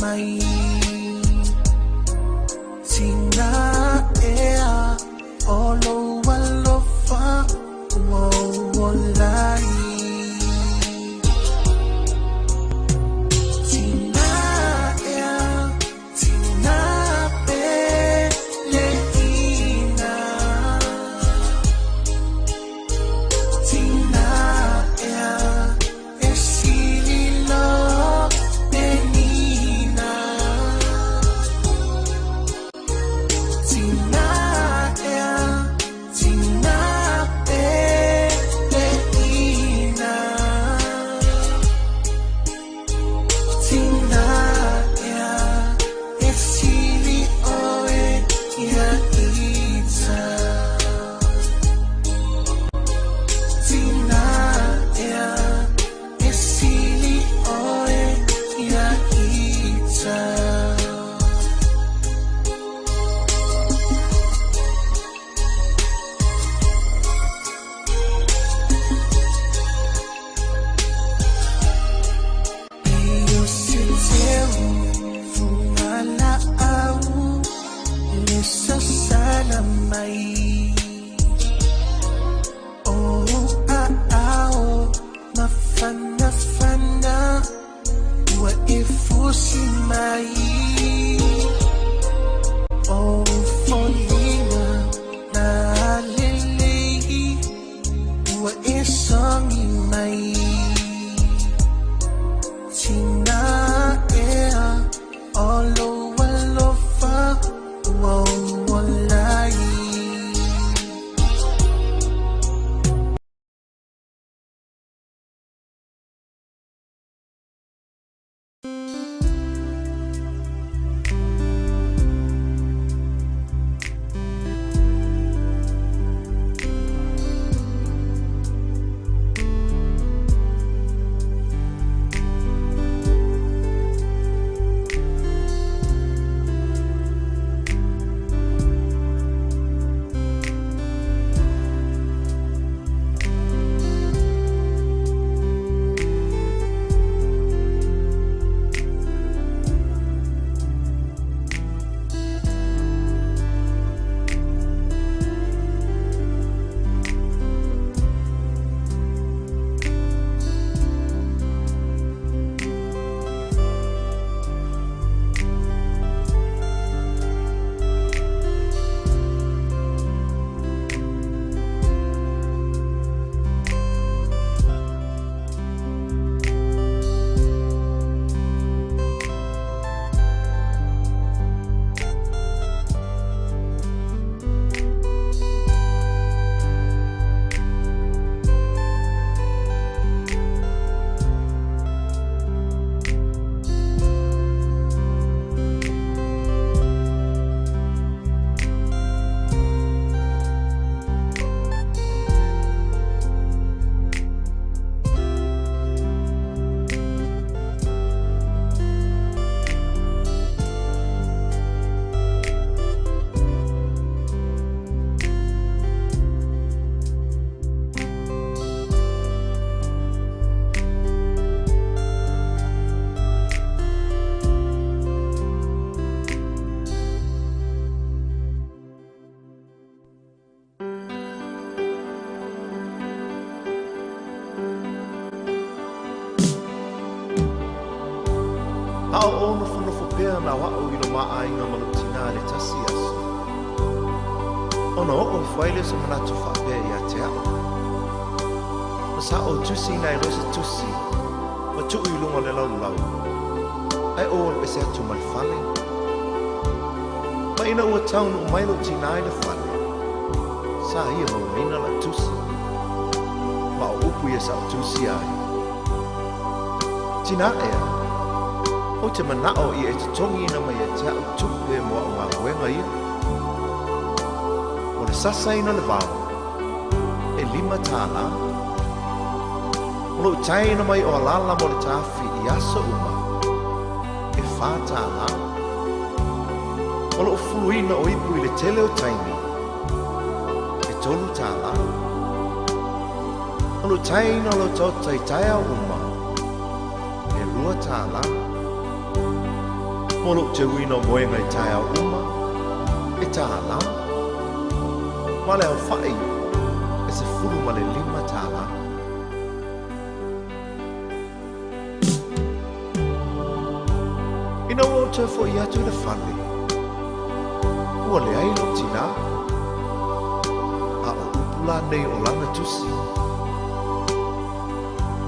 Mai Tina ea o lou alofa ua ou ola ai Tina ea tina peleina Tina ea e sili lo penina Tina ea tina peleina Tina ea e sili oe ia ita Tina ea e sili oe ia ita. E o se teu fugala'au le sasala mai O a'ao mafanafana ua e fusi mai O foliga na lelei ua e sogi mai Tina ea o lou alofa ua ou ola ai. A o ou nofonofo pea na o a'u i lo mā aiga ma lou tinā i le tasi aso, ona oo ifo ai lea o se manatu faapea iā te a'u. Ma sa ou tusiina ai loa se tusi ma tuu i luga o le laulau, ae ou alu ese atu ma le fale. Ma ina ua taunuu mai lou tinā i le fale, sa ia mauaina la'u tusi. Ma o upu ia sa ou tusia ai. Tinā ea, ou te mana'o ia e totogiina mai ia te a'u tupe mo a'u galuega ia. O le sasaina o le vao, e $5. O lo'u taina mai o alala mo le tafi i aso uma, e $4. O lo'u fuluina o ipu i le tele o taimi, e $3. O lo'u taina o lau taota i taeao uma, e $2. Mo lo'u teuina o moega i taeao uma, e tālā. Ma le aofa'i e $15. Ina ua ou toe fo'i atu i le fale, ua leai lo'u tinā. A o upu lanei o lana tusi.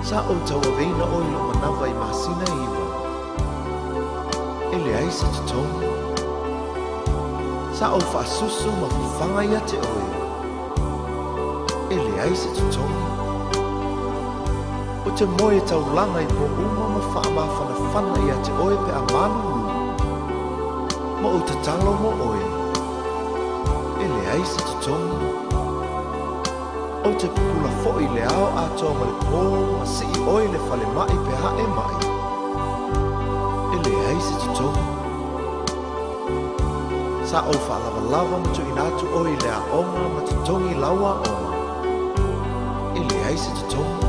Sa ou tauaveina oe i lo'u manava i masina e 9. E leai se totogi. Sa ou fa'asusu ma fafaga ia te oe. E leai se totogi. O te moe e taulaga i pō uma ma fa'amafanafana ia te oe pe a malūlū. Ma ou tatalo mo oe. E leai se totogi. Ou te pupula fo'i le ao atoa ma le pō ma si'i oe i le falema'i pe a e ma'i. E leai se totogi. Sa ou fa'alavalava ma tu'uina atu oe i le a'oga ma totogi lau a'oga. E leai se totogi.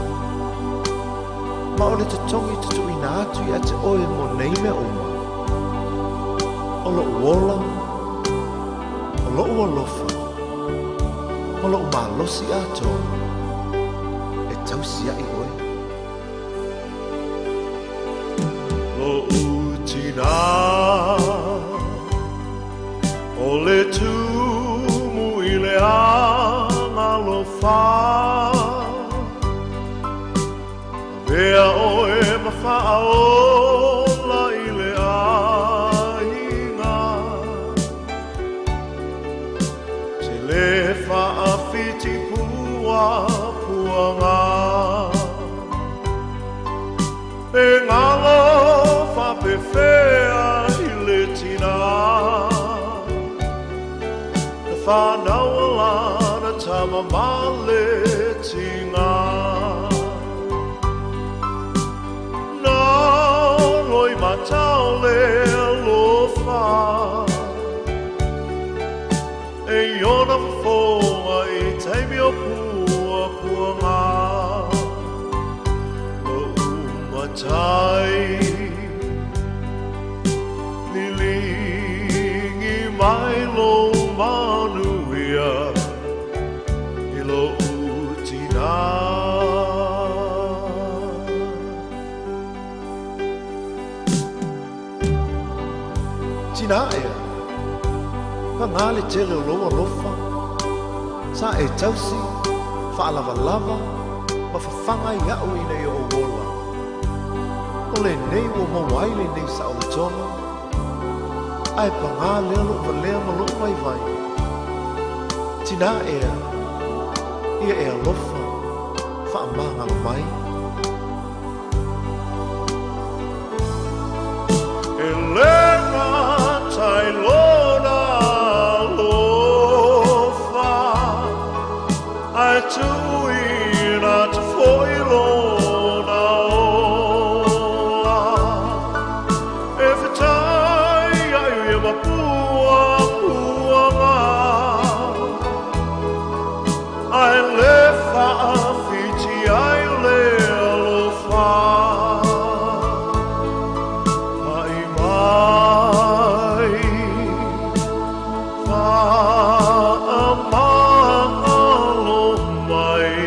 Ma o le totogi tutu'uina atu ia te oe mo nei mea uma. O lo'u ola, o lo'u alofa, ma lo'u malosi atoa, e tausia'i oe. Lo'u tinā, o le tumu i le agalofa. Avea oe ma fa'aola i le aiga. Te lē fa'afiti pua puaga. E galo fa'apefea i le tinā. Na whānaua lana tama ma le tigā. Na loi matau le alofa. E iona fofoga i taimi o pua puaga. Lo'u matai liligi mai lou manuia i lo'u tinā. Tinā ea, pagā le tele o lou alofa. Sa e tausi, fa'alavalava, ma fafaga ia'u ina ia ou ola. O lenei ua maua ai lenei sa'oletoga. Ae pagā lea lo'u valea ma lo'u vaivai. Tinā ea, ia e alofa, fa'amagalo mai. E lē gata i lona alofa, ae tu'uina atu fo'i lona ola. E fetai ai ia ma pua puaga. Ae lē fa'afiti ai le alofa. Fa'i mai, fa'amagalo mai.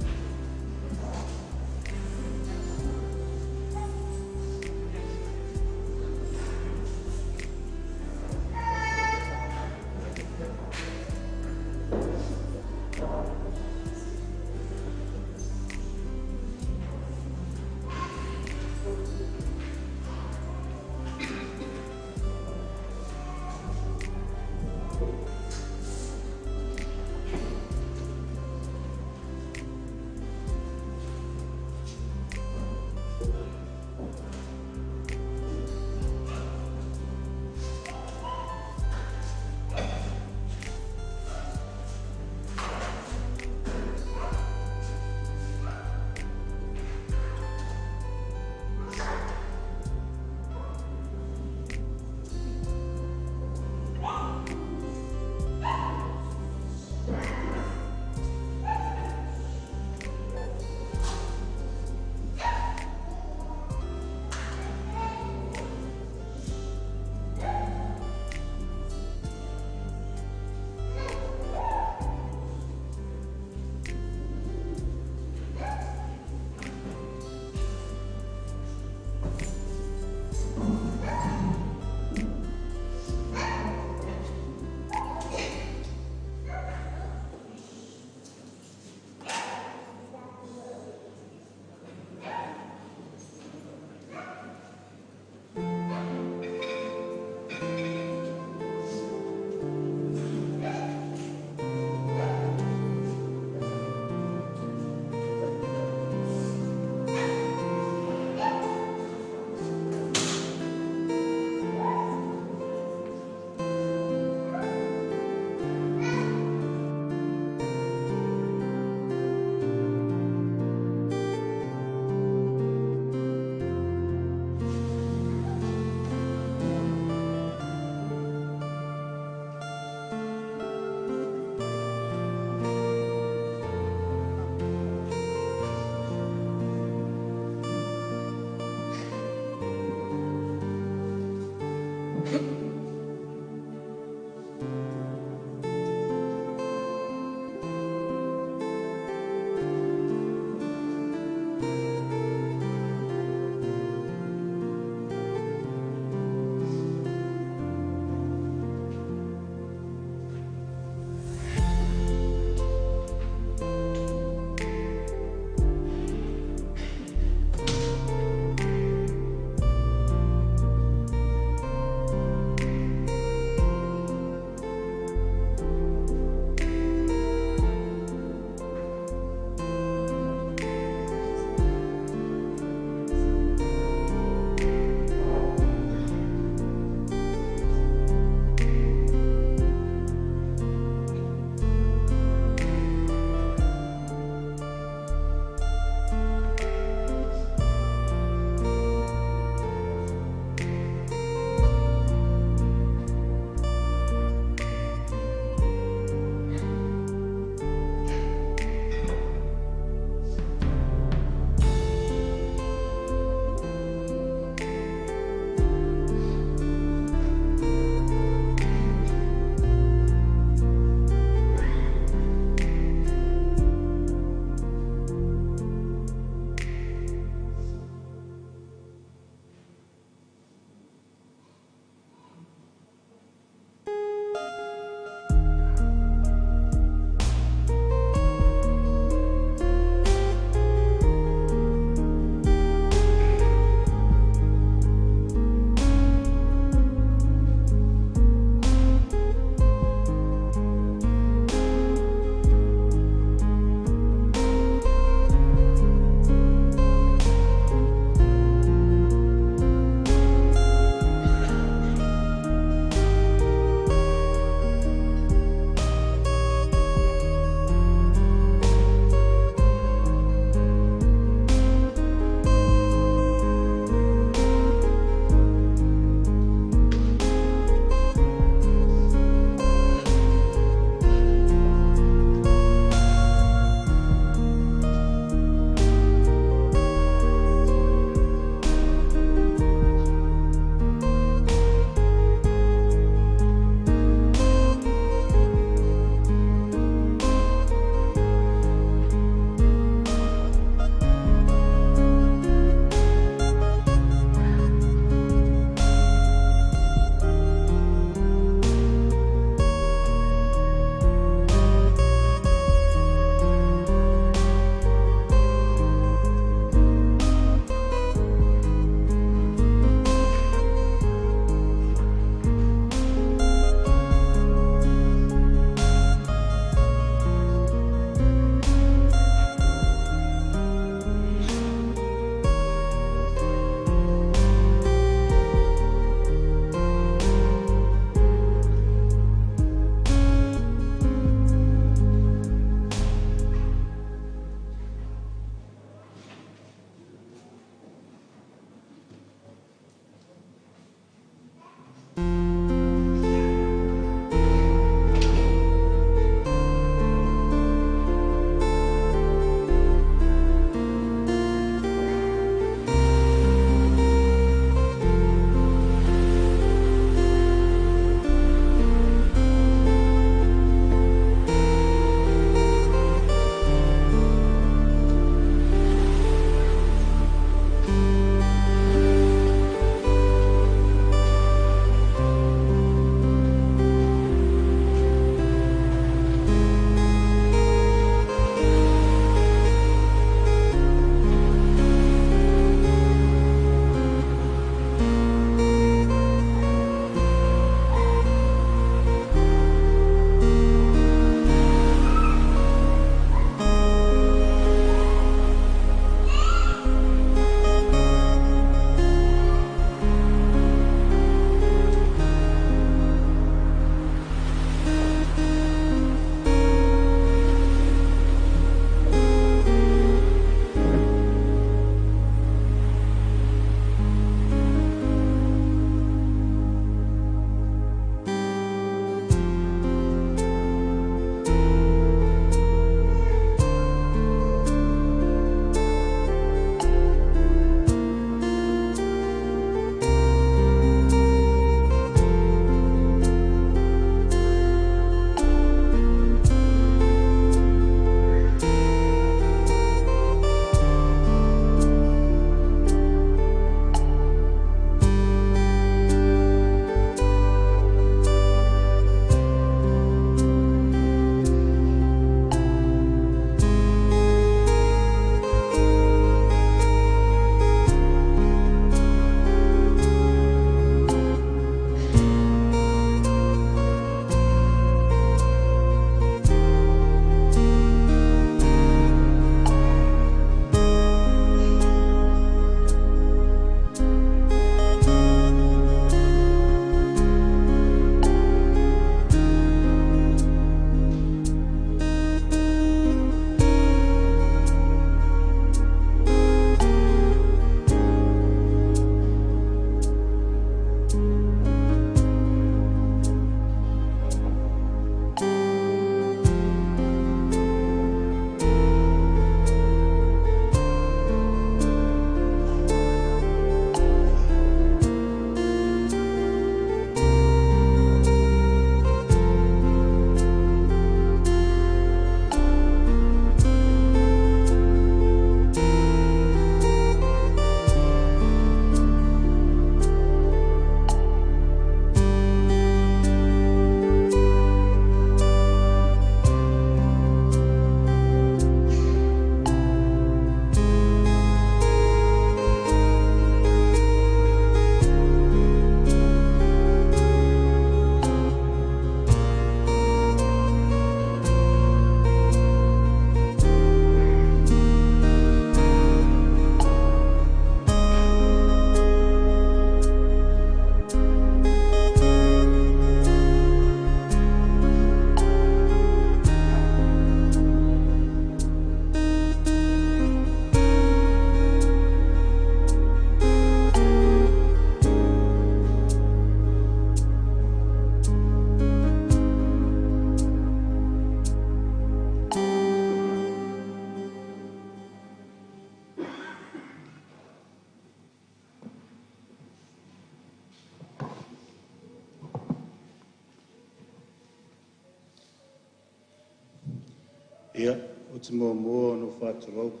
Ia, ou te muamua ona ou faatulou,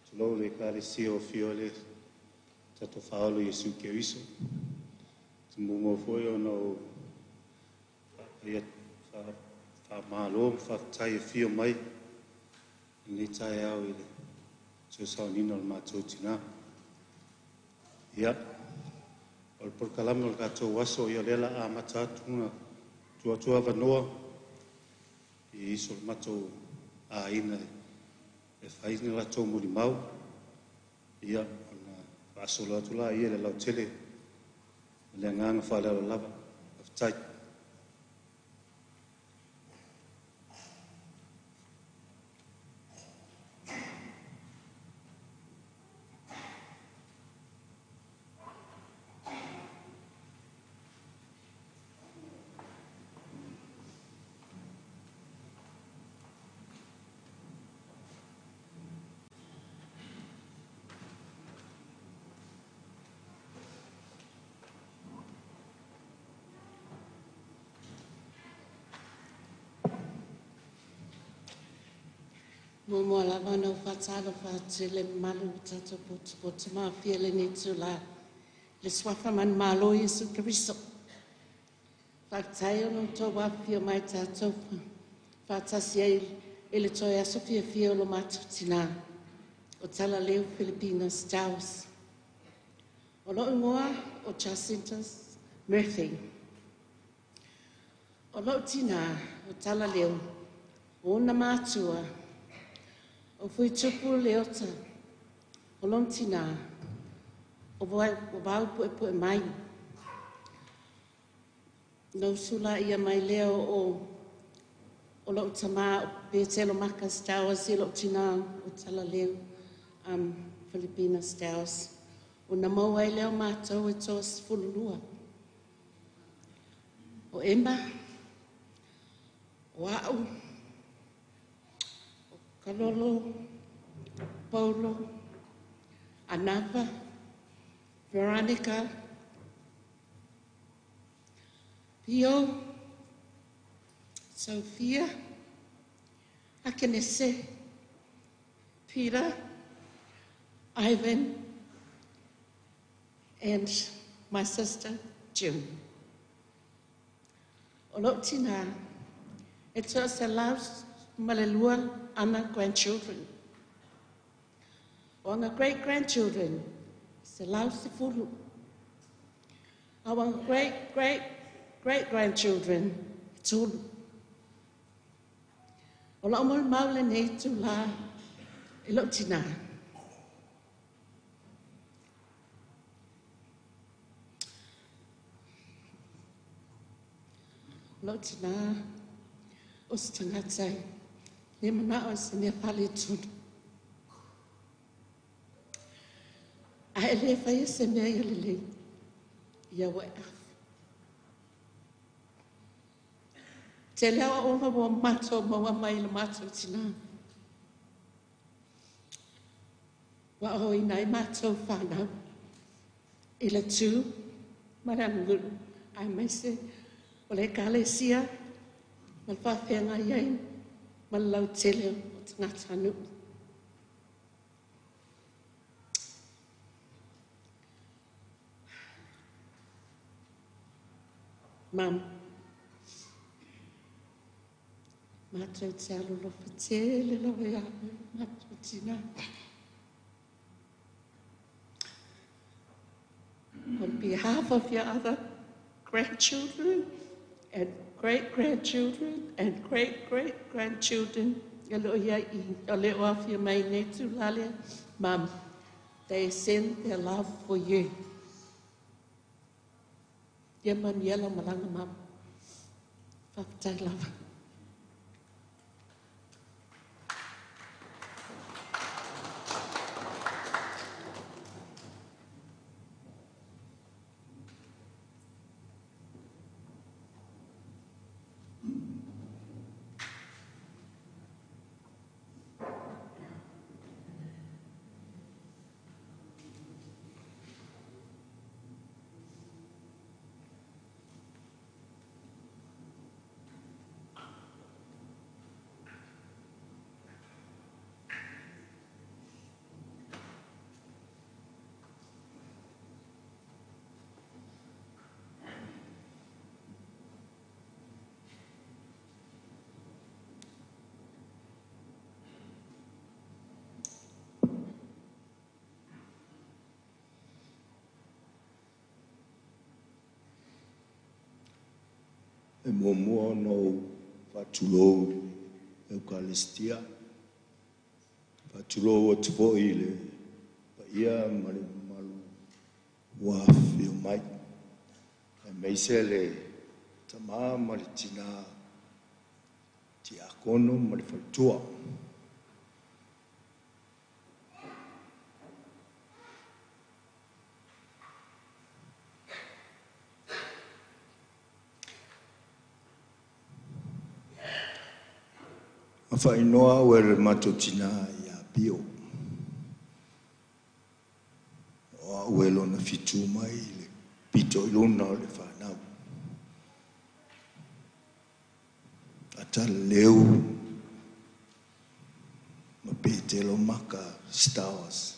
tulou le Ekalesia o afio ai le tatou Faaola Iesu Keriso. Te muamua foi ona ou faamalo ma faafetai e afio mai i lenei taeao i le toe sauniga o le matou tinā. Ia, o le polokalame o le tatou aso, ia o lea o le a amata atu ona tuu atu avanoa i uso o le matou aiga e fai ni latou molimau, ia ona faasolo atu lea i le lautele. Ma le agaga faaaloalo lava. Faafetai. Muamua lava ona ou faatalofa atu i le mamalu o tatou potopoto ma aofia i lenei itula i le suafa manumalo o Iesu Keriso. Faafetai ona outou afifio mai tatou faatasi ai i le toe aso fiafia o lo matou tina o Talaleu Filipaina Stowers. O lou igoa o Jacinta Murphy. O lou tina o Talaleu, o ona matua, o Fuitupu Leota, o lona tina, o Vaupuepue mai. Na usulaia mai lea o lou tamā o Petelo Maka Stowers i lou tina o Talaleu Filipaina Stowers. Ona maua ai lea o matou e 32. O Emma, o a'u, o Kalolo, Paulo, Anava, Veronica, Pio, Sophia, Akenese, Peter, Ivan, and my sister, June. O lou tina, e 102 ana grandchildren. O ana great-grandchildren, 110. Our great-great-great-grandchildren, 3. O lau molimau lenei itulā i lou tina. O lou tina o se tagata e le manao i se mea faaletonu. Ae le faia se mea ia lelei, ia ua e afu. Tele aoaoga ua matou maua mai i le matou tina. Ua aoaoina ai matou fanau i le tu ma le aganuu aemaise o le Ekalesia ma le faafeagai ai ma le lautele o tagatanuu. Mum, matou te alolofa tele lava ia oe, matou tina. On behalf of your other grandchildren and great-grandchildren and great-great-grandchildren, e lo ia i o le o afia mai nei tūlā lea, Mum, they send their love for you. Ia manuia lau malaga, Mum. Faafetai lava. E muamua ona ou faatulou i le Eukalesitia. Faatulou atu foi i le paia ma le mamalu ua afifio mai, aemaise le tama ma le tina tiakono ma le faletua. Na faaigoa au e le matou tina ia Pio. O au e lona fitu mai le pito i luna o le fanau. A Talileu ma Petelo Maka Stowers.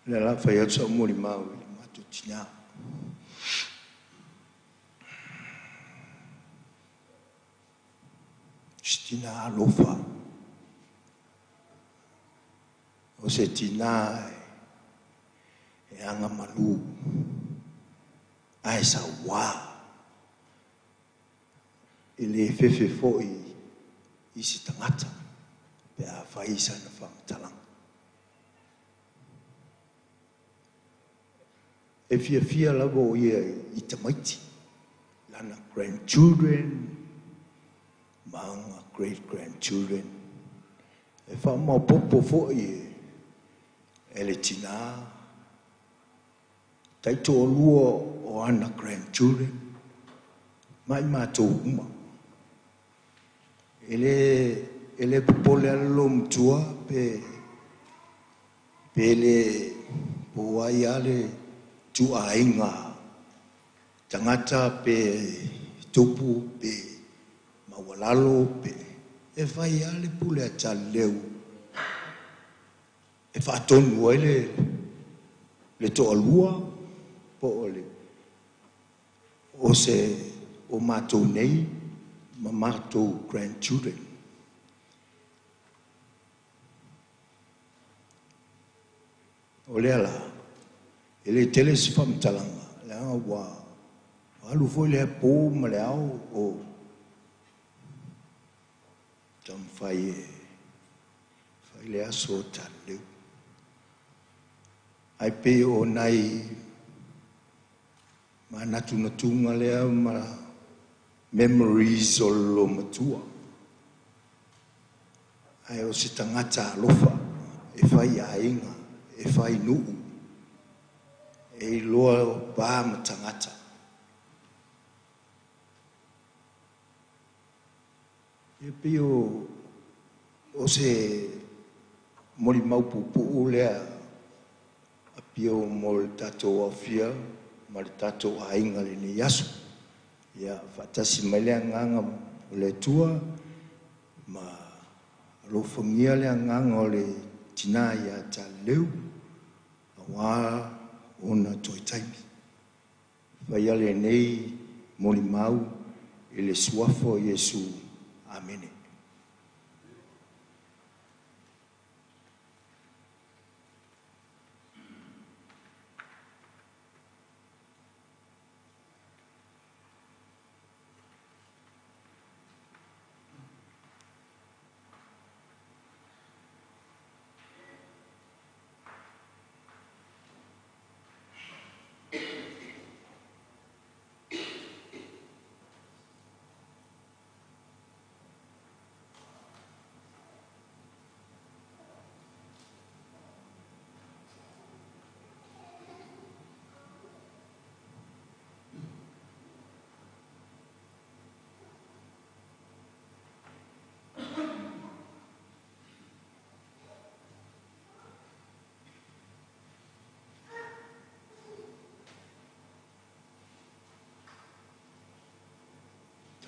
O lea la fai atu sau molimau i le matou tina. Se tina alofa. O se tina e agamalu ae sauā. E le fefe foi i se tagata pe a fai sana faamatalaga. E fiafia lava o ia i tamaiti, lana grandchildren, ma aga great grandchildren. E faamaopopo foi e le tina taitoalua o ana grandchildren, ma i matou uma. E le popole lava le loomatua pe le po ai lava le ituaiga tagata pe tupu pe maualalo pe e fai lava le pule a Talileu e faatonu ai le toalua po o le o se o matou nei ma matou grandchildren. O lea la, e le tele se faamatalaga, leaga ua alu foi lea pō ma le ao o taumafai e fai le aso o Talileu. Ae pei o nai manatunatuga lea ma memories o le loomatua. Ae o se tagata alofa, e fai aiga, e fai nuu, e iloa va ma tagata. E pei o se molimau puupuu lea a Pio mo le tatou aofia ma le tatou aiga lenei aso. Ia faatasi mai le agaga o le Atua ma alofagia le agaga o le tina ia Talileu aua ona toe taimi. Faia lenei molimau i le suafa o Iesu. Amene.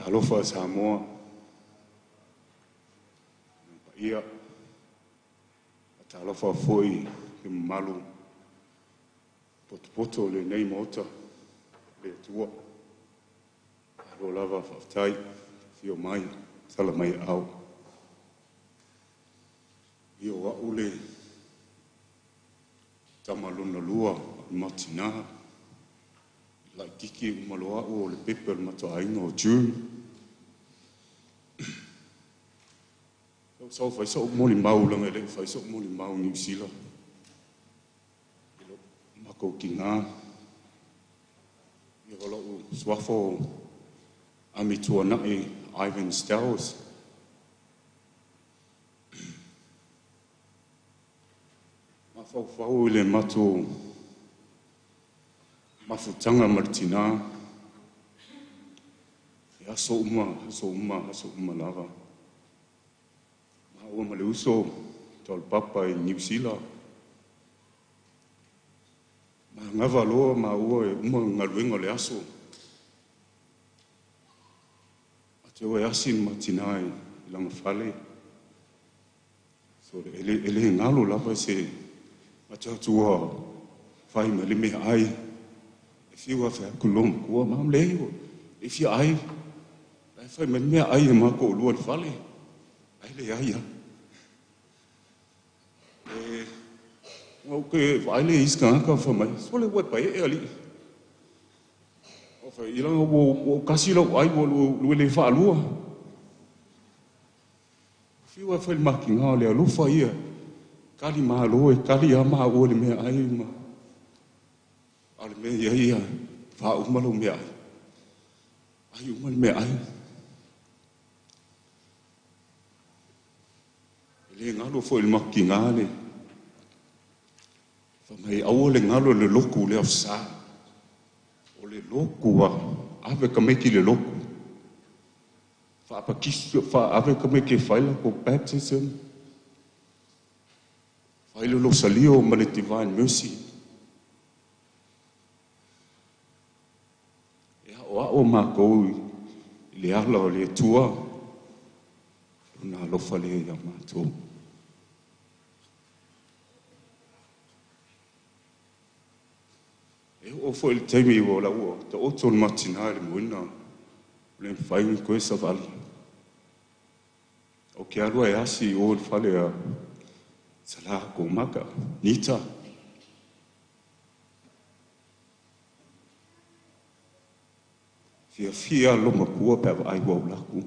Talofa Samoa, paia, talofa foi le mamalu potopoto o lenei Maota, le Atua. Malo lava faafetai, afio mai, tala mai au. Ia o au le tama lona lua, Le matinā, laititi uma loa a'u o le pepe o le matou aiga o June. Sau sau fai so'u molimau laga e le'i fai so'u molimau Niu Sila i lo matou tinā. Ia o lo'u suafa o Amituana'i Ivan Stowers. Mafaufau i le matou mafutaga ma le tinā, e aso uma, aso uma, aso uma lava. Maua ma le uso Taulapapa i Niu Sila. Magava loa maua e uma galuega o le aso. A te o e asi le matinā i lana fale. So e le galo lava se atu atu ua fai ma le mea ai. E fiu afe aku lo makua, ma le ua e fia ai. Lai fai ma le mea ai e mako o lua le fale. Ai le ai a. E ua ke vai le iska ka fa mai. So le ua pa e ali. O fa ila ua kasi lau ai ua lua le faalua. Fiu e fai le makinga o le alofa ia. Kali malo e kali a ma ua le mea ai ma. A le mea ia ia fa uma lo mea ai. Ai uma le mea ai. E le galo foi le makinga le. Fa mai aua le galo le loku le afsa. O le loku a ave ka meki le loku. Fa apakisi fa ave ka meki faila ko baptism. Faila lo salio ma le divine mercy. E o a o mākou i le ala o le Atua, lona alofa lea ia mātou. E o foi le taimi ua la ua ta oto le matina i le moena, o le mawhai ni koe savali. O ke alua e asi o le fale a Salah ko maka, Nita. Fia fia lo makua pe ai ua ulaku.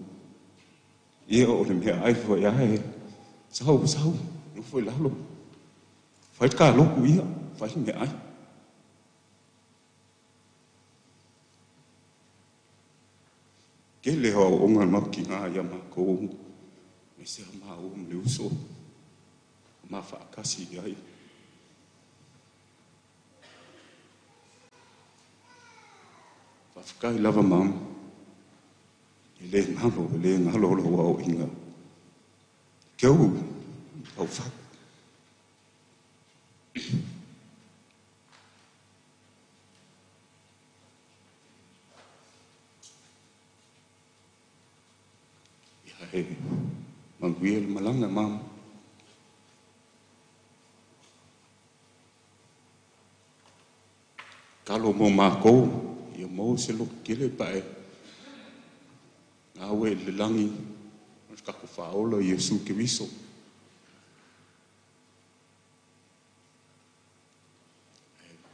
Ia o le mea ai foi ai. Sau, sau, no foi lalo. Fai ka loku ia, fai mea ai. Ke le hoa o ngā maki ngā ia mākou. Me se mā o le uso. Ma whaakasi ai. Whawhakai lava mam. E le ngalo, e le ngalo lo wau inga. Keu, au whak. Ia e manuia le malanga mam. Kalo mo mākou, ia mo se lo kele pae. Ngā we le langi, o kako whaola Yesu Keriso.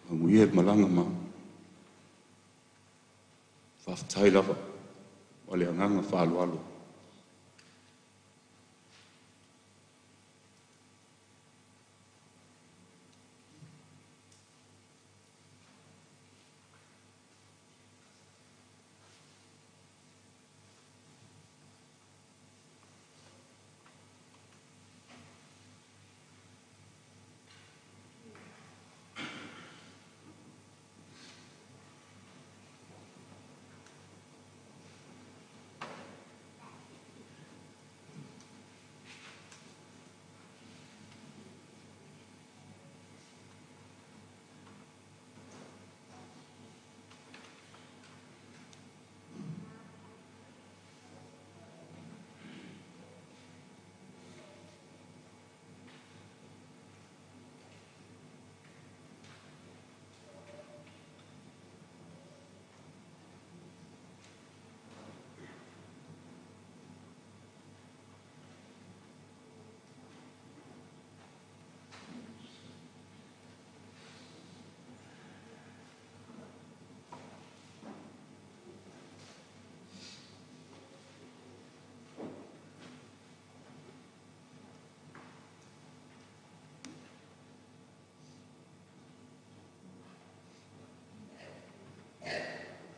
Manuia le malanga ma. Whawhatai lava, o le anganga whaaloalo.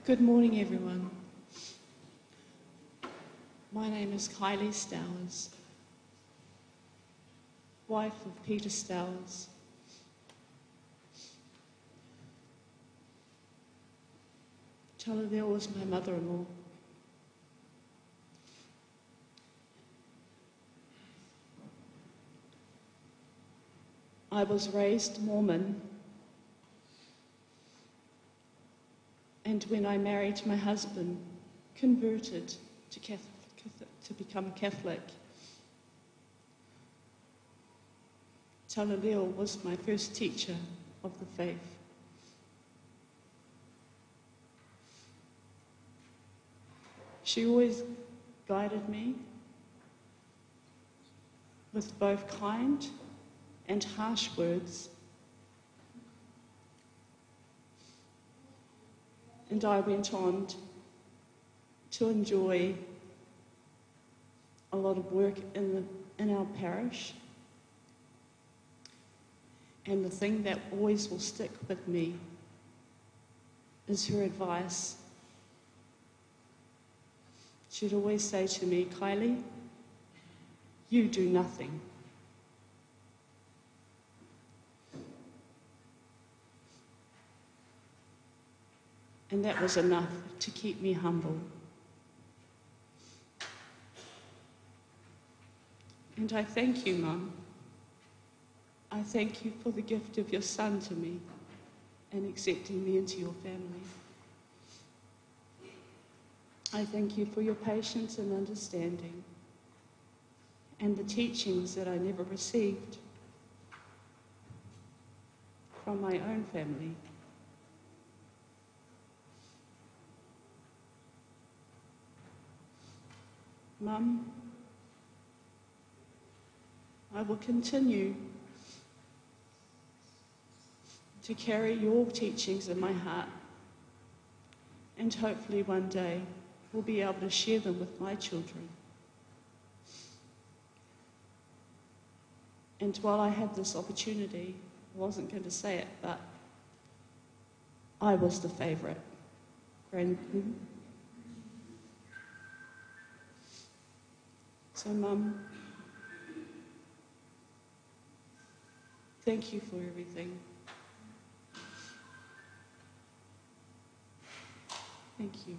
Good morning, everyone. My name is Kylie Stowers, wife of Peter Stowers. Talalea was my mother-in-law. I was raised Mormon, and when I married my husband, converted to become Catholic. Talalea was my first teacher of the faith. She always guided me with both kind and harsh words. And I went on to enjoy a lot of work in our parish. And the thing that always will stick with me is her advice. She'd always say to me, Kylie, you do nothing. And that was enough to keep me humble. And I thank you, Mum. I thank you for the gift of your son to me and accepting me into your family. I thank you for your patience and understanding and the teachings that I never received from my own family. Mum, I will continue to carry your teachings in my heart, and hopefully one day will be able to share them with my children. And while I had this opportunity, I wasn't going to say it, but I was the favourite grandmother. So, Mum, thank you for everything. Thank you.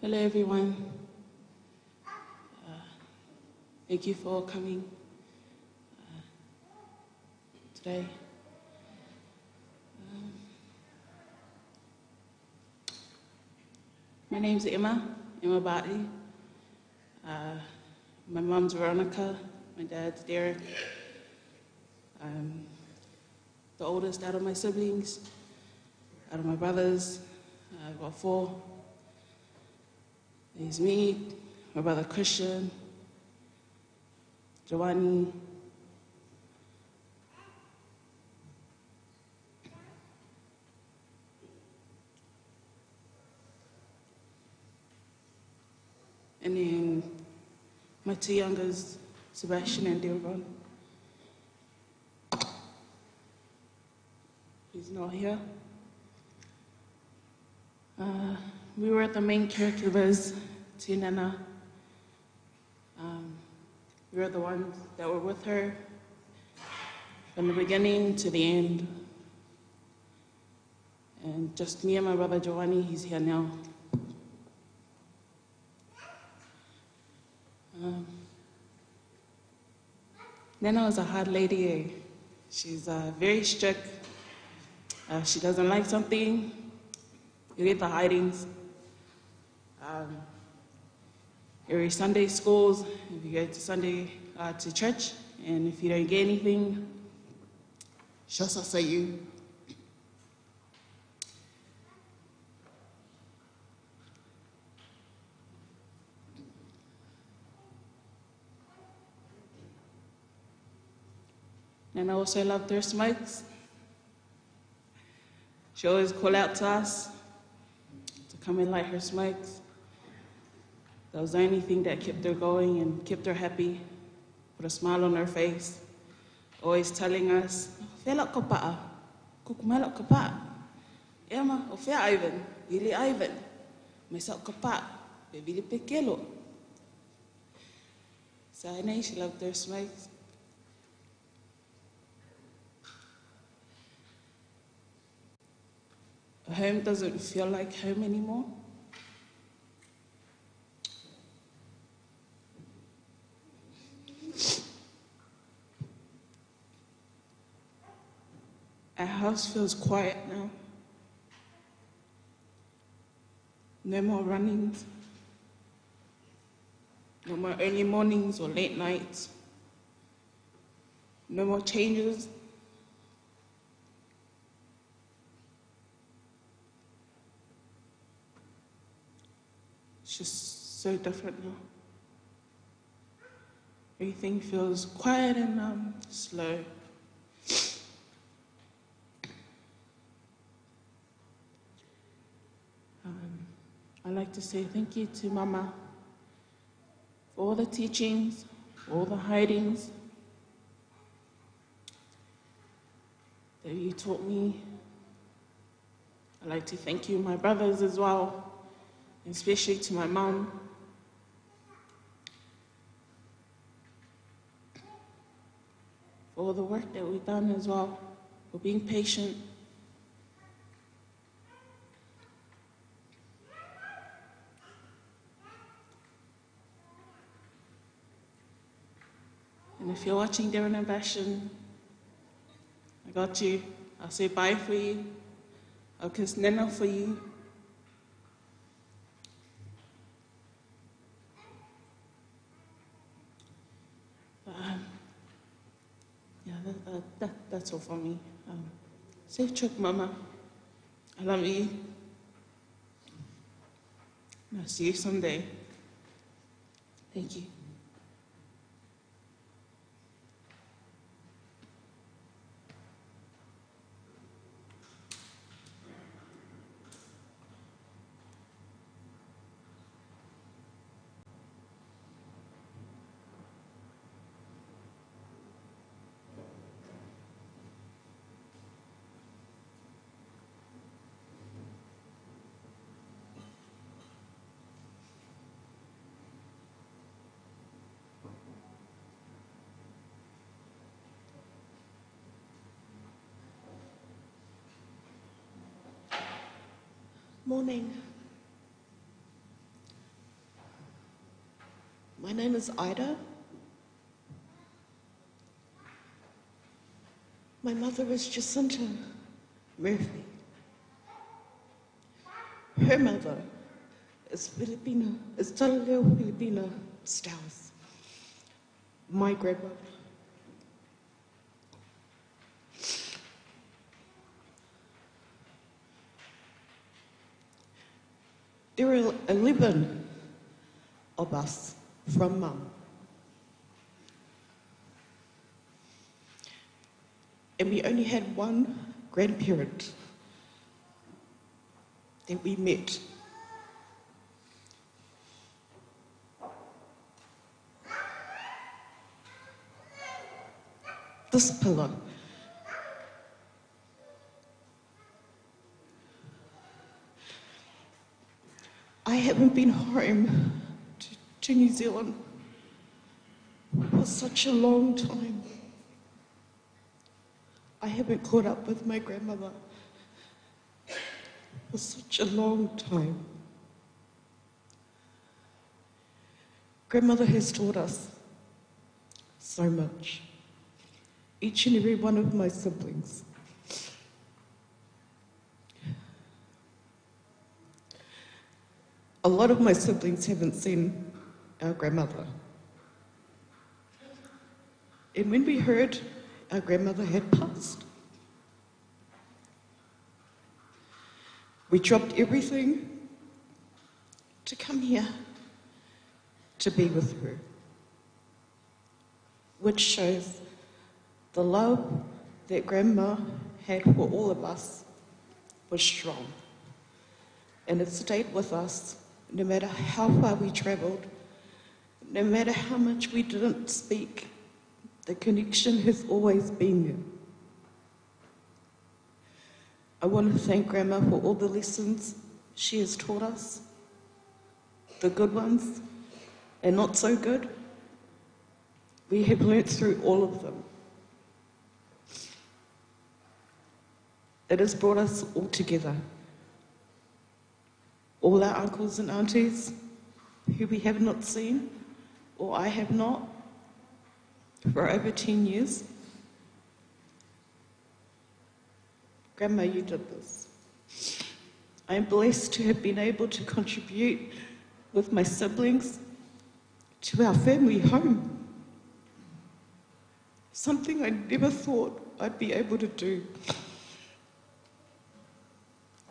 Hello, everyone. Thank you for coming today. My name's Emma, Emma Bartley. My mum's Veronica, my dad's Derek. I'm the oldest out of my siblings, out of my brothers. I've got 4. There's me, my brother Christian, Giovanni, and then my 2 youngest, Sebastian and Devon. He's not here. We were the main caregivers to Nana. We were the ones that were with her from the beginning to the end. And just me and my brother Giovanni, he's here now. Nana was a hard lady. She's very strict. She doesn't like something, you get the hidings. Every Sunday schools, if you go to Sunday to church, and if you don't get anything, she'll say you. And I also loved her smokes. She always called out to us to come and light her smokes. That was the only thing that kept her going and kept her happy, put a smile on her face, always telling us, Fela kopa'a, kukumela kopa'a. Ema, o fea Ivan, Vili Ivan, mesa kopa'a, pe vili pekelo. So I know she loved her smokes. Home doesn't feel like home anymore. Our house feels quiet now. No more runnings. No more early mornings or late nights. No more changes. It's just so different now. Everything feels quiet and slow. I'd like to say thank you to Mama for all the teachings, all the hidings that you taught me. I'd like to thank you, my brothers as well, especially to my mum. For all the work that we've done as well, for being patient. And if you're watching Darren and Bashan, I got you. I'll say bye for you. I'll kiss Nana for you. But that's all for me. Safe trip, Mama. I love you. And I'll see you someday. Thank you. Morning. name is Ida. My mother is Jacinta Murphy. Her mother is Filipina, is Talaleo Filipina Stowers, my grandmother. There are 11 of us from Mum. And we only had one grandparent that we met. This pillar. I haven't been home to New Zealand for such a long time. I haven't caught up with my grandmother for such a long time. Grandmother has taught us so much, each and every one of my siblings. A lot of my siblings haven't seen our grandmother. And when we heard our grandmother had passed, we dropped everything to come here to be with her, which shows the love that Grandma had for all of us was strong. And it stayed with us no matter how far we travelled, no matter how much we didn't speak, the connection has always been there. I want to thank Grandma for all the lessons she has taught us, the good ones and not so good. We have learnt through all of them. It has brought us all together. All our uncles and aunties who we have not seen, or I have not, for over 10 years. Grandma, you did this. I am blessed to have been able to contribute with my siblings to our family home. Something I never thought I'd be able to do.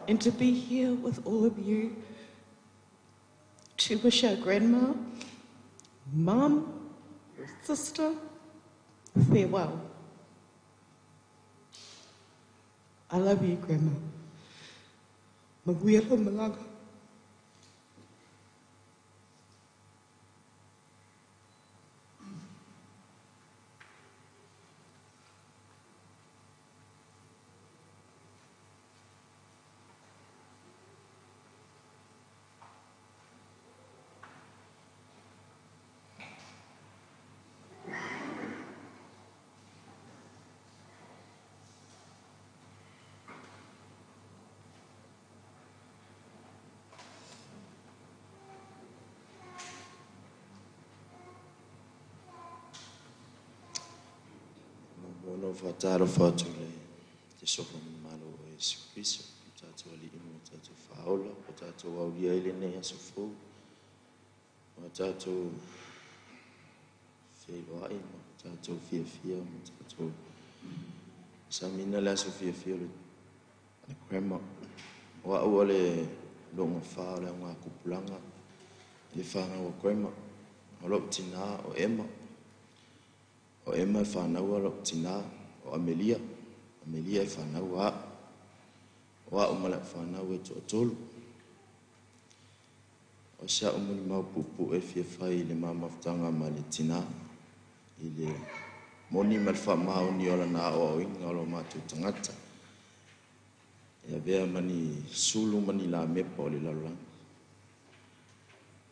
And to be here with all of you, to wish our grandma, mum, sister, farewell. I love you, Grandma. Maguia malaga. Whātaro whātu le te sofa malo o Yesu Kristo, o tātou ali imo, o tātou whaola, o tātou aulia ele nei aso fou, o tātou whailoai, o tātou fiafia, o tātou samina le aso fiafia le grandma. O au le longa wha, o le ngā kupulanga, le whanga o grandma, o lou tina o Emma. O Emma e whānaua lou tina o Amelia. Amelia e whānaua a. O a umala whānaua e to'atolu. O sea umuli mau pupu e fia whai i le mamafutanga ma le tina. I le moni ma le whaamaoni o lana ao au inga o lo mātou tangata. E avea mani sulu mani la mepa o le lalolagi.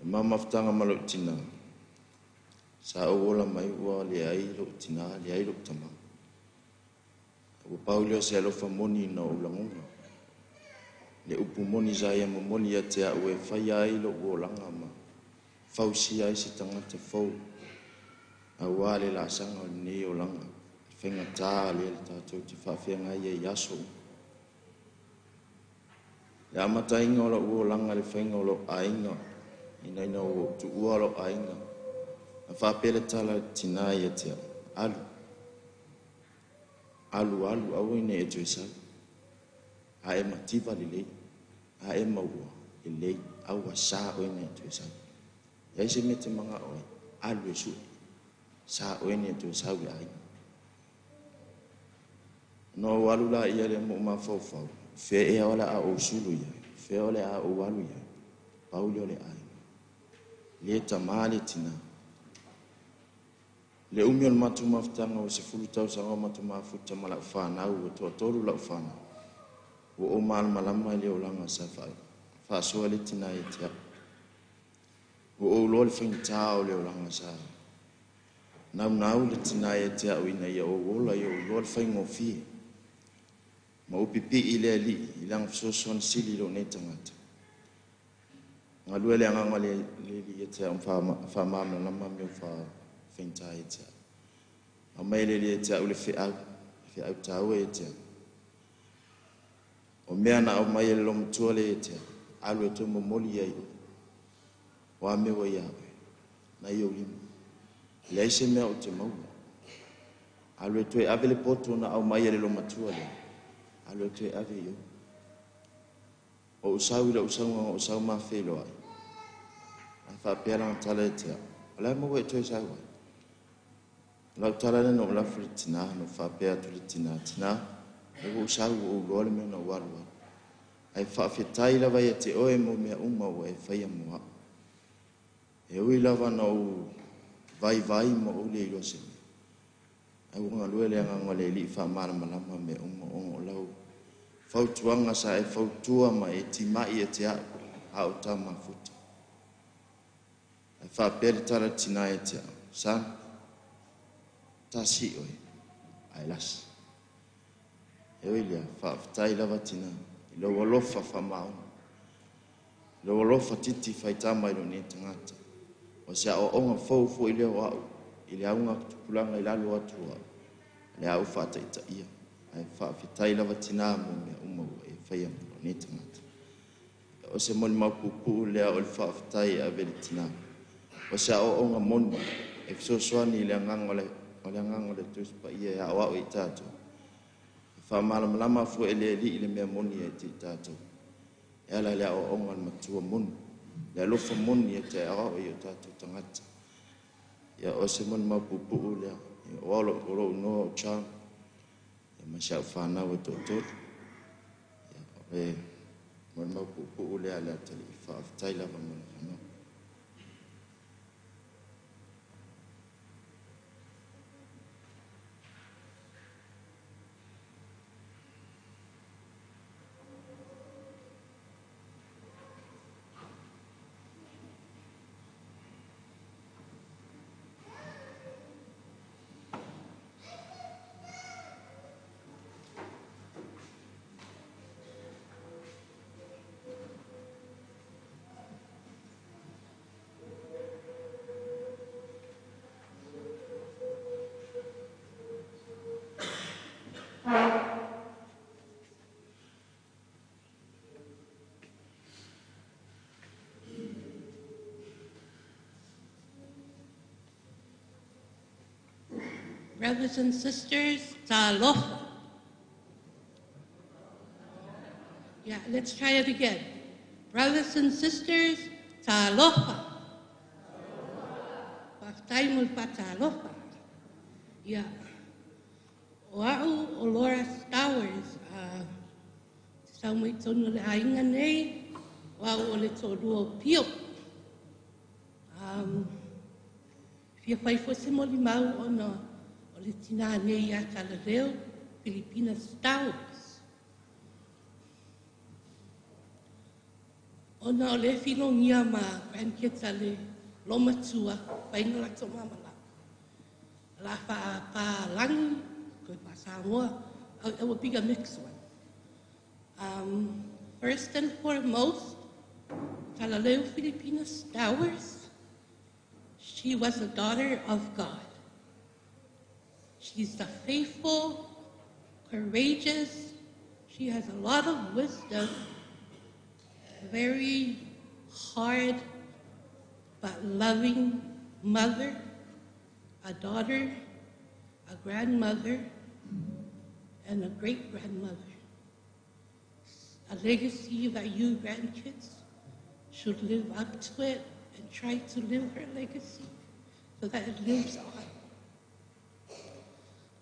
Le mamafutanga ma lou tina. Sa au ola mai ua le ai lou tina, le ai lou tama. Ua pauli o se alofa moni na o langonga. Le upu moni sa ia momoli ia te au e whai ai lou olanga ma Fausia ai se tagata fou auā le laasaga o lenei olaga faigata lea le tatou te faafeagai ai i aso uma. Le amataina o lou olaga i le faiga o lou aiga, ina ina ua ou tuua lou aiga, na faapea le tala a le tinā ia te au, Alu, alu, alu, aua ne i e toe sau. A e mativa lelei, a e maua lelei, a ua sa oe na e toe sau. Leai se mea e te manao ai, alu e sue, sa oe na e toe sau i le aiga. Ona ou alu laia lea ma ou mafaufau, o fea ea o le a ou sulu i ai, o fea o le a ou alu i ai, pau lea o le aiga. Le tama le tina. Le umi o le matou mafutaga ua 10 tausaga o matou mafuta ma lau fanau, ua toatolu lau fanau. Ua ou malamalama i le olaga sa faasoa le tina ia te au. Ua ou iloa le faigata o le olaga sa naunau le tina ia te au ina ia ou ola ia ou iloa le faigofie. Ma ou pipii i le Alii i lana fesoasoani sili i lou nei tagata. Galue le agaga o le Alii ia te au ma faamalamalama mea ua faigata ia te au. Aumai le Alii ia te au le feau, le feau taua ia te au. O mea na aumai e le loomatua lea ia te au, alu e toe momoli ai oe. O a mea ua ia oe, nai ou lima. E leai se mea ou te maua. Alu e toe ave le poto na aumai e le loomatua lea, alu e toe ave i o. O ou sau i lou sauga na ou sau ma feiloai, ae faapea lana tala ia te au, o le a le mea ua e toe sau ai? O lau tala lea na ou lafo i le tina, na ou faapea atu i le tina, tina, o lea ua ou sau ua ou iloa le mea na ou alu ai. Ae faafetai lava ia te oe mo mea uma ua e faia mo au. E ui lava na ou vaivai ma ou le iloa se mea, ae ua galue le agaga o le Alii faamalamalama mea uma ona o lau fautuaga sa e fautua ma e timai ia te au a o ta mafuta. Ae faapea le tala a le tina ia te au, Son, tasi oe, ae lasi. E ui i lea, faafetai lava tina i lou alofa faamaoni, lou alofa titi faitama i lou nei tagata. O se aoaoga fou foi lea o au i le auga tupulaga i lalo atu o au, o le a ou faataitaia. Ae faafetai lava tina mo mea uma ua e faia mo lou nei tagata. O se molimau puupuu lea o le faafetai e ave i le tina. O se aoaoga moni e fesoasoani i le agaga o le, o le agaga o le Tusi Paia e aoao i tatou. E faamalamalama foi e le Alii le mea moni ia te i tatou. E ala i le aoaoga a le matua moni, le alofa moni e te aoao i o tatou tagata. Ia, o se molimau puupuu lea. Ia, o au o lou igoa o John, ia, ma si au fanau e toatolu. Ia, o le molimau puupuu lea a le atalii. Faafetai lava mo le avanoa. Brothers and sisters, talofa. Yeah, let's try it again. Brothers and sisters, talofa. Faafetai mo le faatalofa. Ia, o au o Laura Stowers, te sau mai totonu o le aiga nei, o au o le toalua o Pio. Fia fai foi se molimau ona o le tinā nei ia Talaleu, Filipina Stowers. Ona o le filogia ma grandkids a le loomatua, fai na latou malamalama. La faapalagi, koe faa-Samoa, it will be a mixed one. First and foremost, Talaleu Filipina Stowers. She was a daughter of God. She's a faithful, courageous, she has a lot of wisdom, very hard but loving mother, a daughter, a grandmother, and a great-grandmother. A legacy that you grandkids should live up to it and try to live her legacy so that it lives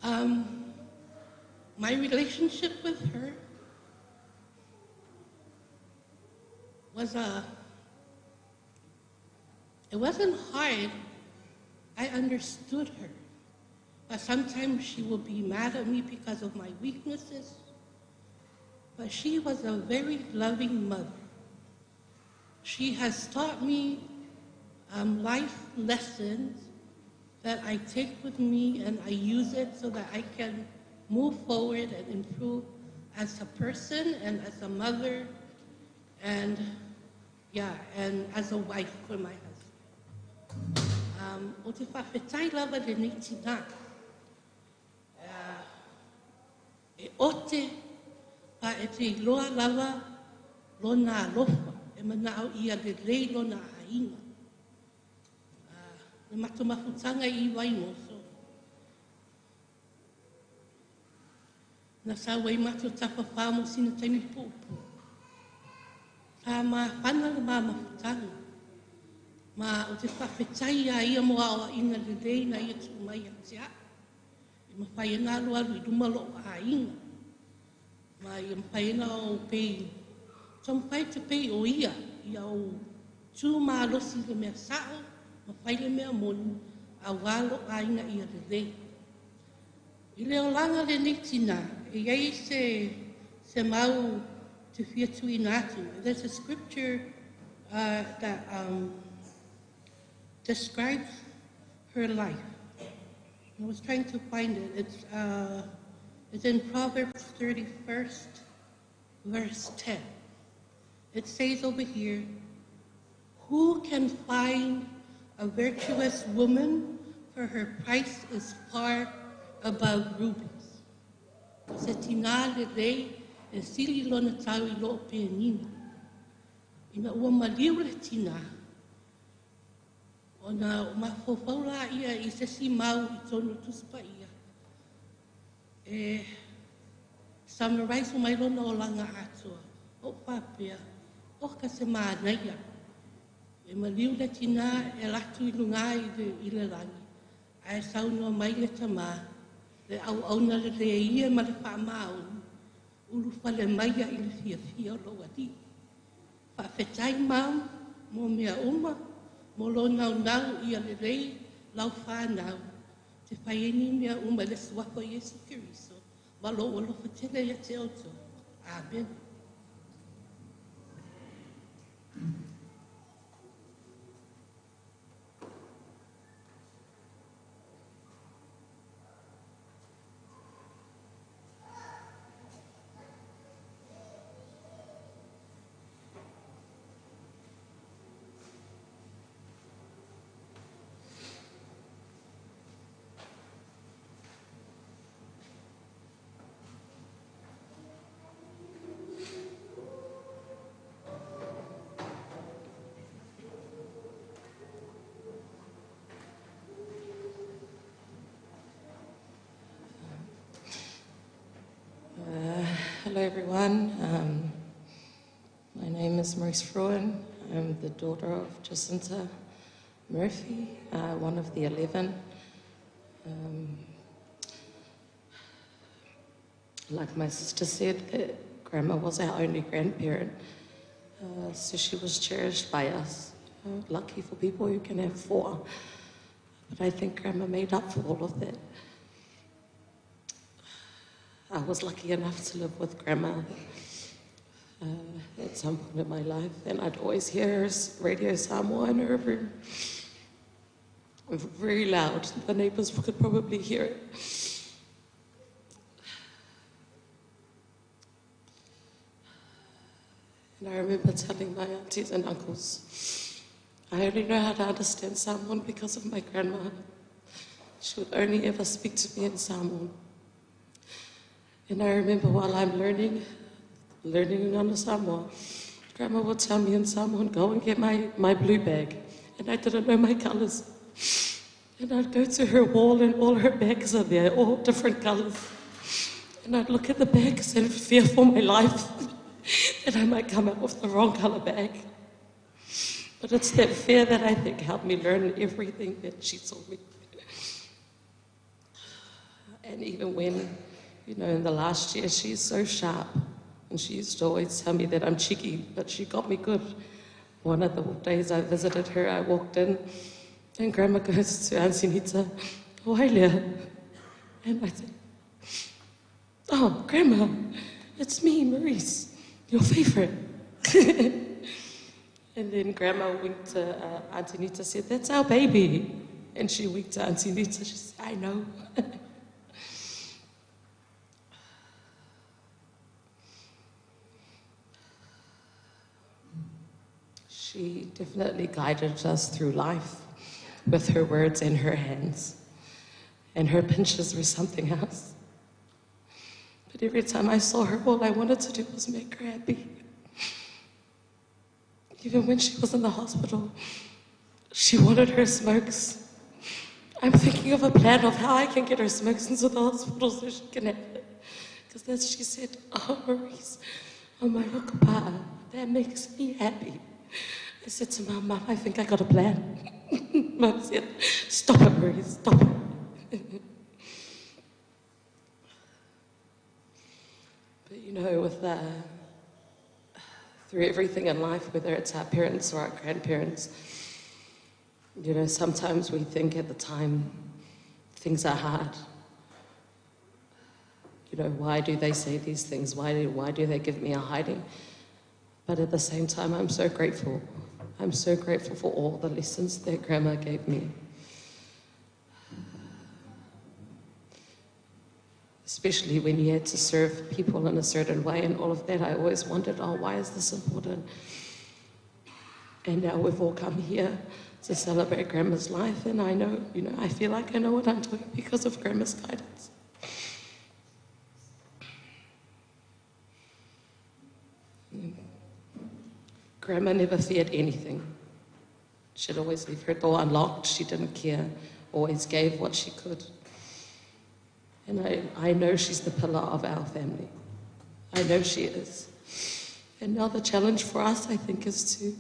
on. My relationship with her was it wasn't hard. I understood her. But sometimes she would be mad at me because of my weaknesses. But she was a very loving mother. She has taught me life lessons that I take with me, and I use it so that I can move forward and improve as a person and as a mother and as a wife for my husband. O te whawhetai lava le nei tina. E ote pa e te iloa lava lona alofa, e manao ia le lei lona aina. Le matumafutanga i Vaimoso. Na sa wai matu tawhawha mo sina taimi pupu. Tā mawhana le mamafutanga. Ma o te whawhetai a ia mo ao a ina le lei na ia tu mai a te a. E mawhai ngā alu i luma lo a inga. Ma ia mawhai ngā o pei. So mawhai te pei o ia. Ia o tū mālosi le mea sao. Mawhai le mea moni. A walo a inga ia le lei. I le olanga le nei tina. E iai se mau te whiatu ina atu. There's a scripture that describes her life. I was trying to find it. It's in Proverbs 31st, verse 10. It says over here, "Who can find a virtuous woman, for her price is far above rubies." Se tina le lei e sili lona tau i loo penina. Ina ua maliu le tina, ona o mafaufau ia i se si mau i tonu tuspa ia. E summarize mai lona o langa atua, o papea, o ka se mānaia. E maliu le tina e latu i lunga i le langi. Ae saunoa mai le tamā, le au auna le le ia ma le whaamau, ulu whale maia i le fia fia o loa di. Whaafetai mau, mo mea uma, mo lo nau nau ia le rei, lau whanau, te whaieni mea uma le suafa Yesu Keriso, ma lo alofa tele ia te oto. Amen. Hello everyone, my name is Maurice Fruin. I'm the daughter of Jacinta Murphy, one of the 11. Like my sister said, that Grandma was our only grandparent, so she was cherished by us. Lucky for people who can have 4, but I think Grandma made up for all of that. I was lucky enough to live with Grandma at some point in my life, and I'd always hear her radio Samoa in her room. Very loud. The neighbours could probably hear it. And I remember telling my aunties and uncles I only know how to understand Samoan because of my grandma. She would only ever speak to me in Samoan. And I remember while I'm learning Gagana Samoa, Grandma would tell me in Samoan, go and get my blue bag. And I didn't know my colors. And I'd go to her wall and all her bags are there, all different colors. And I'd look at the bags and fear for my life that I might come out with the wrong color bag. But it's that fear that I think helped me learn everything that she taught me. And even when, you know, in the last year, she's so sharp. And she used to always tell me that I'm cheeky, but she got me good. One of the days I visited her, I walked in, and Grandma goes to Auntie Nita, Wailea. And I said, oh, Grandma, it's me, Maurice, your favorite. And then Grandma winked to Auntie Nita, said, that's our baby. And she winked to Auntie Nita, she said, I know. She definitely guided us through life with her words and her hands. And her pinches were something else. But every time I saw her, all I wanted to do was make her happy. Even when she was in the hospital, she wanted her smokes. I'm thinking of a plan of how I can get her smokes into the hospital so she can have it. Because then she said, oh, Maurice, oh my rokapa'a, that makes me happy. I said to Mum, Mum, I think I got a plan. Mum said, stop it, Maurice, stop it. But you know, with through everything in life, whether it's our parents or our grandparents, you know, sometimes we think at the time things are hard. You know, why do they say these things? Why do they give me a hiding? But at the same time, I'm so grateful. I'm so grateful for all the lessons that Grandma gave me. Especially when you had to serve people in a certain way and all of that, I always wondered, oh, why is this important? And now we've all come here to celebrate Grandma's life, and I know, you know, I feel like I know what I'm doing because of Grandma's guidance. Grandma never feared anything. She'd always leave her door unlocked. She didn't care, always gave what she could. And I know she's the pillar of our family. I know she is. And now the challenge for us, I think, is to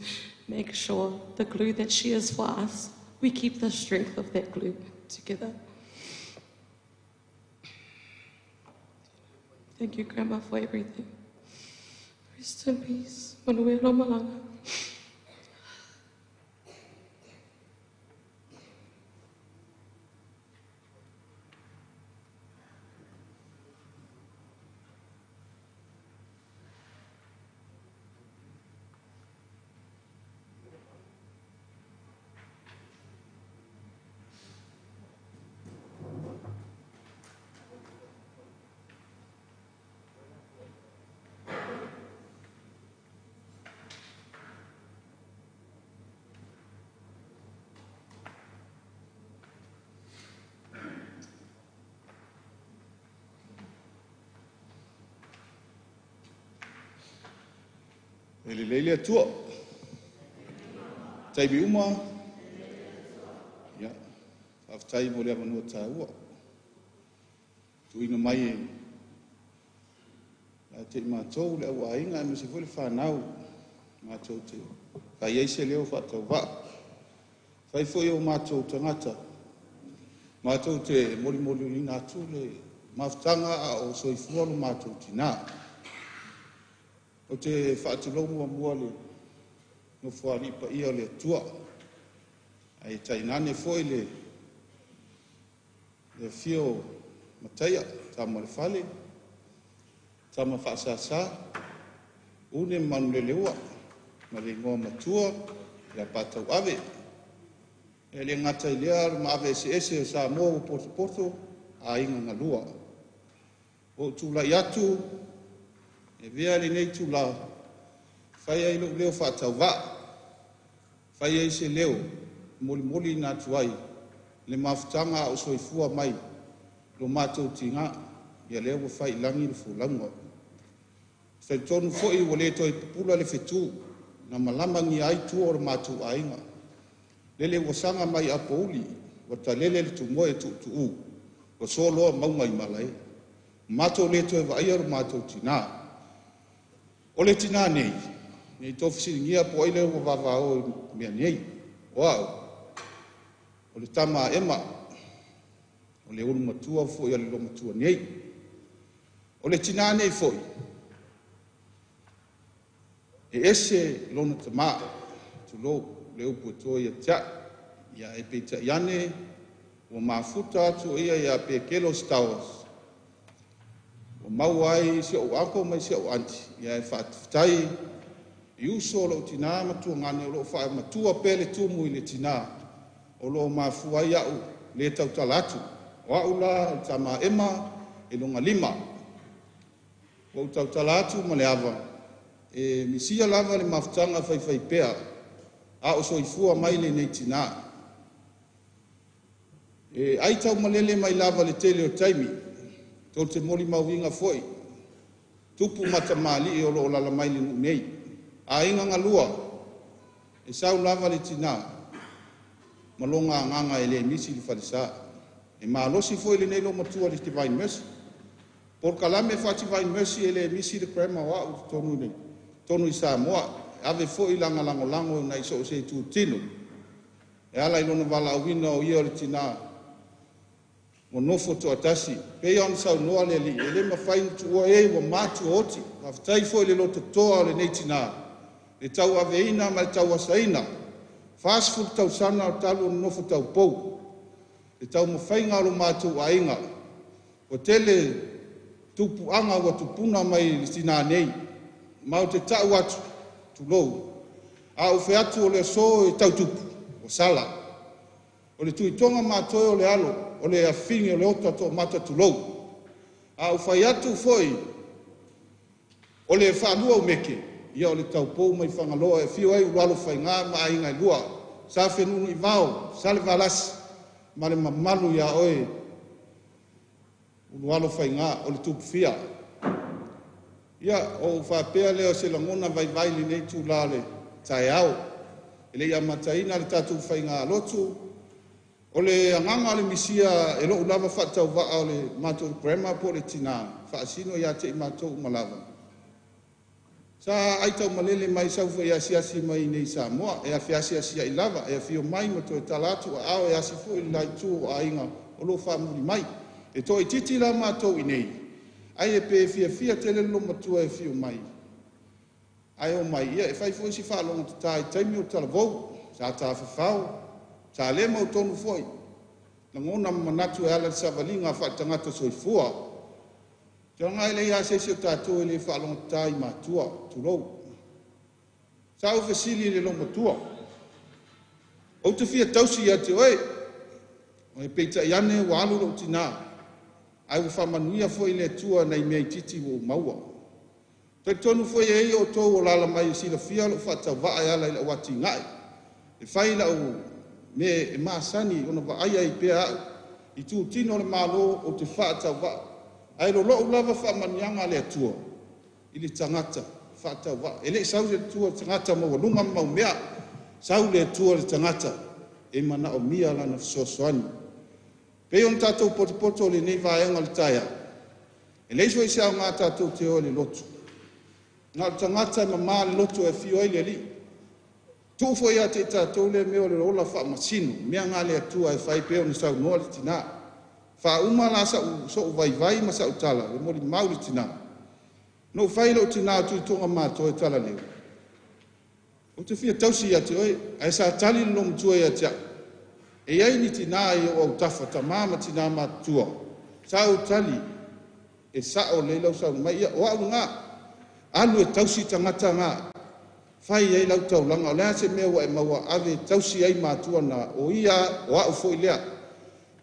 make sure the glue that she is for us, we keep the strength of that glue together. Thank you, Grandma, for everything. Rest in peace. Manuel Malanga. E le leile atua. Taimi uma. Ia, whaftai mo le awanua tāua. Tuina mai e la te mātou le au ainga e mese fo le whanau. Mātou te whai ei se leo whatau wa. Whai fo i o mātou tangata. Mātou te mori mori ulina atu le mafutanga a o soifua lo mātou tina. O te whaatulomu a mua le nofoali pa ia le atua. Ai tainane foi le fio mataia, tama le fale, tama whaasasa, une manu le leua, ma le ingoa matua, ia pātau ave. E le ngata i lea, ma ave ese ese o Samoa o poto poto, a inga ngalua. O tūlai atu, e vea le nei tū la, whai ai lou leo whaatau vaa, Fai ai se leo e molimoliina atu ai le mafutaga a o soifua mai lo matou tinã, ia lea ua fai i lagi le folauga. Ou te talitonu foi ua le toe pupula le fetu na malamagia ai tua o le matou aiga, lele ua saga mai apouli ua talele le tumoe tuutuu, ua soloa mauga i malae. Ua matou le toe vaaia lo matou tina. O le tina nei, ne i tou fesiligia po o ai lea ua vavao i mea nei, o au o le tama a Ema, o le ulumatua foi a le olomatua nei. O le tina nei foi, e ese lona tama, tulou le upu e to ia te au, ae peitai ane ua mafuta atu o ia ia Pekelo Stowers ua maua ai si ou uncle ma si au aunty, ae faafetai i uso o lou tina ma tuagane o lo o faamatua pea le tumu i le tina o lo o mafua ai au le tautala atu. O au la o le tama a Ema e lona lima. Ua ou tautala atu ma le ava, e misia lava le mafutaga faifaipea a o soifua mai lenei tina. E aitaumalele mai lava i le tele o taimi, tou te molimauina foi tupu ma tamalii o lo o alaala mai le nuu nei, aiga na lua, e sau lava le tina ma lona agaga e le misi le falesa. E malosi foi lenei loomatua i le Divine Mercy. O polokalame faale-Divine Mercy e le misi le grandma o au i totonu i Samoa, e ave foi lana lagolago i so o se itutino e ala i lona valaauina o ia o le tina ua nofo toatasi. E pei ona saunoa le Alii, e le mafai ona tuua e ua matuaoti. Faafetai foi i le lototoa o lenei tina i le tauaveina ma le tauasaina, 40 tausaga talu ona nofo taupou, le taumafaiga o lo matou aiga. Ua tele tupuaga ua tupuna mai le tina nei, ma ou te tau atu, tulou, a ou fai atu o le aso e tau Tupu, ua sala. O le Tuitoga matoe o le alo o le afafine o Leota Toomata, tulou. A ou fai atu foi o le faalua o Meke, ia o le taupou mai Fagaloa e afio ai Ulualofaiga ma Aiga e Lua, Sa Fenunuivao, Salevalasi ma le mamalu ia oe Ulualofaiga, o le Tupufia. Ia, ona ou faapea lea o se lagona vaivai i lenei itula o le taeao e le i amataina le tatou faigalotu. O le agaga o le misia e lou lava faatauvaa o le matou grandma po o le tina, e faasino ia te i matou uma lava, sa aitaumalele mai sau foi e asiasi mai inei i Samoa, e feasiasiai lava, e afio mai ma toe tala atu aao e asi foi le la itu o aiga o lo o faamuli mai. E toaitiiti la matou i inei, ae pe fiafia tele le loomatua e afio mai, ae omai e fai foi si faalogotata i taimi o talavou, sa tafafao, sa le mautonu foi lagona ma manatu e ala i le savaliga faale-tagata soifua. Seiloga lava e leai se isi o tatou e le faalogotata i matua, tulou. Sa ou fesili i le loomatua, ou te fia tausi ia te oe, ae peitai ane ua alu lou tina, ae ua faamanuia foi le Atua i nai mea itiiti ua ou maua. E talitonu foi e i ai outou o alaala mai e silafia lou faatauvaa e ala i lau atinae, e fai lau mea e masani ona vaaia ai pea au i itutino o le Malo ou te faatauvaa. Ae lolou lava faamanuiaga a le Atua i le tagata faatauvaa. E le i sau le Atua i le tagata maualuga ma maumea, sau le Atua i le tagata e manaomia Lana fesoasoani. E pei ona tatou potopoto i lenei vaega o le taeao, e leai foi se aoga tatou te o i le lotu, na o le tagata e mama le loto e afio ai le Alii. Tuu foi ia te i tatou lea mea o le ola faamasino, o mea na a le Atua e fai pei ona saunoa le tina. Faauma la sou vaivai ma sau tala e molimau le tina, na ou fai i lou tina o Tuitoga matoa e Talaleu, ou te fia tausi ia te oe. Ae sa tali le loomatua ia te au, e i ai ni tina i ou autafa, tama ma tina matutua. Sa ou tali, e sao lelei lau saunoaga mai. Ia, o au lena, alu e tausi tagata na, fai ai lau taulaga. O le a se mea ua e maua, ave e tausi ai matua na, o ia o au foi lea.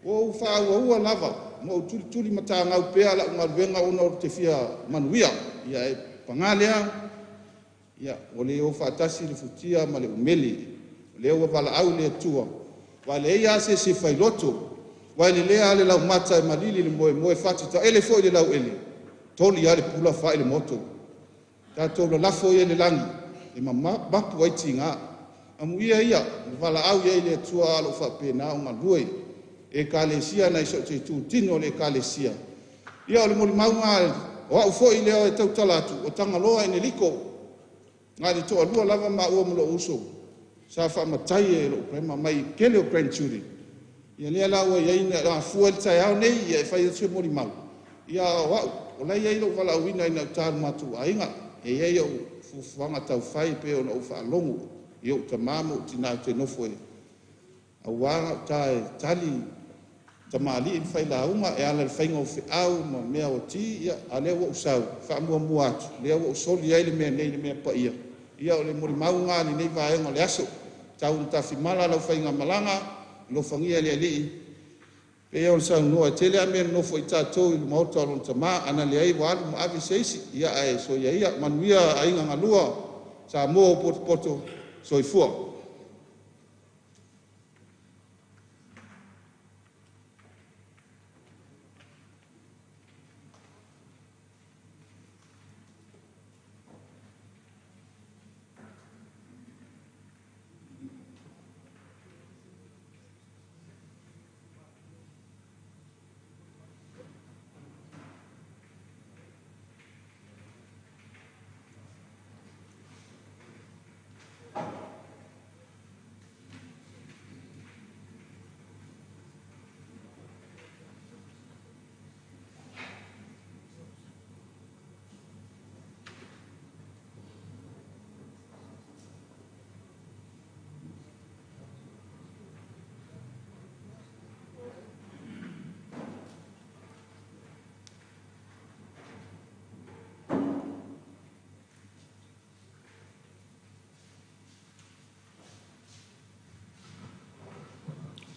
Ua ou faaauaua lava ma ou tulitulimatagau pea lau galuega ona ou te fia manuia. Ae paga lea, ua le o faatasi le futia ma le umele. O lea ua valaau le Atua, aua e leai lava se isi e failoto, aua e lelea lava le laumata e malili i le moemoe, fati taele foi i le lauele, toli lava le pula fai le moto. Tatou lalafo ia i le lagi e mapu ai tiga. Amuia ia ua valaau i ai le Atua a o lo o faapena ona galue i Ekalesia nai so o se itutino o le Ekalesia. Ia o le molimau lena o au foi lea e tautala atu, o Tagaloa Eneliko, na o le toalua lava maua ma lou uso sa faamatai e lou grandma mai le tele o grandchildren. Ia lea la ua i ai, na afua ai le taeao nei e fai atu se molimau, a o au o la e i ai lou valaauina i gauta i le matou aiga. E i ai au fuafuaga tau fai pei ona ou faalogo i ou tama ma ou tina ou te nofo ai, aua gauta e tali tamalii ma failauga e ala i le faiga o feau ma meaoti, a o lea ua ou sau e faamuamua atu, lea ua ou soli ai le mea nei i le mea paia. Ia o le molimau lena i lenei vaega o le aso. Tau ina tafimala lau faigamalaga, alofagia e le Alii. E pei ona saunoa, e tele lava mea e nonofo ai tatou i le maota o lona tama, ana leai ua alu ma ave se isi, ae soia ia. Manuia aiga galua, Samoa ua potopoto, soifua.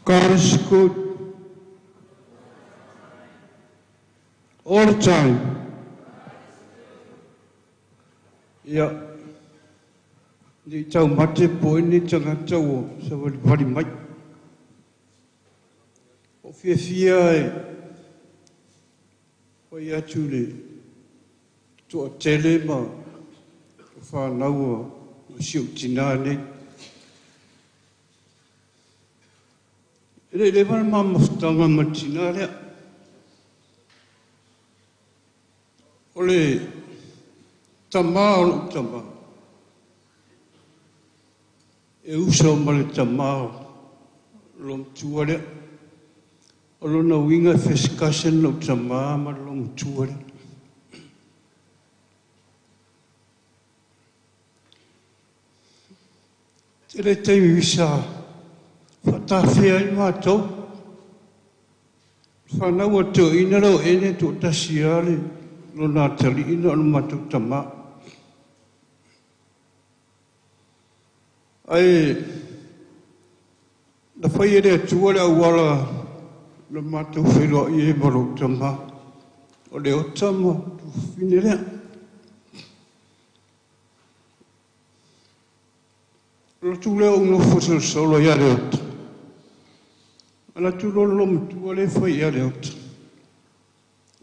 God is good all the time. Ia, ne i taumate po o ai lenei tagata ua savalivali mai. Ua ou fiafia e fai atu i le toatele ma fanau a si ou tina nei. E le i leva le ma mafutaga ma le tina lea. O le tama o lou tama, e uso ma le tama o loomatua lea. O lona uiga e first cousin lou tama ma le loomatua lea. Tele taimi sa faatafea ai matou. Fanau a toeaina lea o Ene e toatasi lava le lona atalii na o le matou tama. Ae na fai e le Atua le auala na matou feiloai ai ma lou tama, o Leota ma Tuafafine lea. O le atu lea ou nofo solosolo ia Leota, alu atu loa le loomatua lea e fai ia Leota,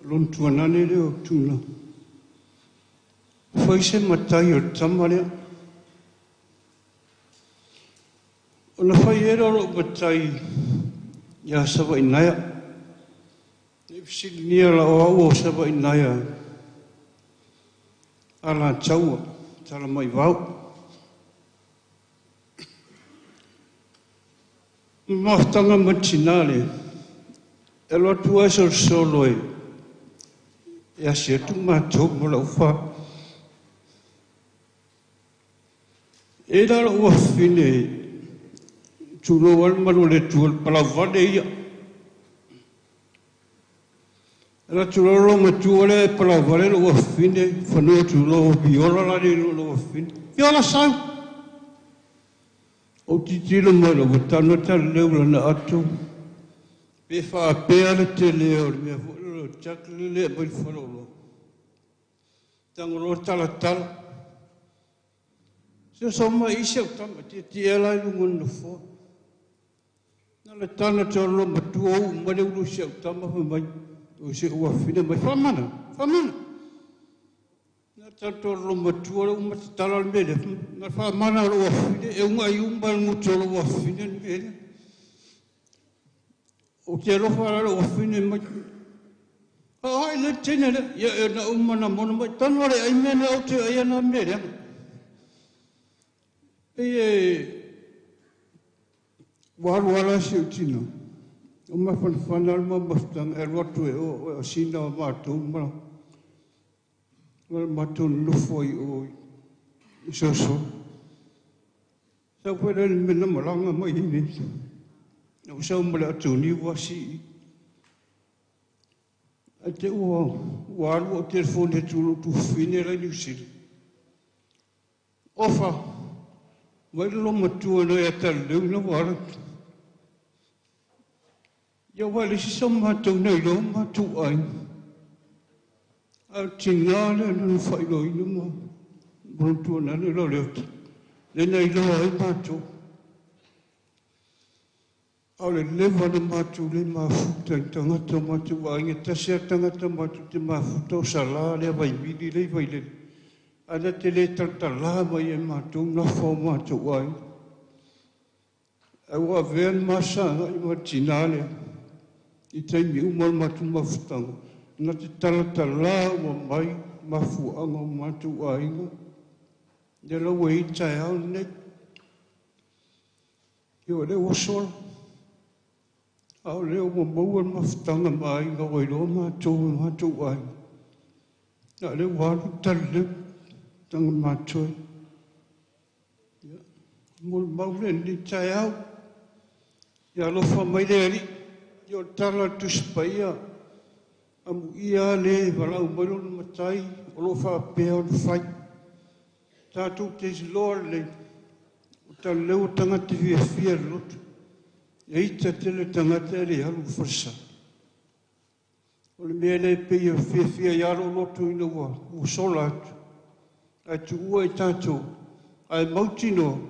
o lona tuanane lea o Tuna, fai se matai o le tama lea. Ona fai ai lea o lou matai ia Savainaea. Ne i fesiligia la o au o Savainaea Alataua, Talamaivao. Mafutaga ma le tina lea, e alu atu lava e solosolo e asi atu matou ma lau fa. E i ai la lou afafine, tulou lava le malu o le Atua, le palauvale ia. Alu atu loa le matua lea e palauvale lou afafine, fanua tulou, viola la le lou afafine. Viola sau! Ou tilotilo mai loa ua tago taleleu lana ato, pe faapea le tele o le mea foi lele o le chuck lele e aumai le faleoloa. Tago loa talatala. Se so mai i se tama tietie la i luga o le nofoa. Na le tala te o lo matua u ma le ulu se tama fai mai. O se ua fine mai whamana, whamana. Na tato lo matua le uma te tala le mele. Na whamana lo ua fine, e unga i umba le nguto lo ua fine le mele. O te alofa la lo ua fine mai. A ai le tene le, ia e na uma na mona mai. Tanu ale ai mea na o te ai ana mele. E e waru ala se utina. O ma whanawhana al ma mafutanga e rotu e o sina o mātou ma mātou nofo i o i soso. Sa koe le mena malanga mai i nei. O sa umale atu ni wasi. A te ua waru o telefone tulu tu fine lai New Zealand. Ofa, mai lo matua no e ta leu na wara. Ia wale si sa mātou nei lo mātou ai. A tina le na whailo ina ma. Mrontua nane lo leo. Le nei loa ai mātou. Au le lewa na mātou le mafuta i tangata mātou a inga tasi a tangata mātou te mafuta o sala le vai mili le vai le. Ana te le taltala mai e mātou na whao mātou ai. Au a vean masa i ma tina le. I taimi umal mātou mafutanga. Na te talatala ua mai mafuanga o mātou ainga. Ne laua i tae au nei. Ia o le wasola. Au leo ma maua mafutanga ma ainga o iloa mātou e mātou ainga. Na le walu tale tanga mātou. Ia, mo maule ni tae au. Ia alofa mai le ari. Ia o tala tuspaia. Amu ia le walau mai lona matai. O lo whaapea o le whai. Tātou te loa le. O ta leo tangata fia fia lotu. E ita tele tangata e le halu wharsa. O le mea le pei fia fia i alo lotu ina ua sola atu. Ai tu ua i tātou. Ai mautino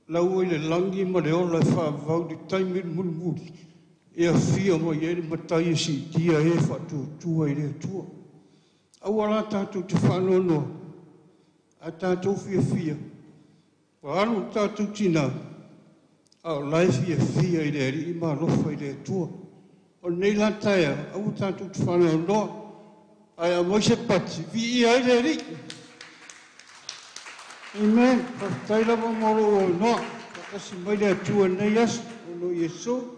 lau i le langi ma le ola e whaavau di taimi muli muli. E a fia mai e le matai e si tia e whaatutua i le atua. Aua la tātou te whaanonoa. A tātou fia fia. Wa alu tātou tina. A o lai fia fia i le ari i malofa i le atua. O nei la taia, aua tātou te whaanonoa. Ai a moi se pati, vi i ai le ari. Amen. Whakatai lava moro o noa. Whakasi mai le atua nei aso. O no Iesu.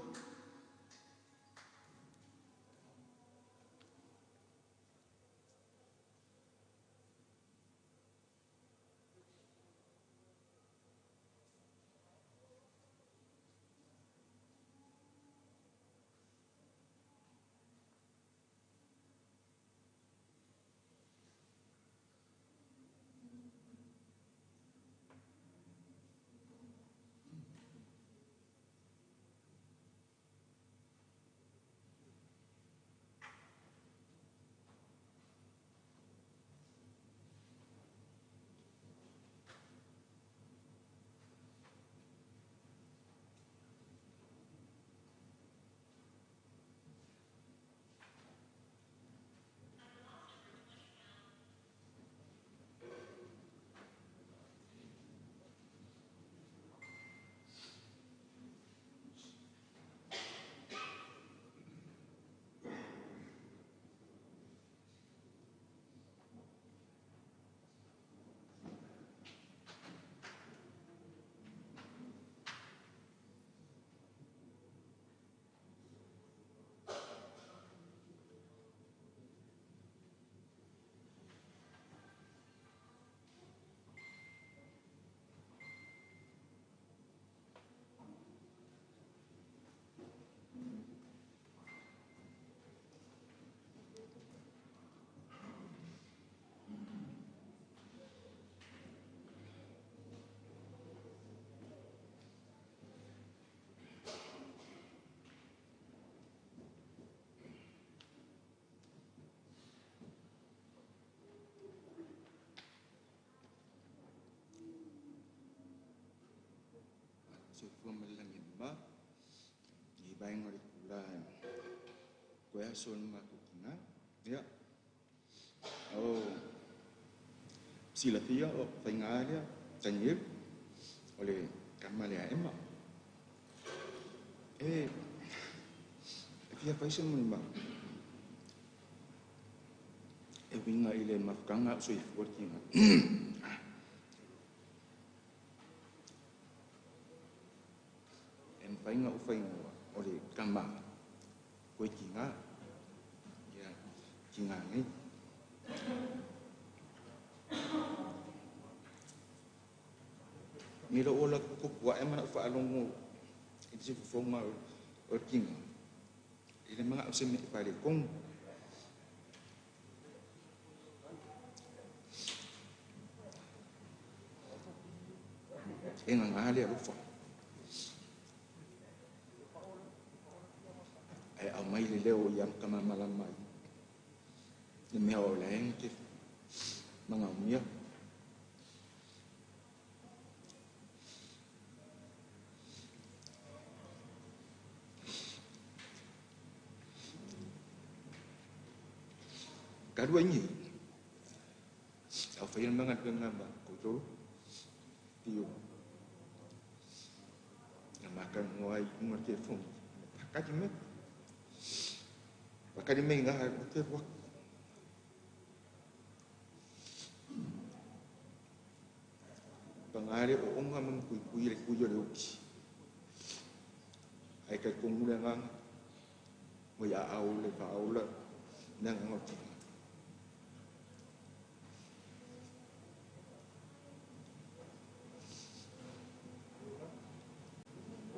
Koe aso le matou tina. Ia, o silafia o faiga lea, Daniel, o le tama lea a Ema. E fia fai se molimau e uiga i le mafutaga o soifua le tiga. E mafai ona ou faaigoa o le tama koe tiga, ia, tiga nei. Ni lou ola tutupu ae ma lau faalogo i le sifufoga o le tiga, i le manao se mea e faaletonu. E gagā le alofa. Ae aumai le leo ia matamalama ai le mea o lae na te manaomia. Talu ai nei, au whai ana galuega ma koutou pio na matalanoa ai i luga o le telefoni. Pakali mai. Pakali mai ngā o te rua. Pagā le ooga ma mapuipui i le kui o le oti. Ae talitonu le agaga, ua i aao le faaola le agaga o tina.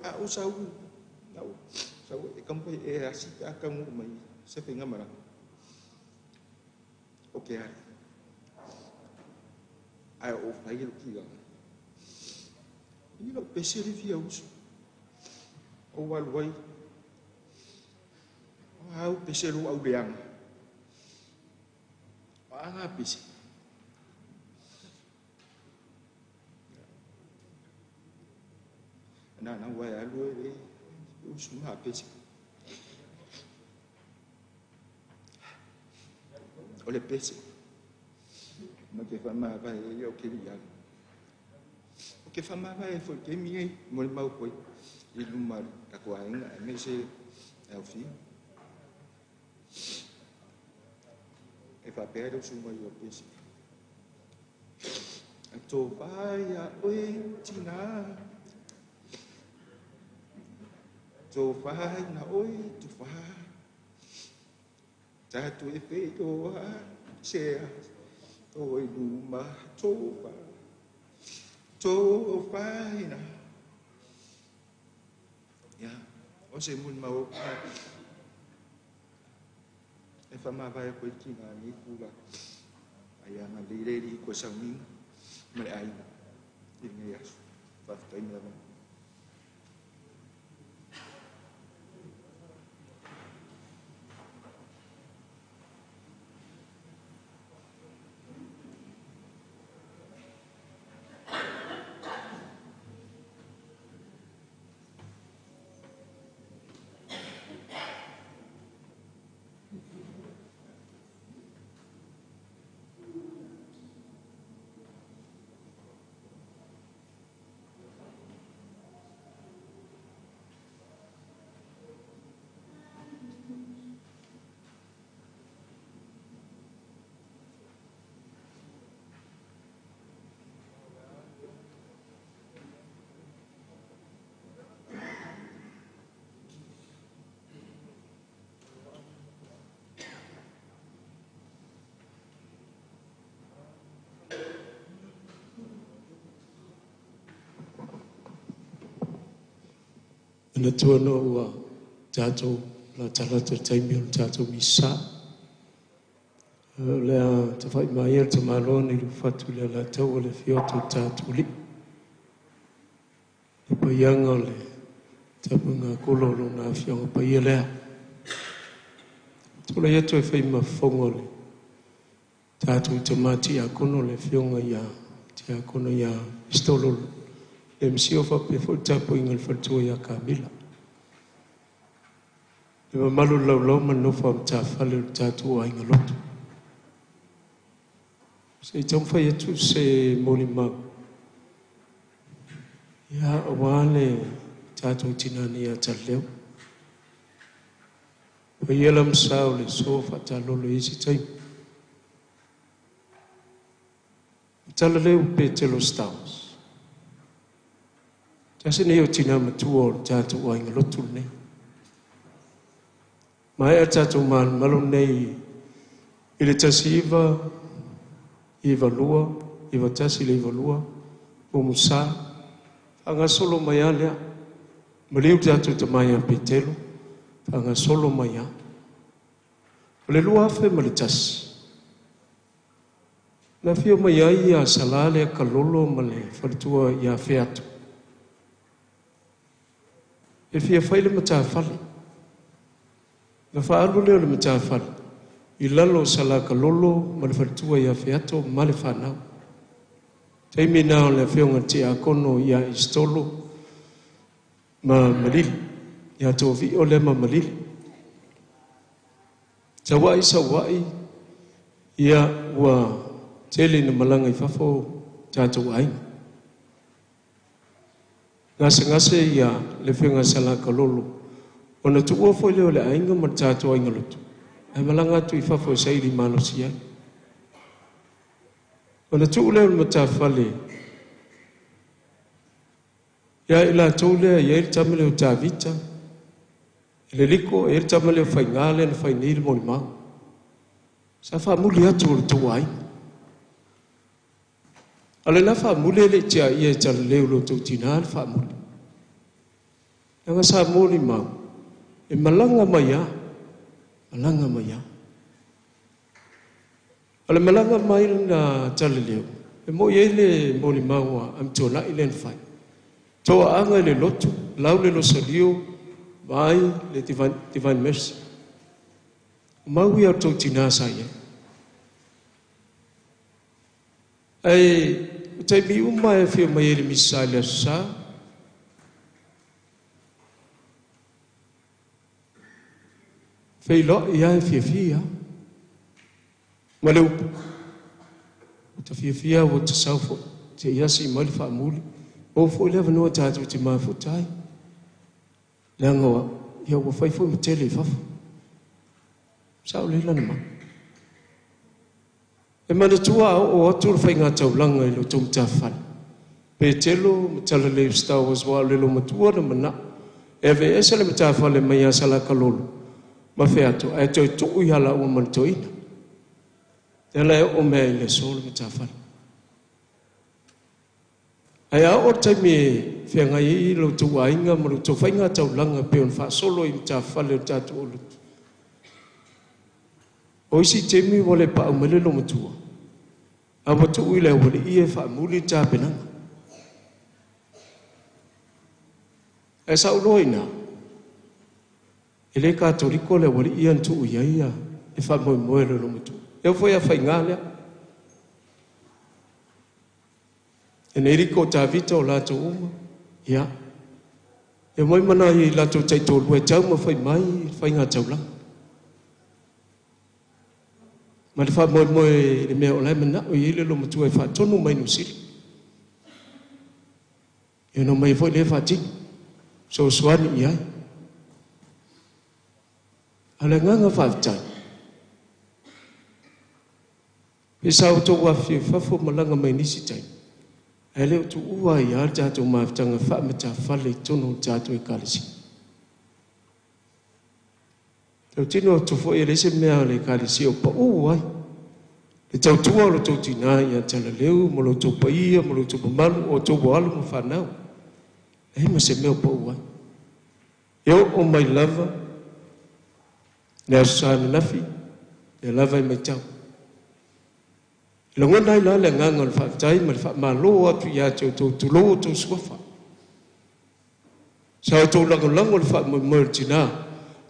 A ou sau, na ou sau e taumafai e asi pe a taunuu mai se faigamalaga o ke alu. Ae o ou fai lou tulaga. I lou pese le fia uso. Ou alu ai. O au pese lou auleaga. O a ngā pese. Na na ua e alu e usu ngā pese. O le pese. Ma te whamavae e o ke ri alu. O ke whamavae e foi te mi ei, mo le mau koe, i luma tatou aiga, aemaise le aofia. E faapea le usu mai o pese. Tofa ia oe tina, tofa ina oe tofa, tatu e feitoa sea, o i luma tofa, tofa ina. Ia, o se molimau e whamavae koe ki ngā nei kula. Ai anga leireri koe sauniga ma le aiga i lenei aso. Faafetai mo le avanoa. Manatua no ua tatou latalata i le taimi o le tatou misa. O le a tawhai mai le tamaloa nei lufatu le Alataua le afio atu o le tatou Alii. Le paiaga o le tapuaiga kolo o lona afioga paia lea. Tulai atu e fai ma fofoga o le tatou tama tiakono le afioga ia tiakono ia Pistolo le MCO faapea foi le tapuaiga a le faletua ia Kamila. Le mamalu o le laulau ma le nofo a matafale o le tatou aiga lotu. Se i taumafai atu se molimau, ia, aua le tatou tinā nei ia Talaleu. O ia la ma sa o le aso faatalolo i isi taimi. O Talaleu Petelo Stowers. Tasi nei o tinā matua o le tatou aiga lotu lenei. Maea tatou malumalu nei i le 1992, 91 i le 92, o Musa, faagasolo mai a lea. Maliu tatou tama ia Petelo, faagasolo mai a. O le 2001, na afio mai ai ia Sala lea Kalolo ma le faletua ia Feato. E fia fai le matafale. Na faaalu lea o le matafale i lalo o Salakalolo ma le faletua ia Feato ma le fanau. Taimi na o le afioga Tiakono ia Istolo ma Malili, ia Tovio lea ma Malili. Sauai, sauai, ia ua tele ina malaga i fafo tatou aiga. Gasegase ia le afioga Salakalolo, ona tuua foi lea o le aiga ma le tatou aiga lotu, ae malaga atu i fafo e saili malosi ai. Ona tuu lea o le matafale ia i latou lea e i ai le tama lea o Tavita, le liko e i ai le tama lea o Faiga lea na fai nei le molimau. Sa faamuli atu o le tou aiga. A o le la faamuli e le i tiaia e Talaleu lo tou tinā le faamuli. Leaga sa molimau, e malaga mai a, malaga mai a. O le malaga mai na Talaleu, e moi ai le molimau a Amituanai lea na fai. Toaaga i le lotu, lau le losalio, vaai le Divine Mercy. Mau ia o tou tinā sa i ai. Ae, o taimi uma e afio mai ai le misa i le aso Sa, feiloai lava e fiafia. Ma le upu, ua ta fiafia ua ta sau foi, te i asi mai le faamuli, o foi le avanoa tatou te mafuta ai. Leaga ia ua fai foi ma tele i fafo. Sa o le lana mau. E manatua a oo atu le faiga taulaga i lo tou matafale. Petelo ma Talaleu Stowers wa o le lomatua na mana. E ave ese le matafale mai ia Salakalolo ma Feato ae toe tuu ia laua ma le toeaina. E la e oo mea i le aso le matafale. Ae a oo le taimi e feagai ai lo outou aiga ma lo outou faiga taulaga pei ona faasolo i matafale o le tatou lotu. O isi taimi ua le paau mai le lomatua, a ua tuu i le aualii e faamuli le tapenaga. Ae sauloa i ina, e le katoliko le aualii ia na tuu i ai ia e faamoemoe le lomatua. E oo foi a faiga lea. E nei liko o Tavita o latou uma, ia. E mai mana i latou taitolua e tau ma fai mai faiga taulaga. Ma le faamoemoe le mea o lae manao i ai le lomatua e faatonu mai Niu Sila. E no mai foi le faatino. Sosoani i ai. A le agaga faafetai. Pe sa outou afifio i fafo malaga mai nisi taimi. Ae le o tuua ai lava le tatou mafutaga faamatafale i totonu o le tatou ekalesia. Tautino atu foi e leai se mea o le ekalesia o pau ai. Le tautua o lo outou tinā ia Talaleu ma lo outou paia ma lo outou mamalu o outou alo ma fanau. E ma se mea o pau ai. E oo mai lava le aso Sa ananafi, ia lava e matau. Lagona ai la le agaga o le faafetai ma le faamalo atu ia te outou, tulou outou suafa. Sa outou lagolago le faamoemoe o le tinā,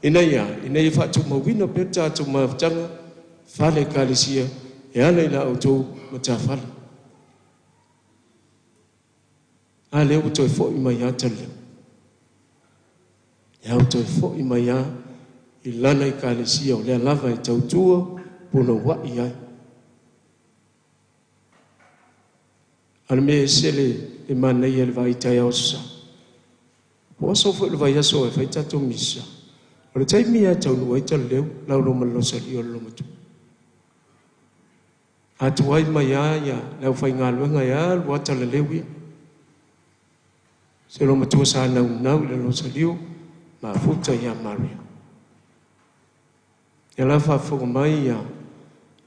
ina ia faatumauina pea le tatou mafutaga fale ekalesia e ala i la outou matafale. A lea ua toe foi mai ia Talaleu. Ia ua toe foi mai ia i lana ekalesia o lea lava e tautua punouai ai. A le mea e sele e manaia le vaai taeao sa. Po aso foi le vaiaso e fai tatou misa. O le taimi e taunuu ai talaleu, laulau ma le losalio o le lomatu. Atu ai mai a ia le aufaigaluega e alu ata talaleu ia. Se lomatua sa naunau i le losalio, mafuta ia Maria. Ia la faafofoga mai ia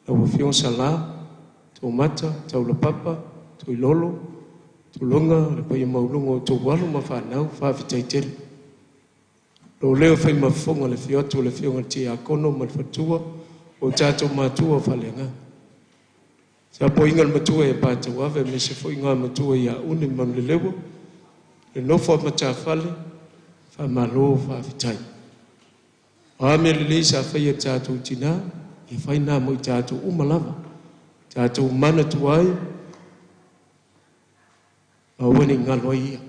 lau Afioga Sala, Tomata, Taulapapa, Tuilolo, Tuluga, le paia maualuga o outou alo ma fanau, faafetai tele. Lo leo fai mafofoga le afio atu o le Afioga i le Tiakono ma le faletua, o tatou matua faaleagaga. Tapuaiga a le matua ia Patauave aemaise foi ngā matua ia Une ma Manuleleua, le nofo a matafale, faamalo faafetai. O a mea lelei sa faia e tatou tinā, ia fai nā mo i tatou uma lava. Tatou manatua ai, ma aua ne i galo ai ia.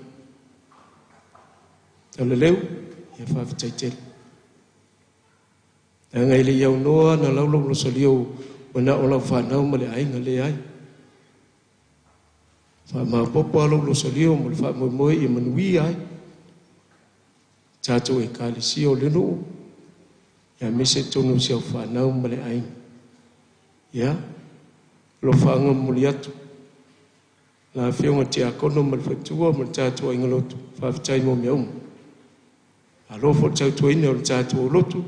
Talaleu, ia faafetai tele. Leaga e le i aunoa na laulau losalio ua na o lau fanau ma le aiga leai. Faamaopoopo lava lou losalio mo le faamoemoe ia manuia ai tatou ekalesia o le nuu, aemaise totonu o si au fanau ma le aiga. Ia, alofaaga momoli atu la Afioga i le Tiakono ma le faletua ma le tatou aiga lotu, faafetai mo mea uma. Malo foi le tautuaina o le tatou lotu.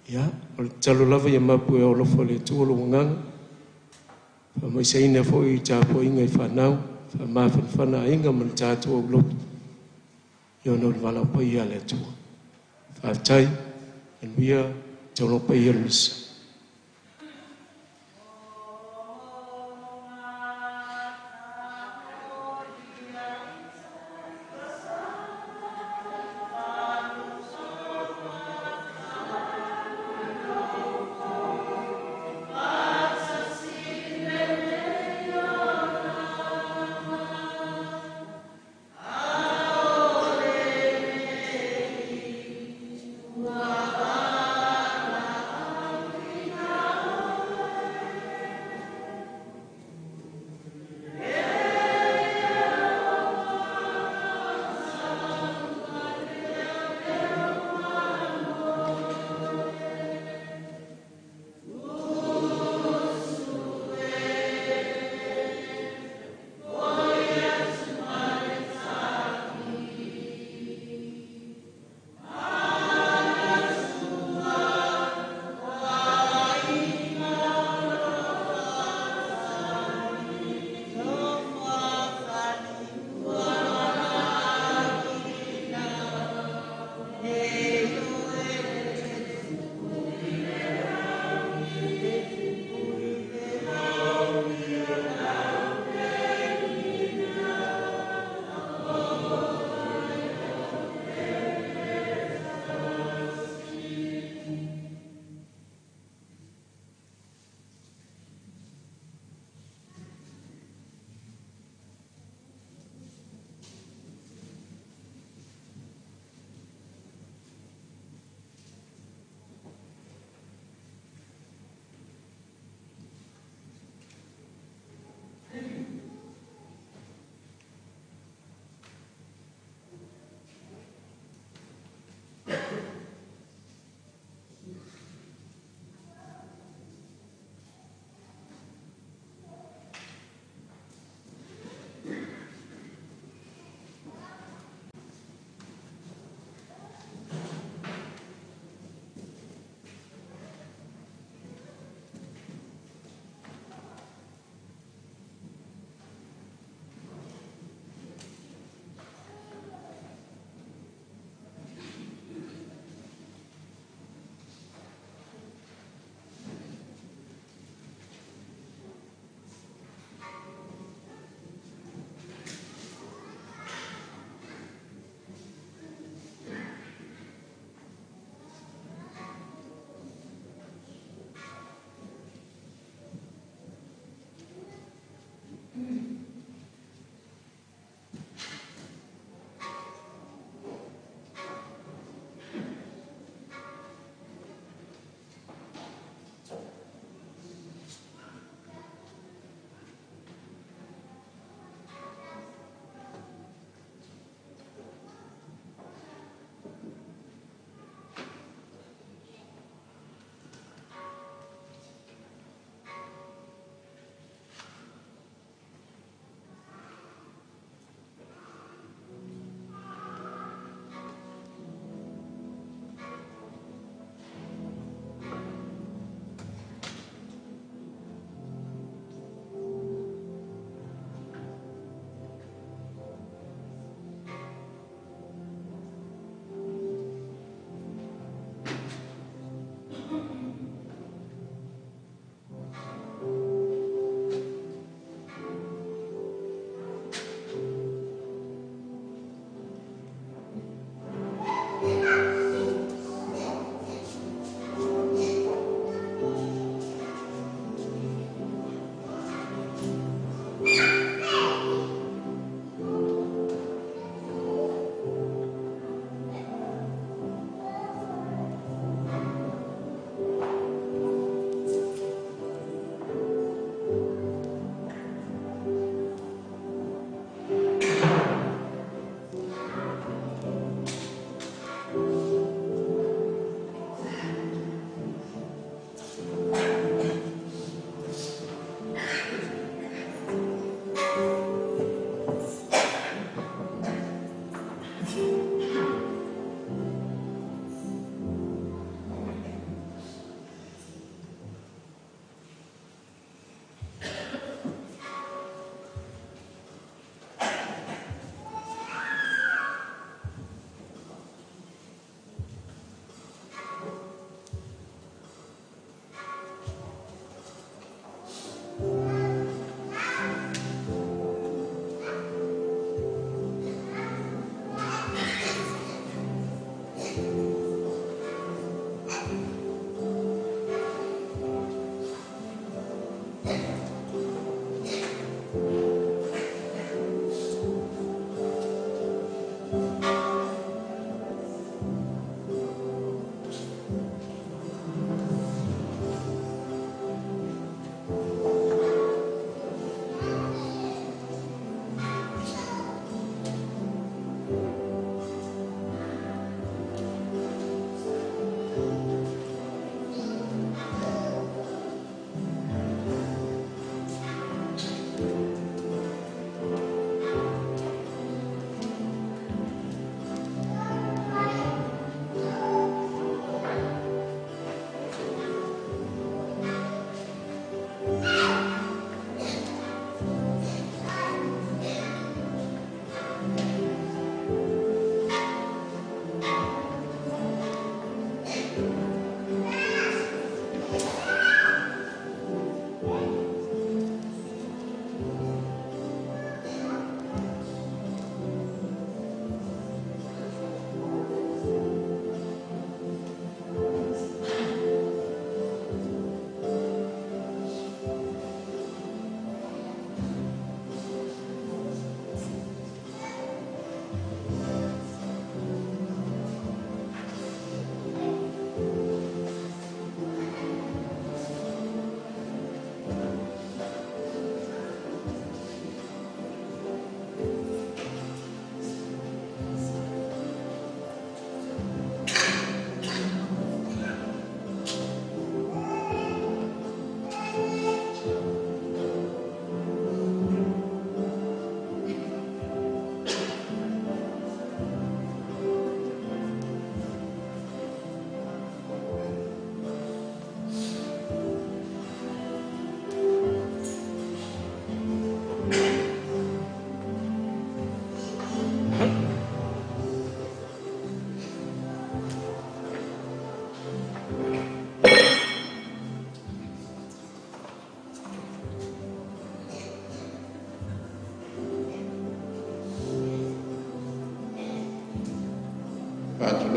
Ia, o le tatalo lava ia mapu e alofa o le Atua lou agaga, faamaiseaina foi i tapuaiga i fanau, faamafanafana aiga ma le tatou aulotu, ia ona o le valaau paia a le Atua. Faafetai, manuia, taulaga paia le misa.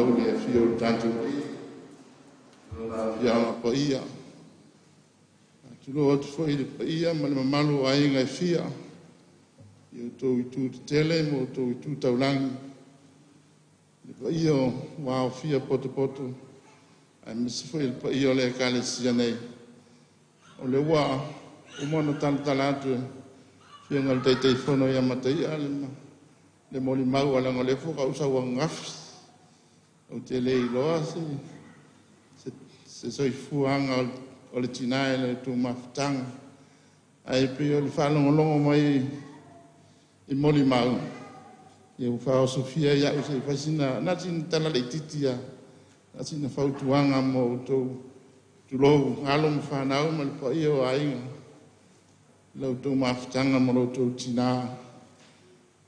Faatulou i le afio o le tatou Alii i Lona afioaga paia. Faatulou atu foi i le paia ma le mamalu o aiga e fia i outou itu tetele ma outou itu taulagi, le paia ua aofia potopoto, aemaise foi le paia o le Ekalesia nei. O lea ua uma ona talatala atu e le Afioga i le Taitaifono ia Mataia le molimau, leaga o lea faatoa ou sau ananafi. Ou te le iloa se soifuaga o le tina i le tou mafutaga, ae pei o le faalogologo mai i molimau, ia ua faaosofia ai au se i fai sina, na o sina tala laitiiti lava, na o sina fautuaga mo outou, tulou, alo ma fanau ma le paia o aiga, la outou mafutaga ma lo outou tina.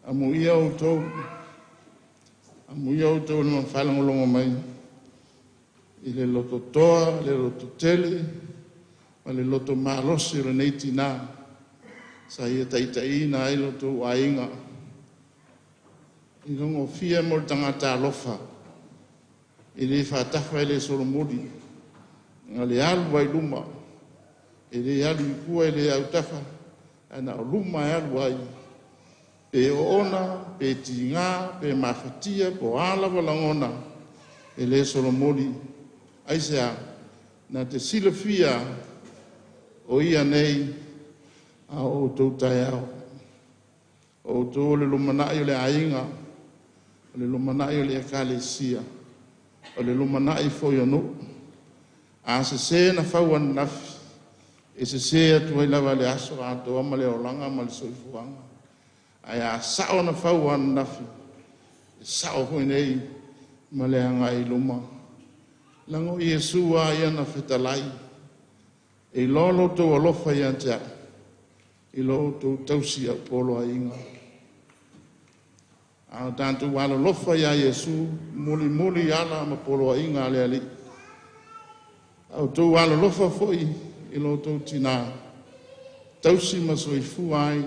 Amuia outou, amuia outou i le faalogologo mai i le lototoa, le lototele ma le loto malosi o lenei tina sa ia taitaiina ai lo outou aiga. I logofia mo le tagata alofa, e le faatafa, e le solomuli, na le alu ai luma, e le alu i tua, e le autafa, ae na o luma e alu ai, pe oona, pe tiga, pe mafatia, po o a lava lagona, e le solomuli. Aisea? Na te silafia o ia nei a o outou taeao. O outou o le lumanai o le aiga, o le lumanai o le ekalesia, o le lumanai foi o nuu. A sese na fau ananafi, e sese atu ai lava le aso atoa ma le olaga ma le soifuaga. Ae a sao na fau ananafi, e sao foi nei ma le agai i luma. Leaga o Iesu lava ia na fetalai, e iloa lo outou alofa ia te au, i lo outou tausi au poloaiga. A o tatou alolofa ia Iesu, mulimuli ala ma poloaiga a le Alii. A outou alolofa foi i lo outou tina, tausi ma soifua ai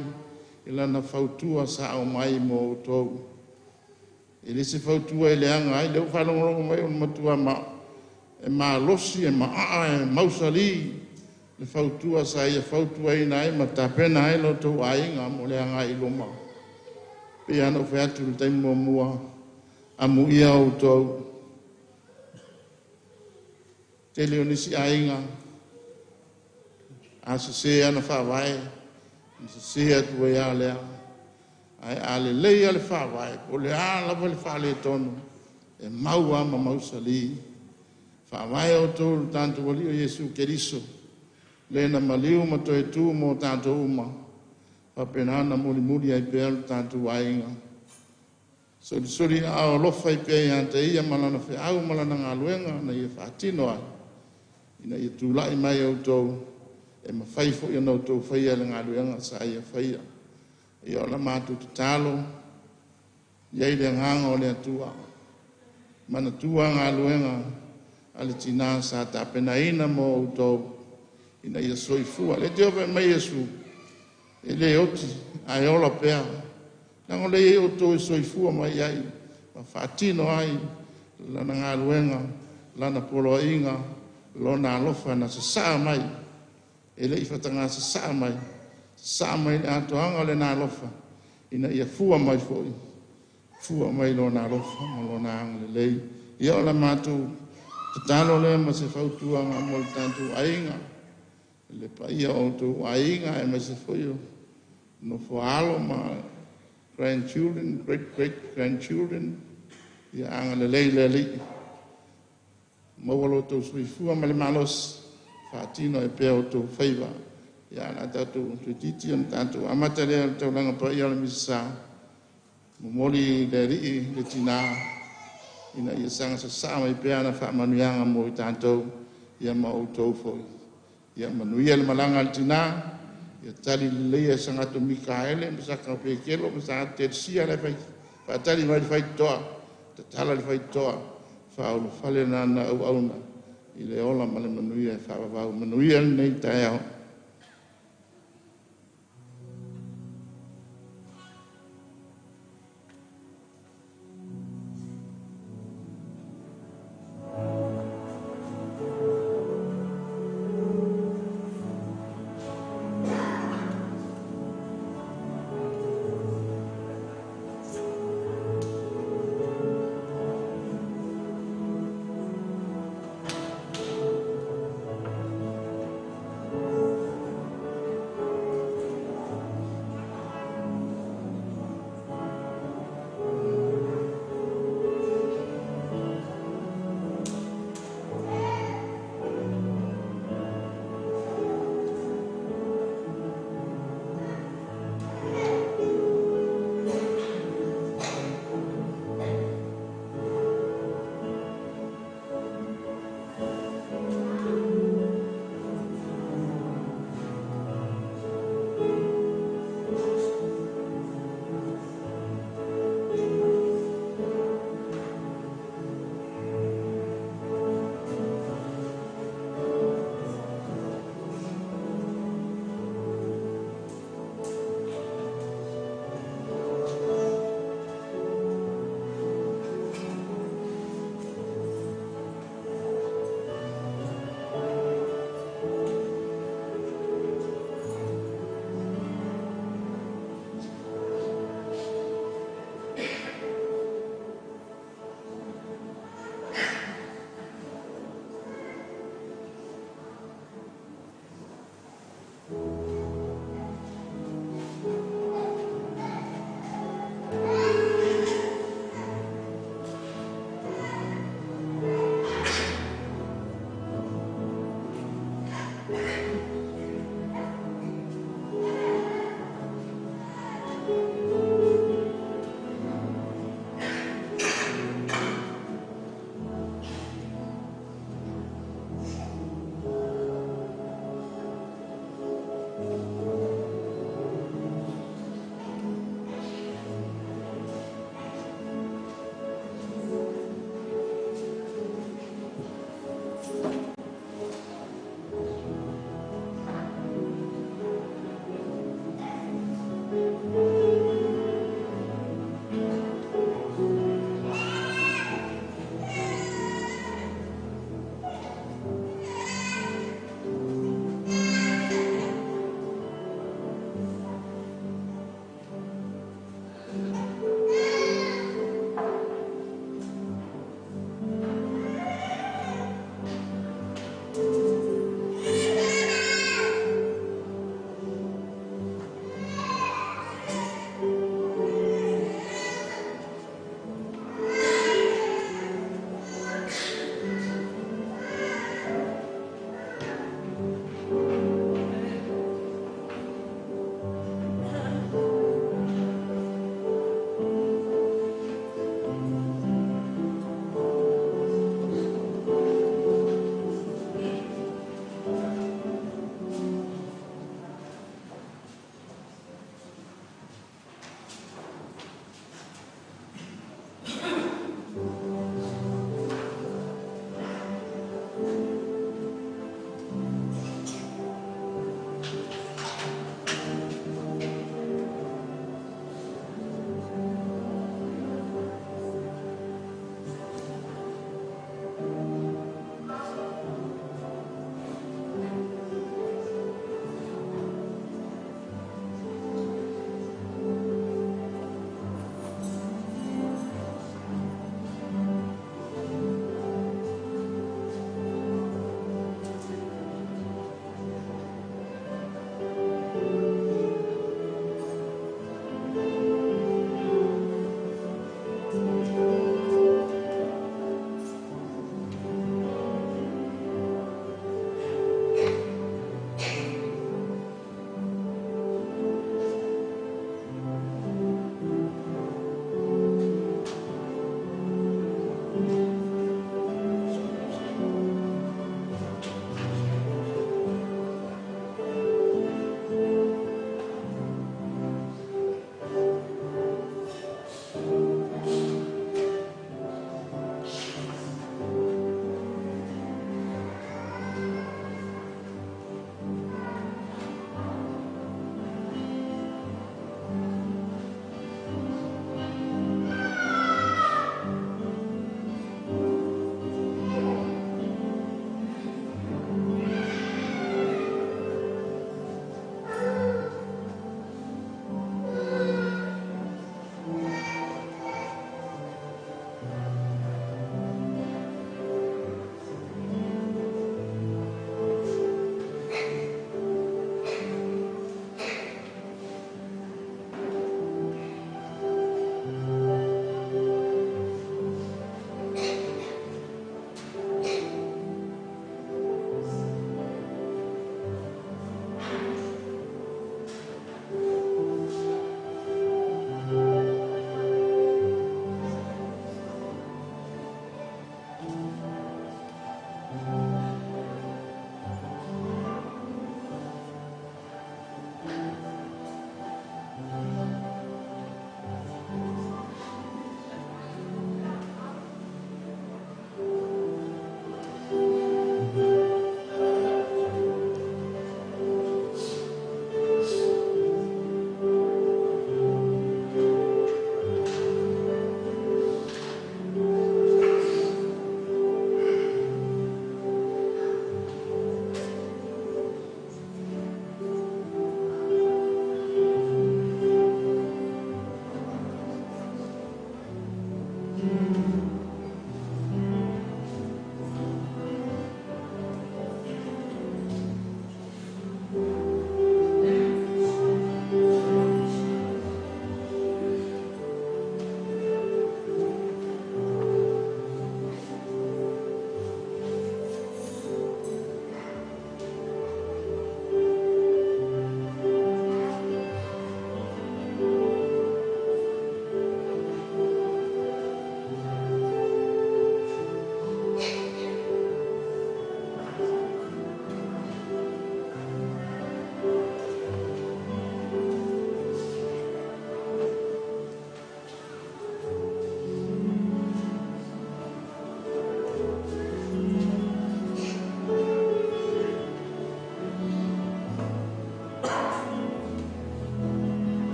i lana fautua sao mai mo outou. E le se fautua e leaga ai, lea ua faalogologo mai o le matua ma e malosi, e maa, e mausali le fautua sa ia fautuaina ai ma tapena ai lo outou aiga mo le agai i luma. Pei lava ona ou fai atu i le taimi muamua, amuia outou. Tele o nisi aiga, a sese ana faavae, na sese atu ai lava lea. Ae a lelei lava le faavae, po o le a lava le faaletonu, e mau lava ma mausali. Faavae outou i le tatou Alii o Iesu Keriso, le na maliu ma toe tu mo tatou uma, faapena ona mulimuli ai pea le tatou aiga. Solisoli aao alofa ai pea ia te ia ma lana feau ma lana galuega na ia faatino ai, ina ia tulai mai outou, e mafai foi ona outou faia le galuega sa ia faia. Ia o la matou tatalo, i ai le agaga o le Atua, manatua galuega a le tina sa tapenaina mo outou, ina ia soifua. Le te fai mai Iesu, e le oti, ae ola pea. Leaga o lea e outou e soifua mai ai, ma faatino ai lana galuega, lana poloaiga, lona alofa na sasaa mai, e le i fataga sasaa mai, sasaa mai le atoaga o lena alofa, ina ia fua mai foi, fua mai lona alofa ma lona agalelei. Ia o la matou tatalo lea ma se fautuaga mo le tatou aiga, le paia o outou aiga, aemaise foi o nofo a alo ma grandchildren, great great grandchildren, ia agalelei le Alii. Maua lo outou soifua ma le malosi, faatino ai pea outou faiva. Ia la tatou toeitiiti ona tatou amata lea o le taulaga paia o le Misa, momoli le Alii le tina, ina ia saga sasaa mai pea ana faamanuiaga mo i tatou, ia ma outou foi. Ia manuia le malaga a le tina, ia tali lelei e Sagato Mikaele ma Saka Pekelo ma Sagato Telesia le fai, faatali mai le faitotoa, tatala le faitotoa, faaulufale lana auauna i le ola ma le manuia e faavavau. Manuia lenei taeao.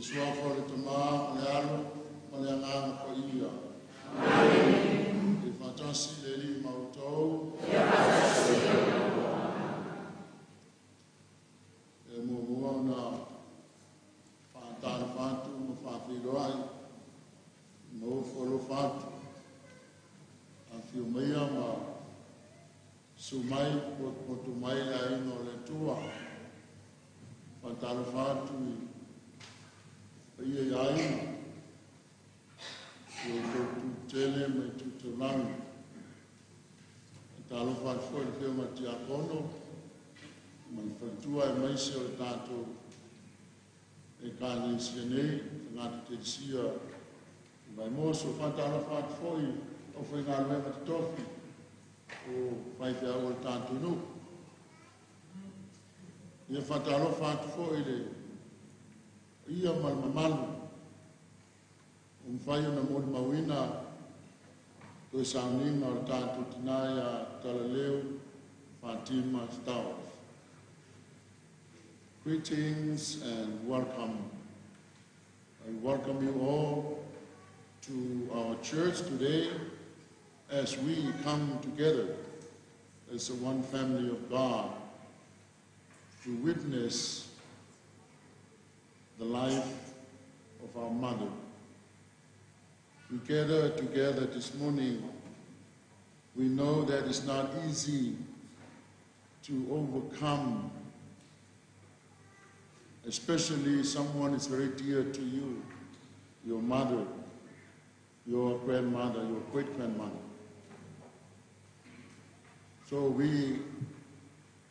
Suafa o le Tamā, o le Alo, ma le Agaga Paia. Amen. E faatasi le Alii ma outou. Ia faatasi. E muamua ona faatalofa atu ma faafeiloai ma ofo alofa atu. Afio maia ma susu mai, potopoto mai le aiga o le Atua. Faatalofa atu i paia i aiga, i outou tutele ma i tutulagi. Faatalofa atu foi i le Afioga i le Tiakono ma le faletua aemaise o le tatou Ekalesia nei, tagata telesia i Vaimoso. Faatalofa atu foi i aufaigaluega totofi o faifeau o le tatou nuu. Ia faatalofa atu foi i le paia ma le mamalu ua mafai ona molimauina toe sauniga o le tatou tina ia Talaleu Fatima Stowers. Greetings and welcome. I welcome you all to our church today as we come together as a one family of God to witness the life of our mother. We gather together this morning. We know that it's not easy to overcome, especially someone is very dear to you, your mother, your grandmother, your great-grandmother. So we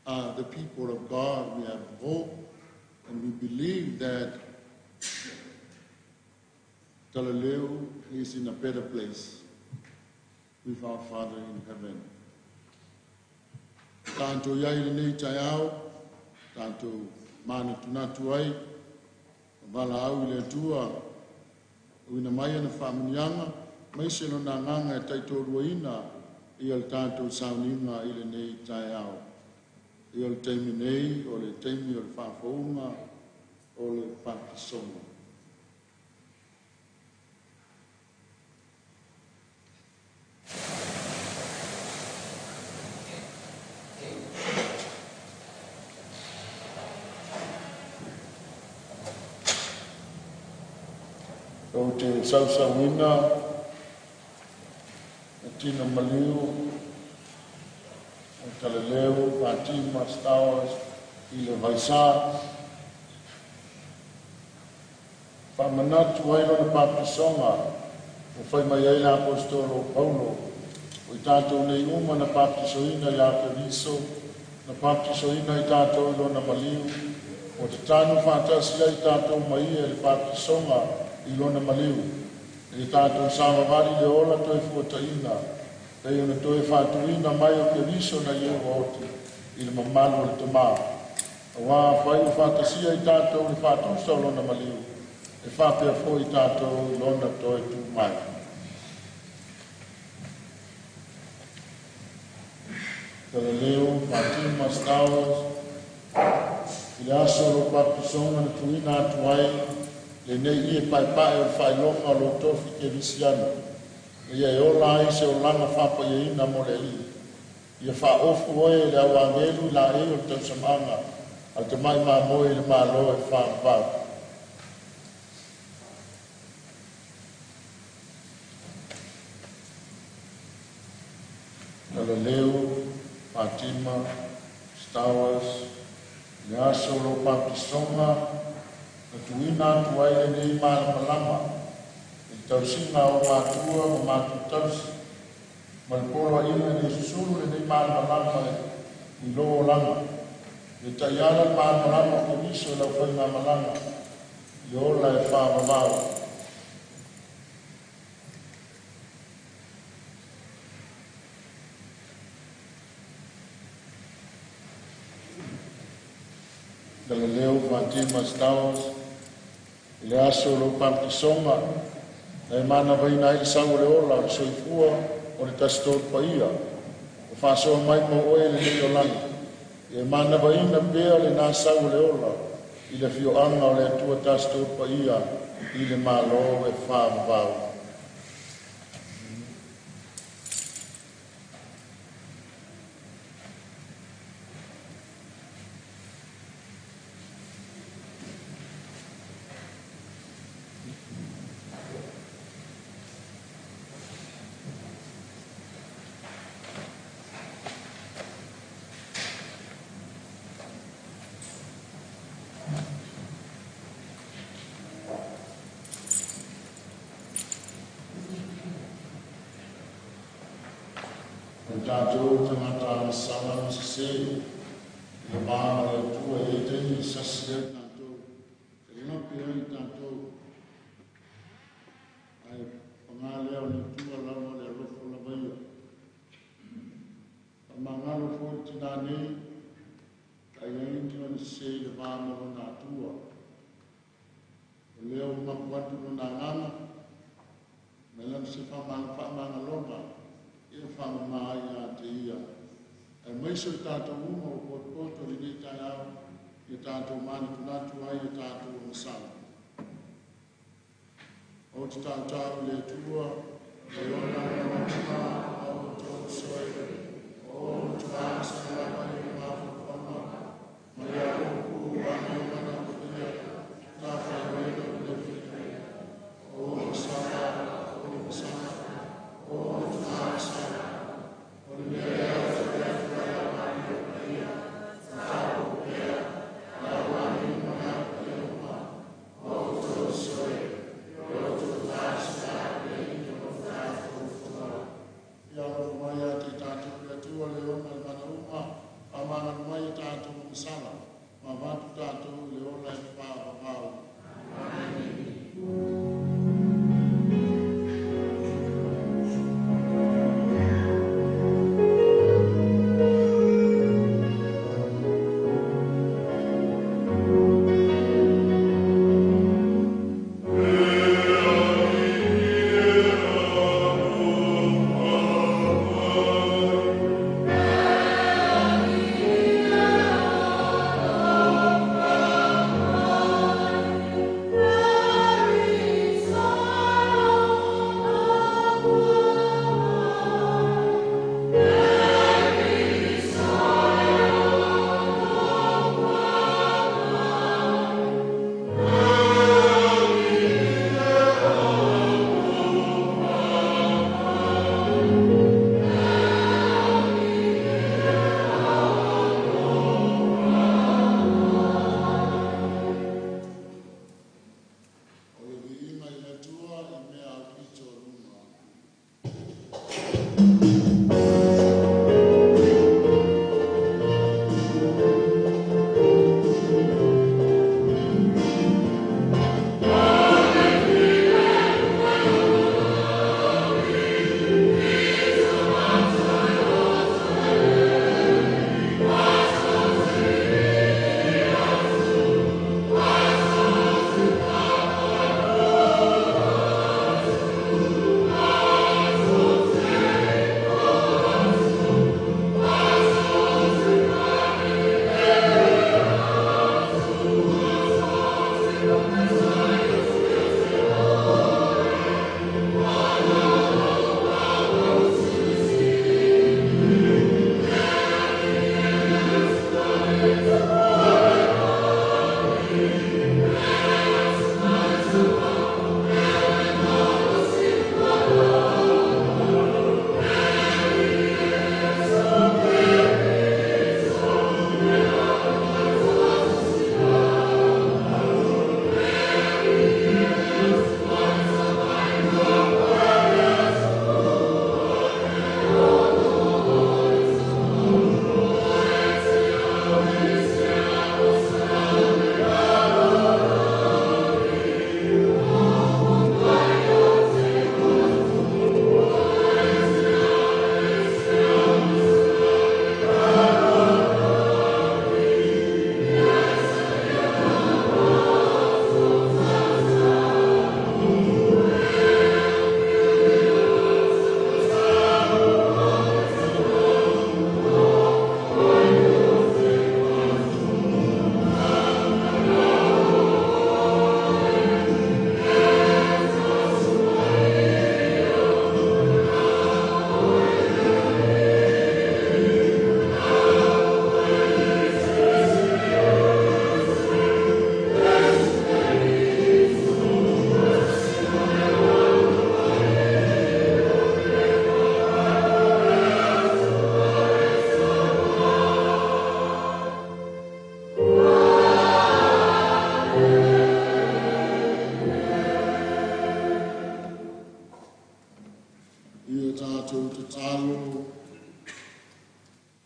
are the people of God. We have hope, and we believe that Talaleu is in a better place with our Father in heaven. Tatou iai lenei taeao, tatou manatunatu ai, valaau i le Atua, uina mai ana faamanuiaga, aemaise lona agaga e taitoaluaina ia le tatou sauniga i lenei taeao. Ia o le taimi nei, o le taimi o le faafouga o le papisoga. Ou te sausauina le tino maliu o Talaleu Fatima Stowers i le vaisā. Faamanatu ai lona papisoga ua fai mai ai le Aposetolo o Paulo, o i tatou nei uma na papatisoina ia Keriso, na papatisoina i tatou i lona maliu, ua tatanu faatasi ai tatou ma ia i le papatisoga i lona maliu, i le tatou savavali le ola toe fuataina, pei ona toe faatuina mai o Keriso na i e ua oti i le mamalu o le Tamā. Auā afai ua faatasia i tatou i le faatusa o lona maliu, e faapea foi i tatou i lona toe tu mai. Talaleu Fatima Stowers, i le aso o lou papatisoga na tuuina atu ai lenei ie paepae o le faailoga o lou tofi kerisiano, ina ia e ola ai se olaga faapaiaina mo le Alii. Ia faaofu oe e le au agelu i laei o le tausamaga a le tamai mamoe i le Malo e whaavavau. Talaleu Fatima Stowers, i le aso o lou papatisoga na tuuina atu ai lenei malamalama i le tausiga a ou matua ma matou tausi, ma le poloaiga ina ia susulu lenei malamalama i lou olaga. Ia taiala le malamalama o Keriso i lau faigamalaga i le ola e faavavau. Talaleu Fatima Stowers, i le aso o lou papatisoga, na e manavaina ai le sau o le ola o le soifua o le Tasi Tolu Paia, ua faasoa mai mo oe lenei olaga. Ia e manavaina pea lenā sau o le ola I le afioaga o le Atua Tasi Tolu Paia i le Malo e faavavau. O tatou tagata agasala ma sesē i le va ma le Atua, e i ai taimi e sasi ai tatou, e lape ai tatou, ae paga lea o le Atua lava o le alofa lava ia. Faamagalo foi le tinā nei, ka i ai ni ona sesē i le va ma lona Atua. O lea ua mapu atu lona agaga, mai lana se faamagaloga, ia faamama ai ia te ia. Aemaise o tatou uma ua potopoto i lenei taeao, ia tatou manatunatu ai ia tatou agasala. Ou te tautau i le Atua, e ona ona ma outou soe, o matua agasala lava i ou mafaufauga, ma le upu amioga na faia, tafailele o le faia. O agasala, o agasala, o matua agasala, o le mea lea o te atu ai au amio paia, ma tapo pea, le au amio ma le au paia uma, ma outou soe, e outou tasi ia i o tatou Atua. Ia alofa mai ia te tatou.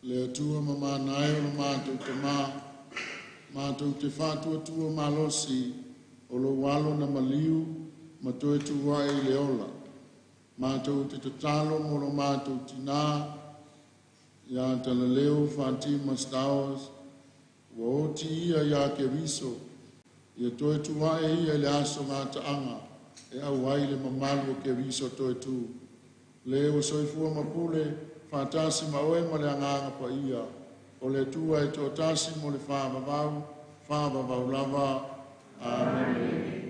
Le Atua mamana e o lo matou Tamā, matou te faatuatua malosi o lou alo na maliu ma toe tuuaʻe i le ola. Matou te tatalo mo lo matou tinā iā Talaleu Fatima Stowers, ua oti ia iā Keriso, ia toe tuuaʻe ia i le aso gataaga e auai le mamalu o Keriso toe tu. Le ua soifua ma pule faatasi ma oe ma le Agaga Paia, o le Atua e toatasi mo le faavavau, faavavau lava. Amene.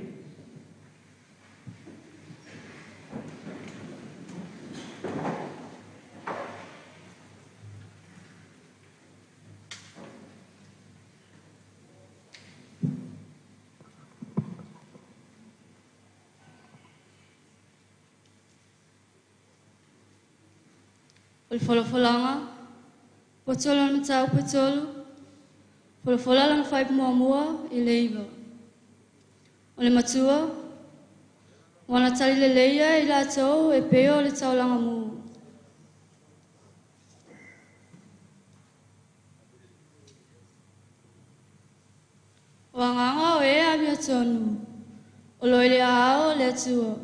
O le folafolaga, poto lona mataupu e tolu, folafola lona fuaiupu muamua i le 9. O le matua, ua na tali lelei i latou e pei o le taulaga mu. O agaga o e amiotonu, o lo i le aao o le Atua,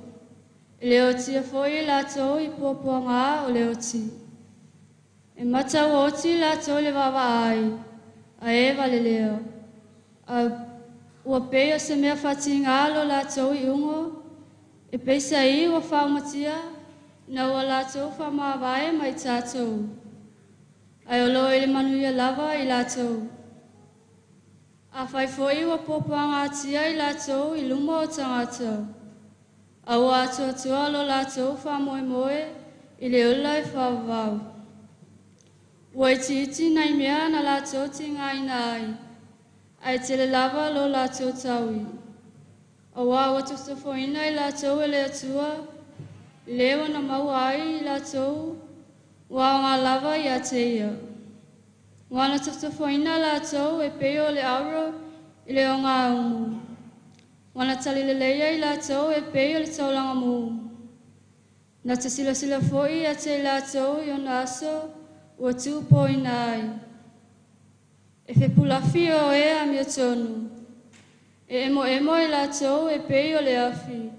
e le otia foi i latou i puapuaga o le oti. E matau oti latou i le vaavaai, a e valelea. A ua pei o se mea faatiga lo latou iuga, e peisai ua faaumatia ina ua latou faamavae mai tatou. Ae o lo o i le manuia lava i latou. Afai foi ua puapuagatia i latou i luma o tagata, a ua atoatoa lo latou faamoemoe i le ola e faavavau. Ua itiiti nai mea na latou tigaina ai, ae tele lava lo latou taui. Auā ua tofotofoina i latou e le Atua, le ua na maua ai i latou, ua aoga lava ia te ia. Ua na tofotofoina latou e pei o le auro i le ogaumu. Ua na tali lelei i latou e pei o le taulaga mu. Na te silasila foi ia te i latou i ona aso ua tuupoina ai. E fepulafi o e amiotonu. E emoemo i latou e pei o le afi.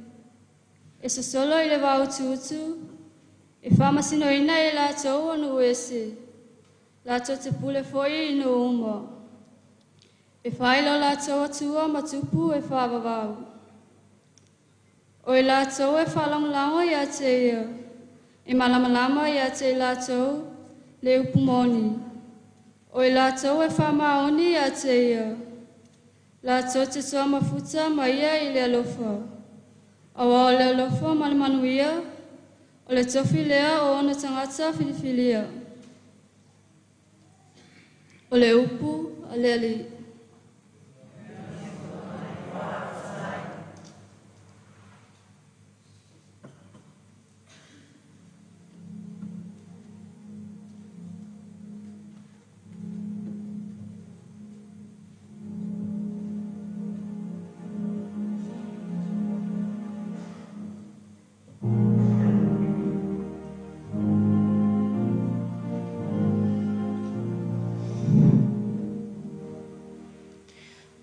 E sosolo i le vaotutu, e faamasinoina e latou o nuu ese. Latou te pule foi i nuu uma. E fai lo latou Atua ma tupu e faavavau. O i latou e faalagolago ia te ia, e malamalama ia te i latou le upu moni. O i latou e faamaoni ia te ia, latou te toamafuta ma ia i le alofa. Auā o le alofa ma le manuia, o le tofi lea o ona tagata filifilia. O le upu a le Alii.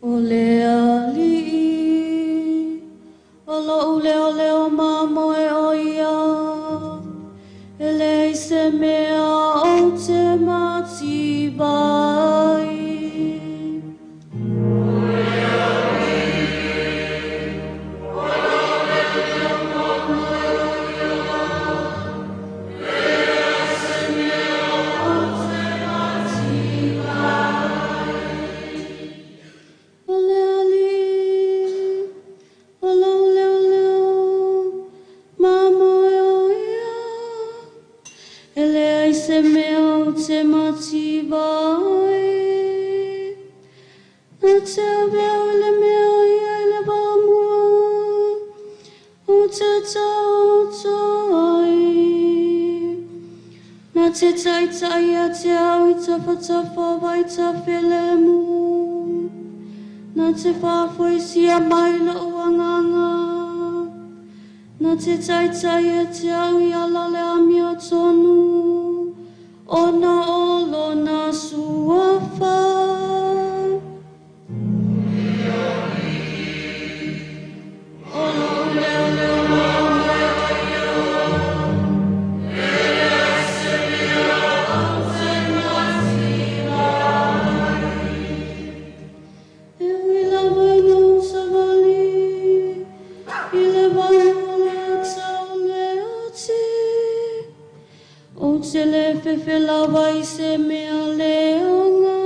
O le Alii, o loʻu leoleo mamoe o ia, e leai se mea ou te mativa ai. O le Alii, o loʻu leoleo mamoe o ia, e leai se mea ou te mativa ai. Na te ave au i le mea ia i le vaamua, ou te taoto ai. Na te taitai ia te au i tafatafa o vaitafelemu. Na te faafoisia mai loʻu agaga. Na te taitai ia te au i ala o le amiotonu, ona o lona mea leaga.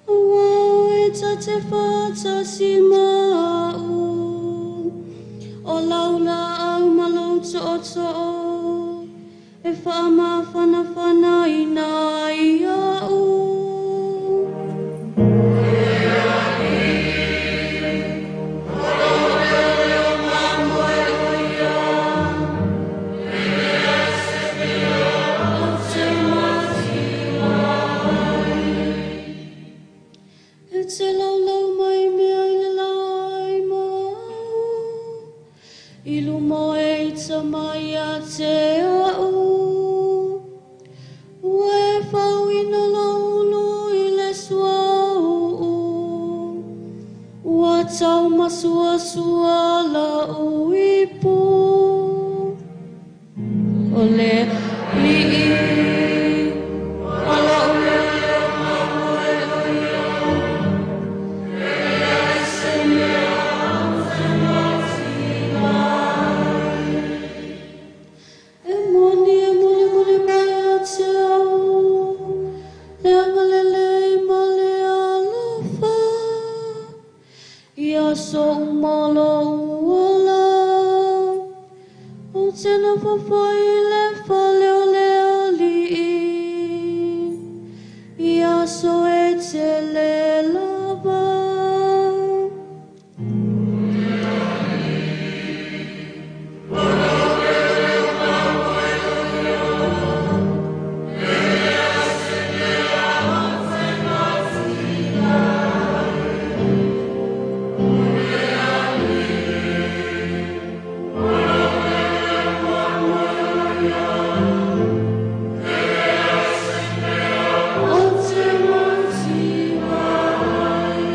Aua o e ta te faatasi ma a'u, o lau laau ma lou tootoo e faamafanafanaina ai a'u. E te laulau mai mea i le lai ma au, i luma o e ita mai ia te a'u. Ua e fauina lou ulu i le suauu, ua taumasuasua la'u ipu. O le Alii o la'u leoleo mamoe o ia, e leai se mea ou te mativa ai. E moni e mulimuli mai ia te a'u le agalelei ma le alofa, i aso uma o lo'u ola. Ou te nofo foi i le fale o le Alii, i aso e tele lava. Ou te mativa ai.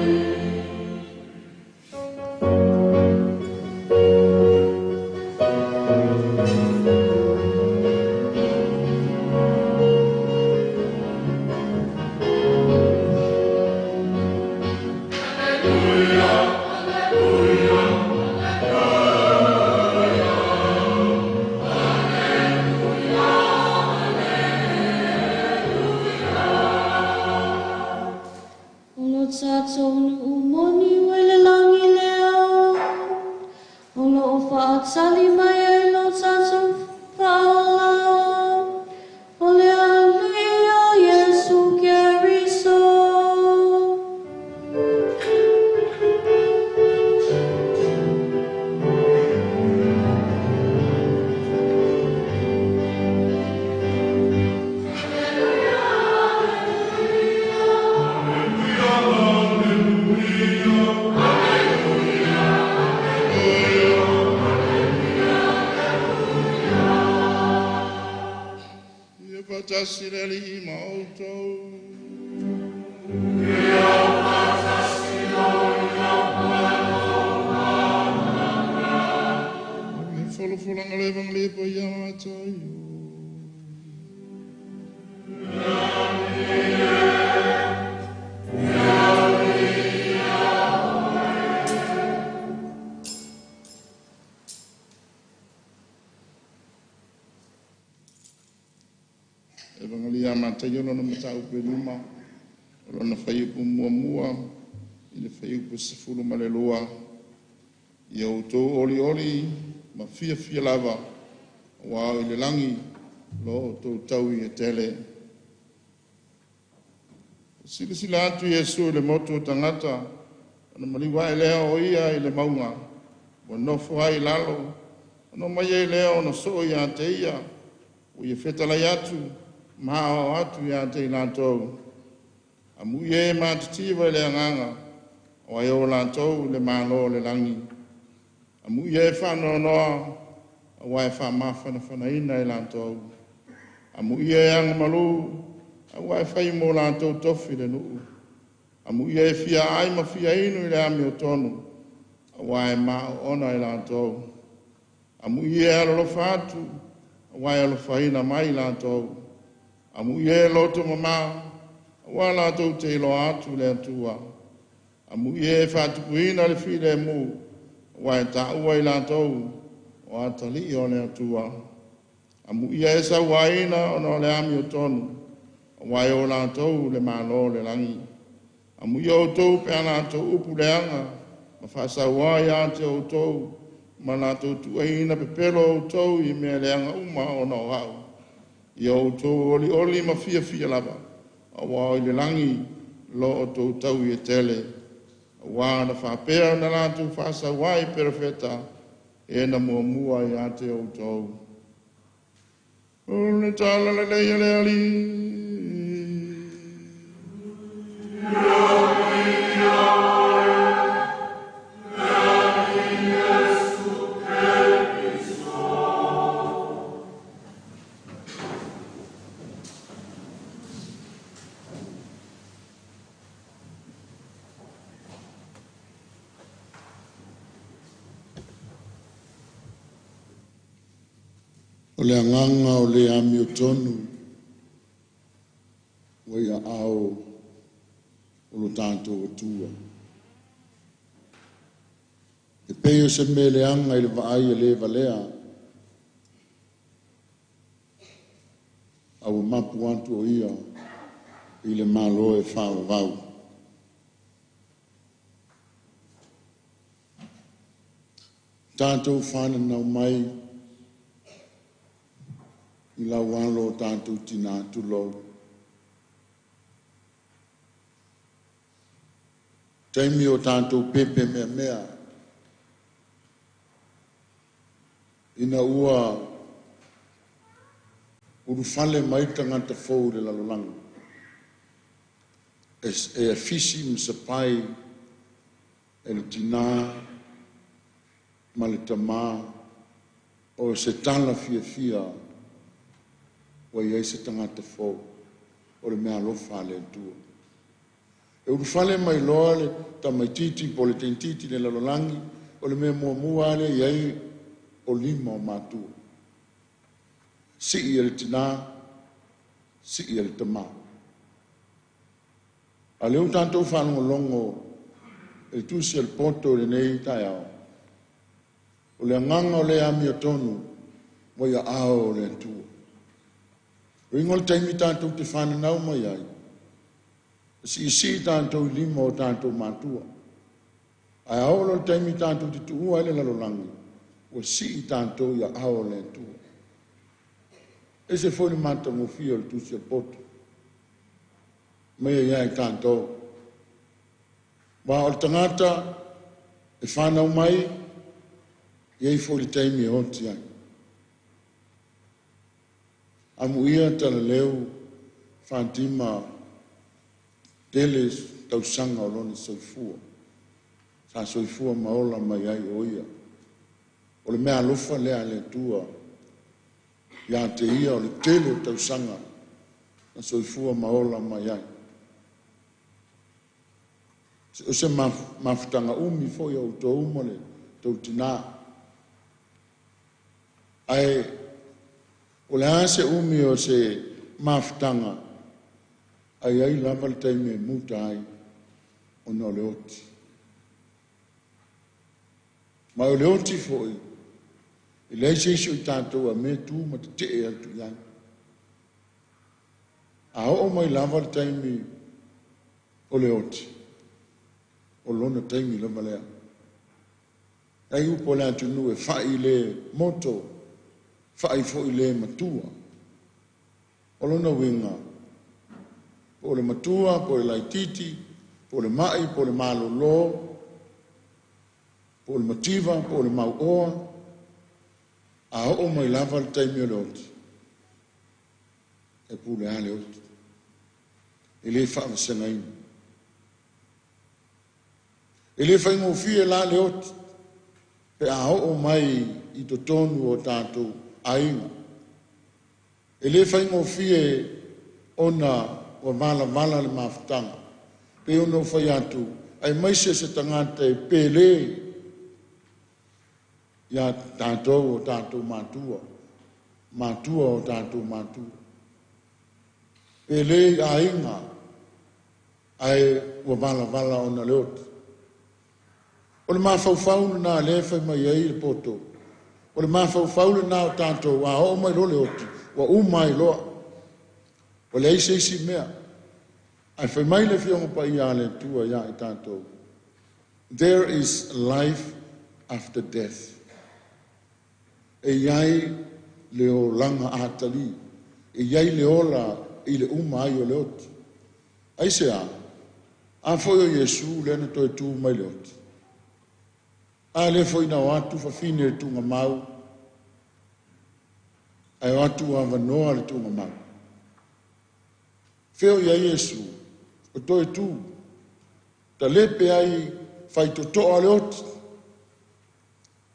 O lo tatou nuu moni ua i le lagi lea, o loo faatali mai ai lo tatou faaola, o le Alii o Iesu Keriso. Ia faatasi le Alii ma outou. Le folafolaga o le Evagelia Paia a Mataio. Evagelia a Mataio lona mataupu e 5, o lona fuaiupu muamua i le fuaiupu 12. Ia outou olioli ma fiafia lava, aua o i le lagi lo outou taui e tele. Silasila atu Iesu i le motu o tagata, ona maliu ae lea o ia i le mauga, ua nofo ai i lalo, ona omai ai lea ona soo ia te ia, ua ia fetalai atu, ma aoao atu ia te i latou. Amuia e matitiva i le agaga, o ai o latou i le malo o le lagi. Amuia e faanoanoa, aua e faamafanafanaina e latou. Amuia e agamalu, aua e fai mo latou tofi le nuu. Amuia e fia ai ma fia inu i le amiotonu, aua e maoona e latou. Amuia e alolofa atu, aua e alofaina mai latou. Amuia e loto mama, aua latou te iloa atu le Atua. Amuia e faatupuina le filemu, aua e taua i latou o atalii o le Atua. Amuia e sauaina ona o le amiotonu, Auā e o latou le Malo o le lagi. Amuia outou pe a latou upu leaga ma faasauā ia te outou ma latou tuuaiina pepelo outou i mea leaga uma ona o a'u. Ia outou olioli ma fiafia lava, auā o i le lagi lo outou taui e tele. Auā na faapea ona latou faasauā i perofeta e na muamua ia te outou. O le tala lelei a le Alii. O le agaga o le amiotonu ua i aao o lo tatou Atua. E pei o se mea leaga i le vaai e le valea, a ua mapu atu o ia i le Malo e faavavau. Tatou whananau mai i lau alo o tatou tina tulou. Taimi o tatou pepe mea mea. Ina ua ulufale mai tagata fou i le lalolagi. E afisi ma sapai e le tina ma le tamā o se tala fiafia ua i ai se tagata fou o le mea alofa a le Atua. E ulufale mai loa le tamaititi po o le teintiti le lalolagi o le mea muamua lea i ai o lima o matua. Sii e le tina, sii e le tamā. A lea ua tatou faalogologo e tusi a le poto i lenei taeao, o le agaga o le amiotonu ua i aao o le Atua. O ingo le taimi tatou te whananau mai ai, siisii tatou i lima o tatou matua. Ae a oo loa le taimi tatou te tuua ai le lalolagi, ua sii tatou i aao o le Atua. E se foi le matagofie o le tusi a le poto. Mai ai ai tatou. Wa o le tagata e whanau mai, i ai foi le taimi e oti ai. Amuia talaleu Fatima tele tausaga o lona soifua. Sa soifua ma ola mai ai o ia. O le mea alofa lea a le Atua ia te ia o le tele o tausaga na soifua ma ola mai ai. O se mafutaga umi foi o outou ma le tou tina. Ae o le a se umi o se mafutaga ai ai lava le taimi e muta ai ona o le oti. Ma o le oti foi, e leai se isi o i tatou a mea tu ma tetee atu i ai. A oo mai lava le taimi o le oti, o lona taimi lava lea. Ai upo le atunuu e fai le moto, fai foi le matua. O lona uiga, po o le matua, po o le laititi, po o le mai, po o le malolo, po o le mativa, po o le mauoa, a oo mai lava le taimi o le oti, e pule a le oti. E le faavasegaina. E le faigofie la le oti, pe a oo mai i totonu o tatou aiga. E le faigofie ona ua valavala le mafutaga. Pe ona o fai atu, ai mai se se tagata e pele ia tatou o tatou matua, matua o tatou matua. Pele i aiga, ai ua valavala ona le oti. O le mafaufau lena lea e fai mai ai le poto. O le mafaufau lena o tatou, a oo mai loa le oti, ua uma ai loa. Ua leai se isi mea. Ae fai mai le Afioga Paia a le Atua iā i tatou, There is life after death. E i ai le olaga atalii, e i ai le ola i le uma ai o le oti. Aisea? A foi o Iesu lea na toe tu mai le oti. A lea foi na o atu fafine i le tuugamau, ae o atu avanoa le tuugamau. Fea o i ai Iesu, o toe tu, talepe ai faitotoa le oti.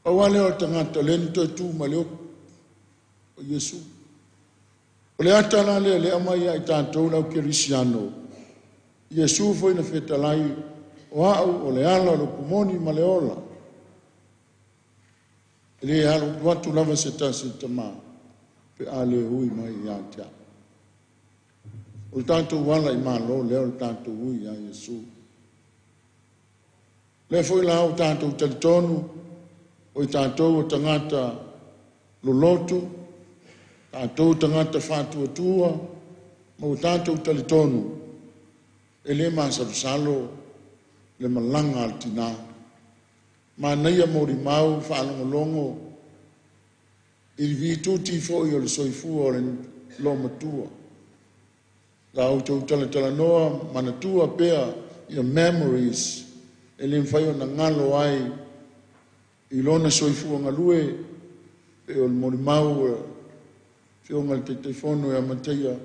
Pau lava lea o le tagata lea na toe tu mai le oti, o Iesu. O le ata la lea lea aumai ia i tatou le au kerisiano, Iesu foi na fetalai, o au o le ala o le upu moni ma le ola. E le alu atu lava se tasi i le Tamā, pe a le ui mai ia te au. O le tatou ala i malo lea o le tatou ui iā Iesu. Lea foi la ua tatou talitonu, o i tatou o tagata lolotu, tatou tagata faatuatua, ma ua tatou talitonu, e le masalosalo le malaga a le tinā. Manaia molimau faalogologo i le vituti foi o le soifua o le loomatua. La outou talatalanoa manatua pea ia memories e le mafai ona galo ai i lona soifua galue, pe o le molimau a Afioga i le Taitaifono ia Mataia,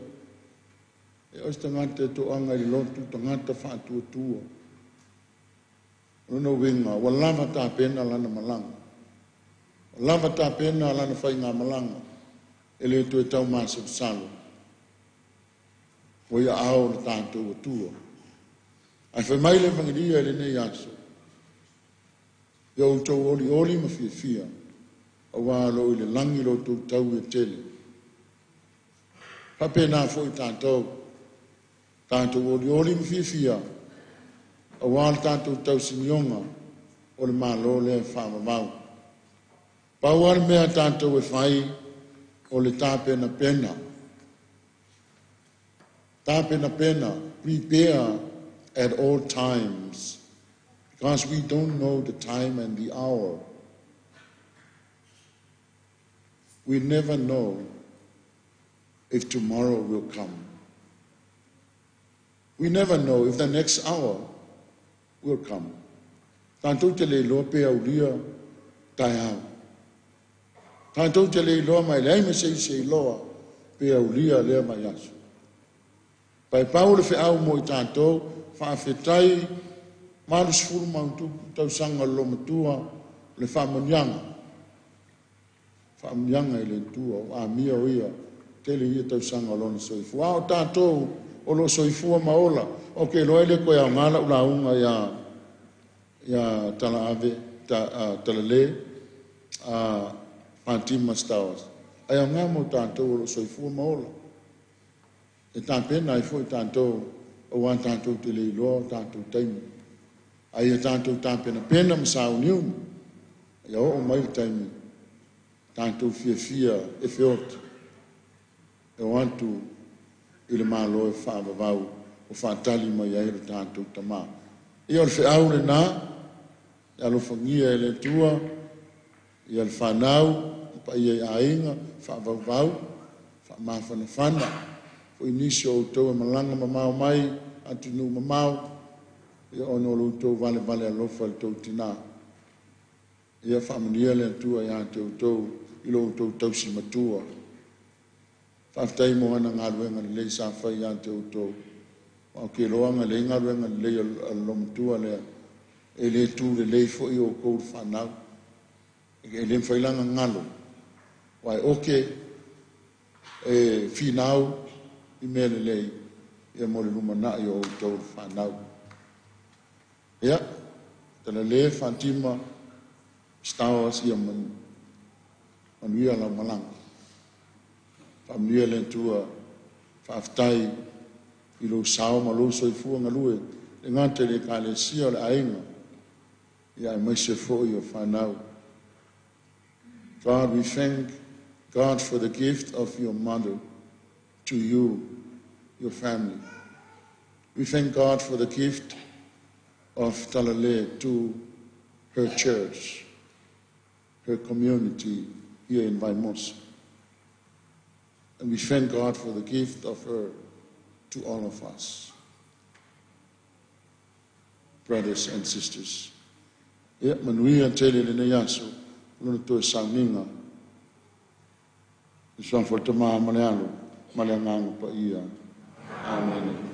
e o se tagata e toaga i le lotu, tagata faatuatua. O lona uiga, ua lava tapena lana malaga. Ua lava tapena lana faigamalaga, e le toe taumasalosalo. Ua ia ao le tatou Atua. Ae fai mai le Evangelia i lenei aso, ia outou olioli ma fiafia, auā o lo o i le lagi lo outou taui e tele. Faapena foi tatou, tatou olioli ma fiafia, auā le tatou tausinioga o le Malo lea e faavavau. Pau lava le mea tatou e fai o le tapenapena. Tapenapena, prepare at all times, because we don't know the time and the hour. We never know if tomorrow will come. We never know if the next hour will come. Tatou te le iloa pe aulia taeao. Tatou te le iloa ma e leai ma se isi e iloa pe aulia lea vaiaso. Paepau le feau mo i tatou, faafetai 80 ma tupu tausaga o le loomatua le faamanuiaga. Faamanuiaga i le Atua o amia o ia tele ia tausaga o lona soifua. A o tatou o lo o soifua ma ola, o ke iloa e le koe aoga lau lauga ia Talaave, ta, Talalē, Fatima Stowers. Ai aoga mo tatou o lo o soifua ma ola. E tapena ai foi tatou, auā tatou te le iloa o tatou taimi. Ai ia tatou tapenapena ma sauniuni, ia oo mai le taimi, tatou fiafia e feoti, e o atu i le Malo e faavavau o faatali mai ai lo tatou Tamā. Ia o le feau lenā, e alofagia e le Atua, ia le fanau, paia i aiga, faavauvau, faamafanafana, foi nisi o outou e malaga mamao mai, atunuu mamao, ia ona o lo outou valevale alofa i le tou tinā. Ia faamanuia le Atua iā te outou i lo outou tausi matua. Faafetai mo ana galuega lelei sa fai iā te outou. Ma o ke iloaga lei galuega lelei a le loomatua lea, e le tū lelei foi outou le fanau. E le mafai la ona galo, aua e oke e finau i mea lelei ia mo le lumanai o outou le fanau. Ia, Talalē Fatima Stowers, ia manuia lau malaga. Faamanuia le Atua, faafetai i lou sao ma lou soifua galue, le gata i le ekalesia o le aiga, ia aemaise foi o fanau. God, we thank God for the gift of your mother to you. your family. We thank God for the gift of Talalea to her church, her community here in Vaimoso. And we thank God for the gift of her to all of us, brothers and sisters. Ia, manuia tele lenei aso, lona toe sauniga. I suafa o le Tama ma le Alo, ma le Agaga Paia. Amene.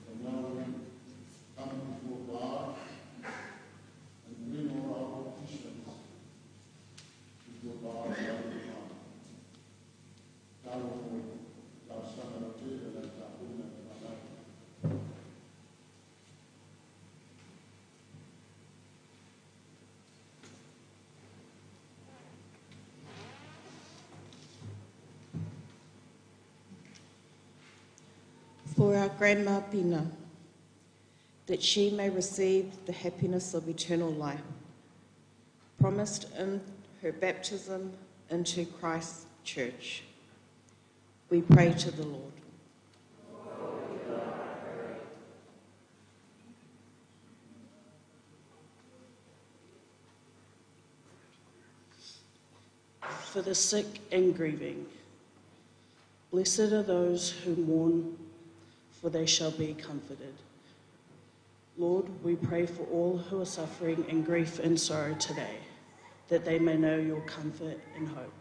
And now we come before God and bring all our petitions before God and our God. Talo mo talosaga lautele la tapuaiga a le fanau. For our Grandma Pina, that she may receive the happiness of eternal life, promised in her baptism into Christ's church. We pray to the Lord. For the sick and grieving, blessed are those who mourn, for they shall be comforted. Lord, we pray for all who are suffering in grief and sorrow today, that they may know your comfort and hope.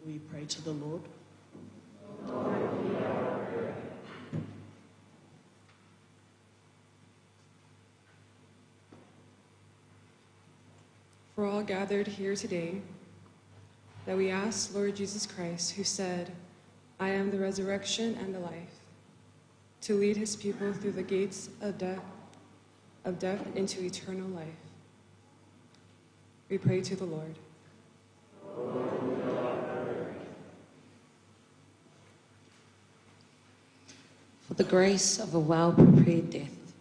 We pray to the Lord. For all gathered here today, that we ask Lord Jesus Christ, who said, I am the resurrection and the life, to lead his people through the gates of death into eternal life. We pray to the Lord. For the grace of a well-prepared death,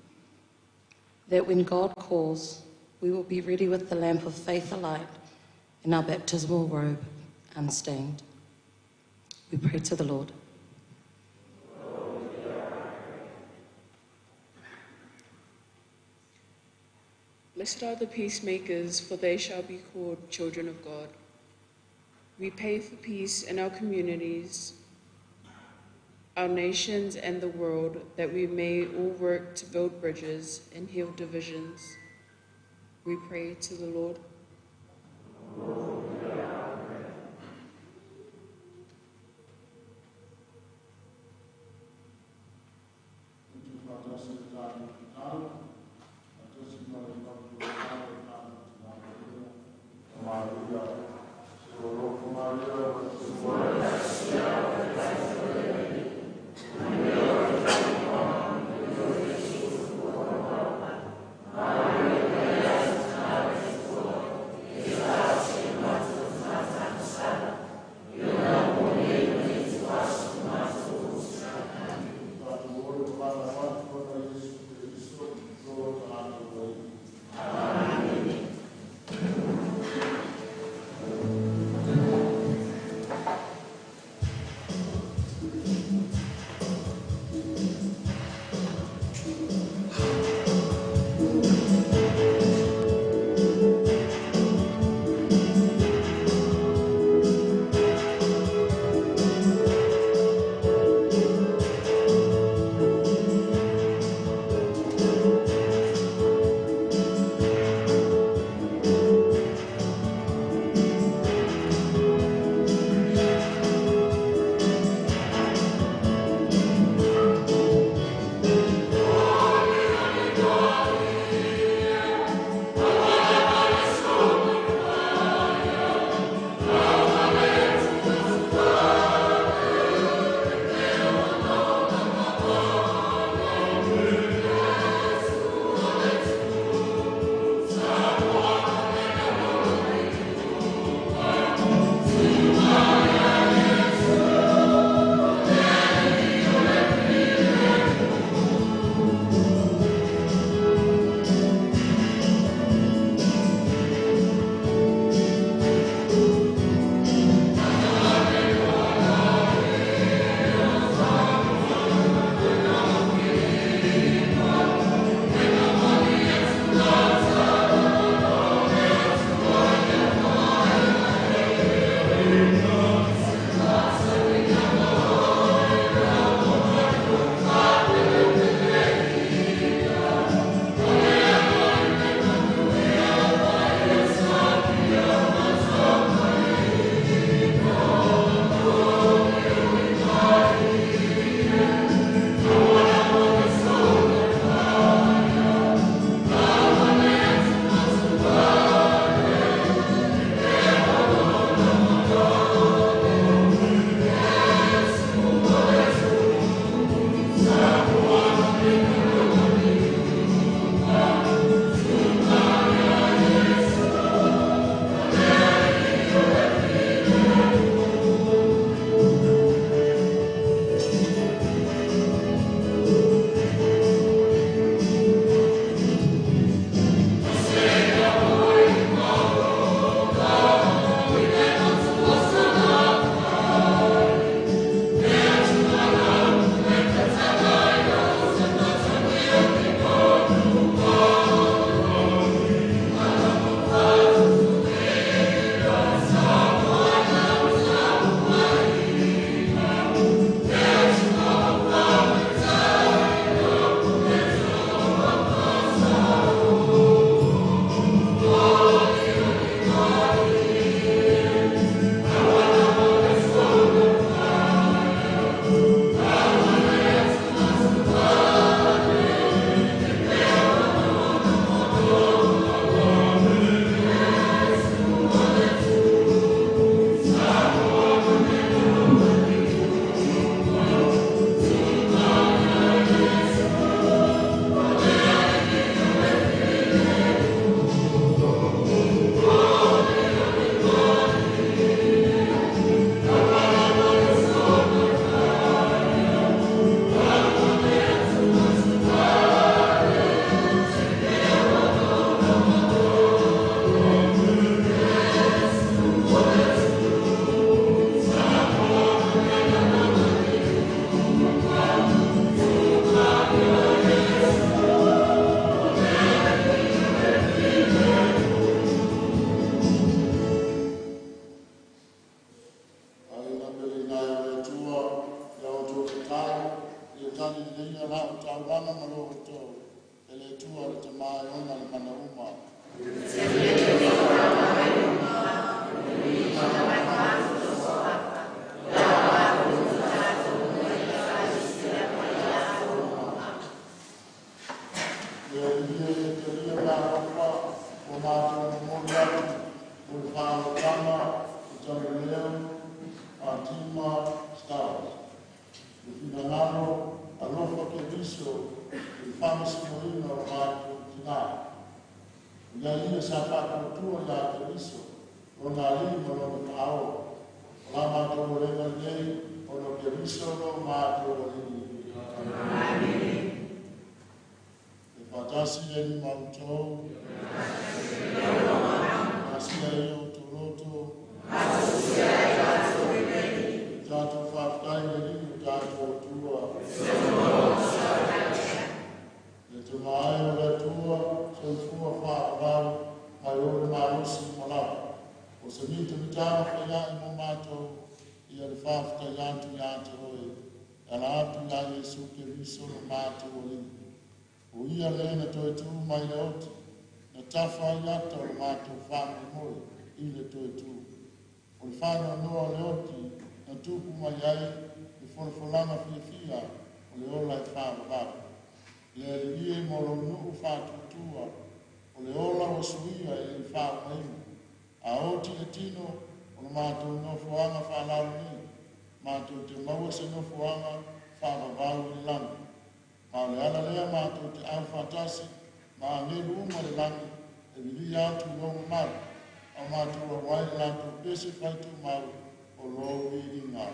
that when God calls, we will be ready with the lamp of faith alight and our baptismal robe unstained. We pray to the Lord. Blessed are the peacemakers, for they shall be called children of God. We pray for peace in our communities, our nations, and the world, that we may all work to build bridges and heal divisions. We pray to the Lord. Amen. na o taulaga ma lo outou, e le Atua o le Tamā e ona le mana uma. Le Alii e talia le alofa ua matou momoli atu mo le faaolataga o Tauleleo Fatima Stowers. Le finagalo alofa Keriso i le faamasinoina o le matou tinā. O ia ia sa faatuatua iā Keriso, lona Alii ma lona Faaola. O la matou olega lenei ona o Keriso lo matou Alii. Amene. E faatasi le Alii ma outou. Pasia e outou loto. Tatou faafetai i le Alii o tatou Atua. Le tamae o le Atua, soifua faavavau, mai o le malosi ma lava. O se mitamitaga faia'i mo matou, ia le faafetai atu iā te oe, e ala atu iā Iesu Keriso lo matou Alii. O ia le na toe tū mai le oti, na tafa ai ata o le matou faamoemoe i le toe tū. O le faanoanoa o le oti na tupu mai ai le folafolaga fiafia o le ola e faavavau. Le Alii e mo lou nuu faatuatua, o le ola ua suia e le i faaumaina. A oti le tino o le matou nofoaga faalalo nei, matou te maua se nofoaga faavavau i le lagi. Ma o le ala lea matou te aufaatasi ma agelu uma le lagi e viia atu i lou mamalu, a o matou auai le latou pese faitumau o lou viiga.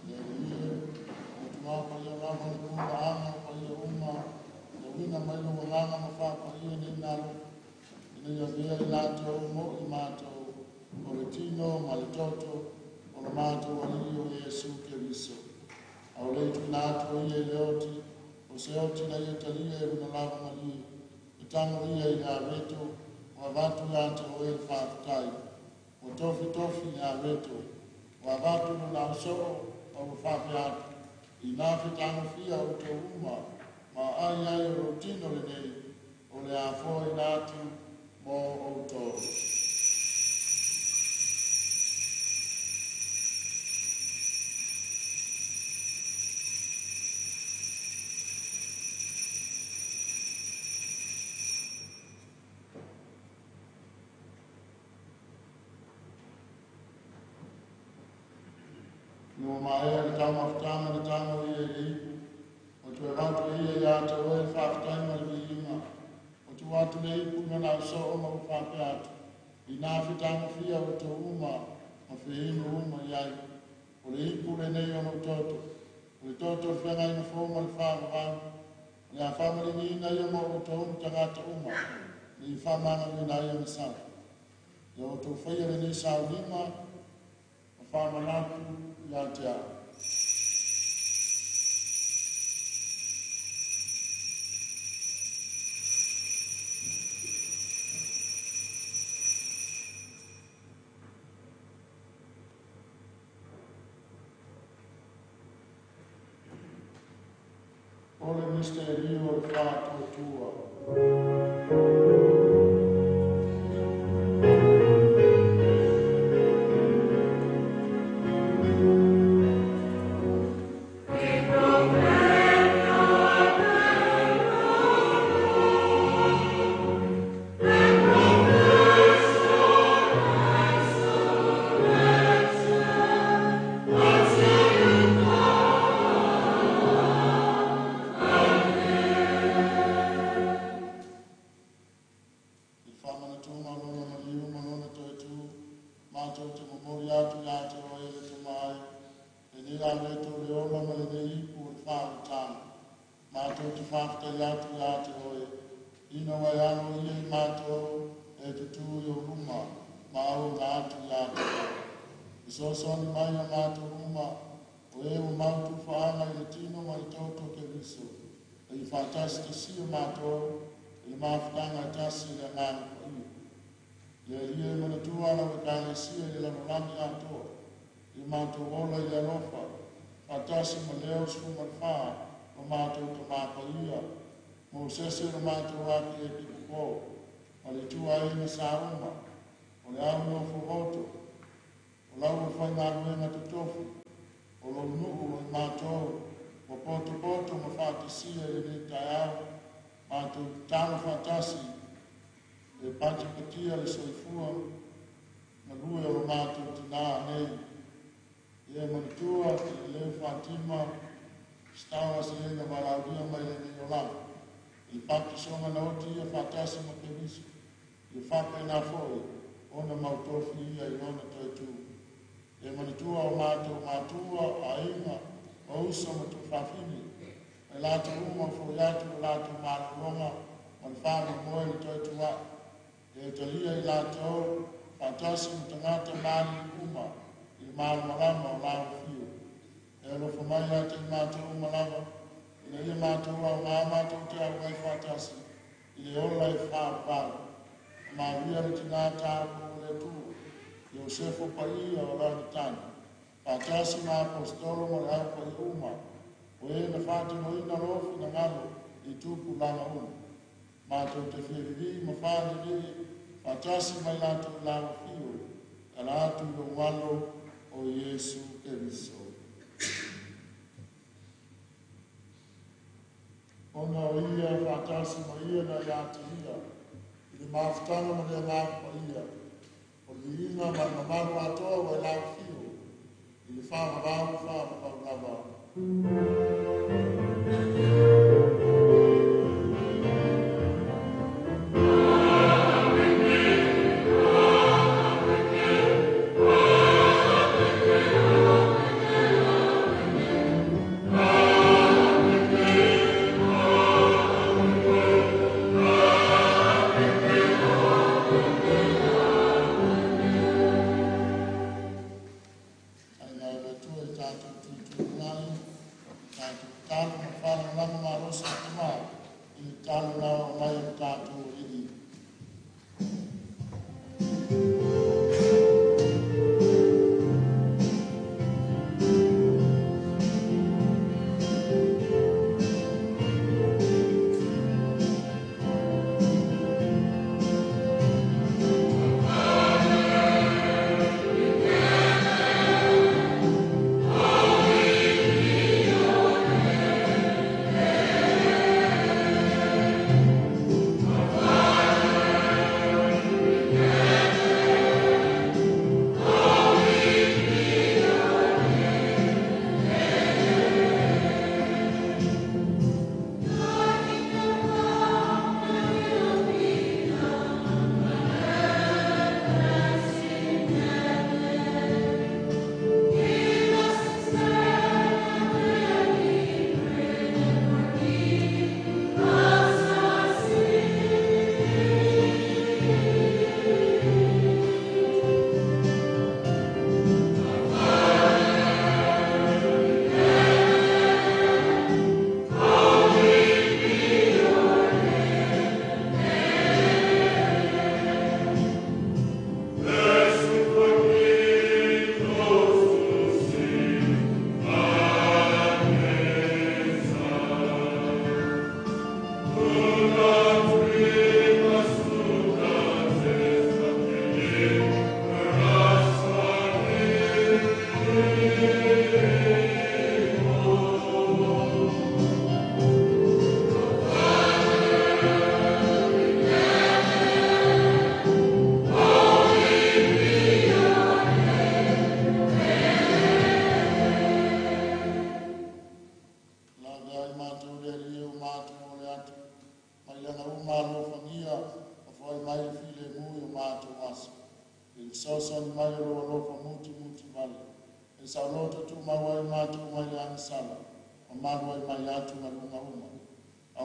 Le Alii e, ua tumapaia lava le pulaaga o paia uma, ia uiga mai lou agaga ma faapaia nei galo, ina ia avea i latou mo i matou, o le tino ma le toto o le matou Alii o Iesu Keriso. A o le tuuina atu o ia i le oti, o se oti na ia talia e lona lava malie, e tago ia i le aveto, ua avatu iā te oe le faafetai. Ua tofitofi le aveto, ua avatu lona ausoo, ma ua faapea atu, inā fetagofia outou uma, ma ai ai o lou tino lenei, o le a foaina atu mo outou. Ina ua maea le taumafataga na tago ia i le ipu, ua toe avatu e ia iā te oe le faafetai ma le viiga. Ua tuu atu le ipu i lona ausoo ma ua faapea atu, inā fetagofia outou uma ma feinu uma i ai. O le ipu lenei o lou toto, o le toto o le feagaiga fou ma le faavavau. O le a faamaliliina ia mo outou ma tagata uma, ne i faamagaloina ai agasala. Ia outou faia lenei sauniga ma faamanatu iā te au. O le misteri o le faatuatua. Mātou te whāwhtai atu ia te oe, ina wai alo ia i mātou e te tū i o ruma, ma au ngā atu ia te oe. I sosoani mai a mātou uma, o e o mautu whaanga i le tino ma i tauto ke riso. E i whātasi te sia mātou, i le mawhitanga e tasi i le ngāna whaia. Le lia i mana tuala o e kālesia i le lalolagi atoa, i mātou ola i le alofa, whātasi ma leo 14 o mātou ta māpa ia, mo sese o mātou ake e ki kuko, ma le tua ina sa uma, o le au no whahoto, o lau o whai ngā ruenga te tofu, o lo nuu o i mātou, o poto poto ma whātasia i nei tai au, mātou talo whātasi, e pati patia le soifua, na lue o lo mātou tina nei. E manatua i le leu whātima, stawa se lenga walauria mai le nei o langa. I le pātisonga na oti ia whātasi ma keriso, i whāpai nā foe, ona mautofi ia i lona toi tū. E manatua o mātou mātua, a inga, o uso ma tū whawhini, mai lātou uma o fo atu o lātou mālolonga, ma le whāma moe le toi tū a. E talia i lātou, whātasi ma tangata māli uma, i le mālamalama o lau whio. E alofa mai a te mātou umalava, i le ia mātou au ngā mātou te au ngai whātasi, i le ola e whāpau. Maria le tina tāu o le tu, Iosefo paia o lagitani. Whātasi mā apostolo ma le au pai uma, o e na whātino ina lofi na ngalo i tupu langa uma. Mātou te whiriwi ma whāniri, whātasi mai lātou lau whio, ala atu i o ngalo o Iesu Keriso. Ona o ia whātasi ma ia na ia te hia, i le mawhitanga ma le ngā pa ia, o le inga ma le mamalu atoa wa i lau whio, i le whāmavau whāmavau lava.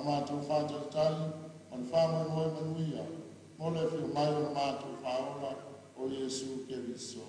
matou faatalitali ma le faamoemoe manuia mo le afio mai o le matou Faaola o Iesu Keriso.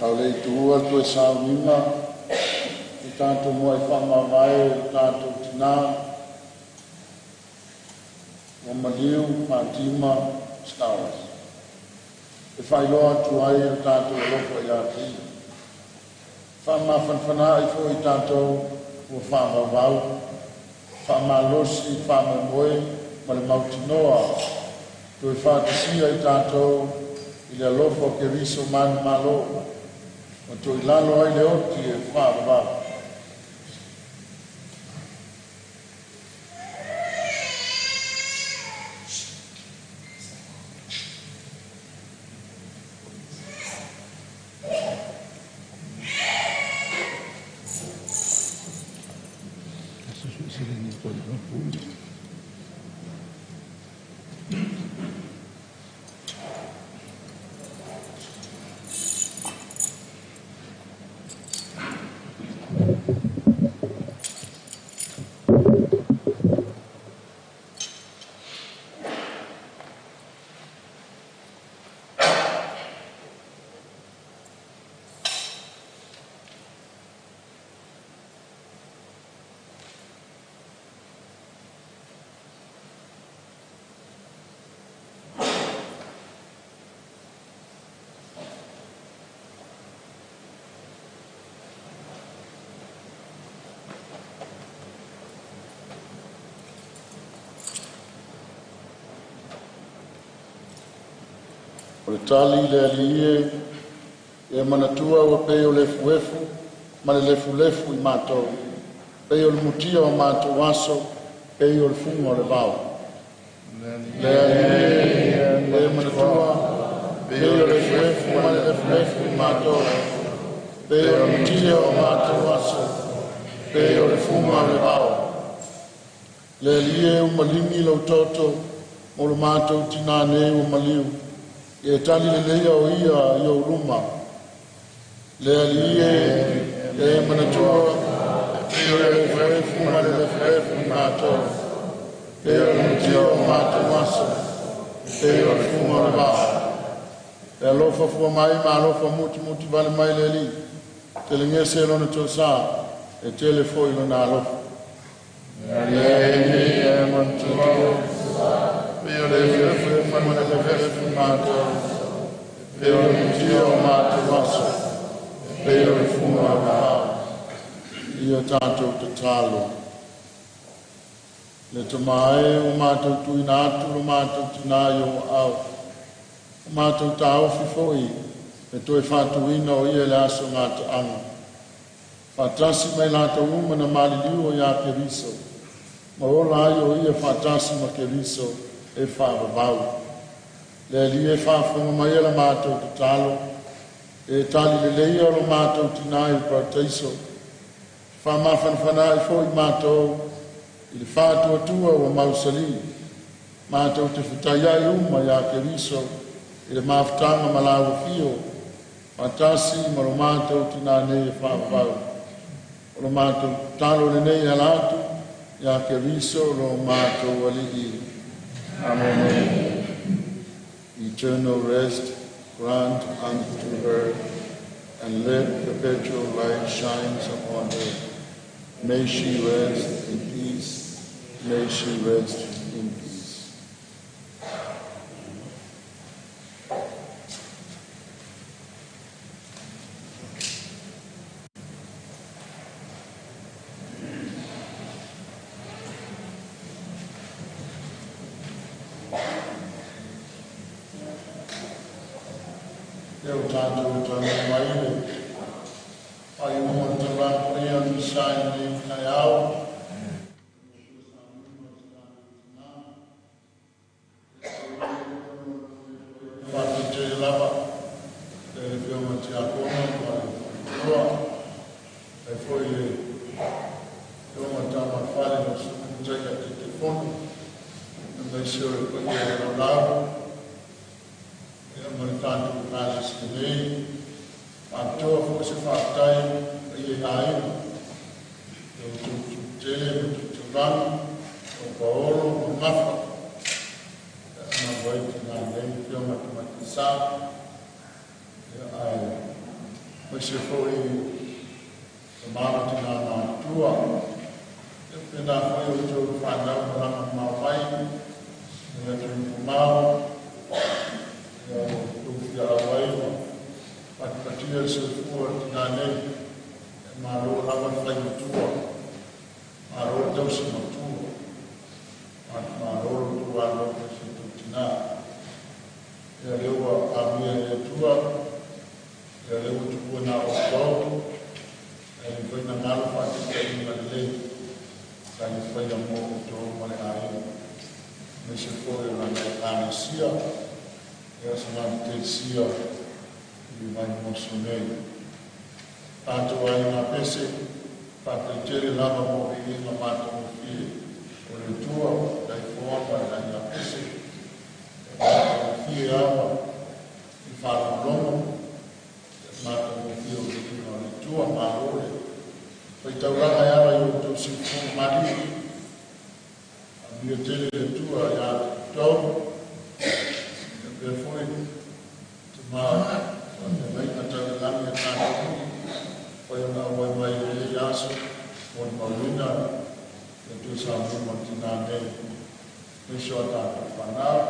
Tau le tuua toe sauniga i tatou muai faamavae i tatou tinā ua maliu Fatima Stowers e faailoa atu ai le tatou alofa ia te ia. Faamafanafanaai foi i tatou ua faavauvau, faamalosi i le faamoemoe ma le mautinoa toe faatasia i tatou i le alofa o Keriso manumalo ma toilalo ai le oti e faavavau. O le tali le Alii e, e manatua ua pei o le efuefu ma le lefulefu i matou, pei o le mutia o matou aso, pei o le fuga o le vao. Le Alii e, e manatua, pei o le efuefu ma le lefulefu i matou, pei o le mutia o matou aso, pei o le fuga o le vao. Le Alii e umaligi lau toto, mo le matou tinā nei ua maliu, e tali lelei o ia i ou luma. Le Alii e, e manatua, pei o le efuefu ma le lefulefu i matou, pei o le mutia o matou aso, pei o le fuga o le vao. E alofa fua mai ma alofa mutimuti vale mai le Alii, telegese lona tosa, e tele foi lona alofa. Le Alii e manatua, pei o le efuefu ma le lefulefu i matou, pei o le mutia o matou aso, pei o le fuga o le vao. Ia tatou tatalo. Le Tama e o matou tuuina atu lo matou tinā i ou aao. O matou taofi foi e toe faatuina o ia le aso gataaga. Faatasi mai latou uma na maliliu o ia Keriso, ma ola ai o ia faatasi ma Keriso e faavavau. Le Alii e faafofoga mai e la matou tatalo, e tali lelei o lo matou tinā i le parataiso, faamafanafanaai foi matou i le faatuatua ua mausali, matou te fetaiai uma ia Keriso i le mafutaga ma laua fio, faatasi ma lo matou tinā nei e faavavau. O lo matou tatalo lenei ala atu ia Keriso lo matou Alii. Amen. Eternal rest grant unto her, and let perpetual light shine upon her. May she rest in peace. May she rest in peace. Ia o tatou taunuu mai le faaiuga o le taulaga paia o le Misa i lenei taeao. Faafetai lava le Afioga Tiakono ma le faletua, ai foi le Afioga Tamalefale ma le Susuga Taitaifono, aemaise o le paia o le laulau, ia ma le tatou Ekalesia nei. Faapitoa foi se faafetai paia i aiga, e outou tele ma tutulagi, o Paolo ma Gafa, ma vai tinā nei, Afioga Tamaiti Sa, ia ae Aemaise foi tama ma tina matutua. Ia faapena foi outou fanau malaga mamao mai mai atunuu mamao, ia ua outou fia auai ma patipatia le soifua o le tina nei. Ia malo lava le fai matua, malo le tausi matua, malo lo outou alolofa i si outou tina. Ia lea ua amia e le Atua, ia lea ua tuua na outou, ae le mafai ona galo faataitaiga lelei sa ia faia mo outou ma le aiga, aemaise foi o lana Ekalesia, ia o se Telesia i Vaimoso nei. Tatou aiga pese, faafetai tele lava mo viiga matagofie o le Atua, taifoa ma le aiga pese, e matagofie lava i faalogologo, matagofie o viiga o le Atua. Malo le faitaulaga e ala i outou siufofoga malie. Amuia tele le Atua ia te outou, ia pea foi tama faafeagaiga tau i lagi a tatou fai ona auai mai i lenei aso mo le mauina le toe saunoa ma tinā nei. Aemaise o a tatou fanau,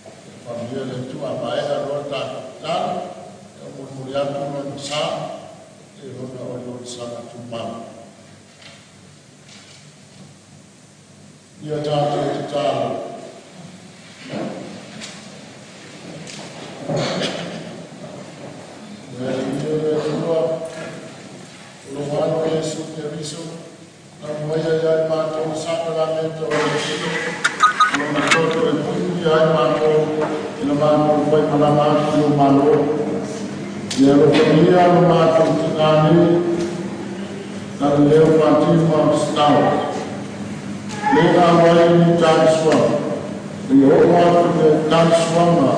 ia faamanuia le Atua. A maea loa le tatou tatalo, ia molimoli atu lona sa i lona oliolisaga tumau. Ia tatou tatalo. Le Alii e le Atua, o lou Alo Iesu Keriso, na aumaia ia i matou le sakalameta o le tino, o lona toto e puipuia ai matou i le matou faimalaga atu i lou Malo. Ia alofagia lo matou tinā nei, Galileo Fatima Stout. Le na auai ni talisuaga, e ia oo atu le talisuaga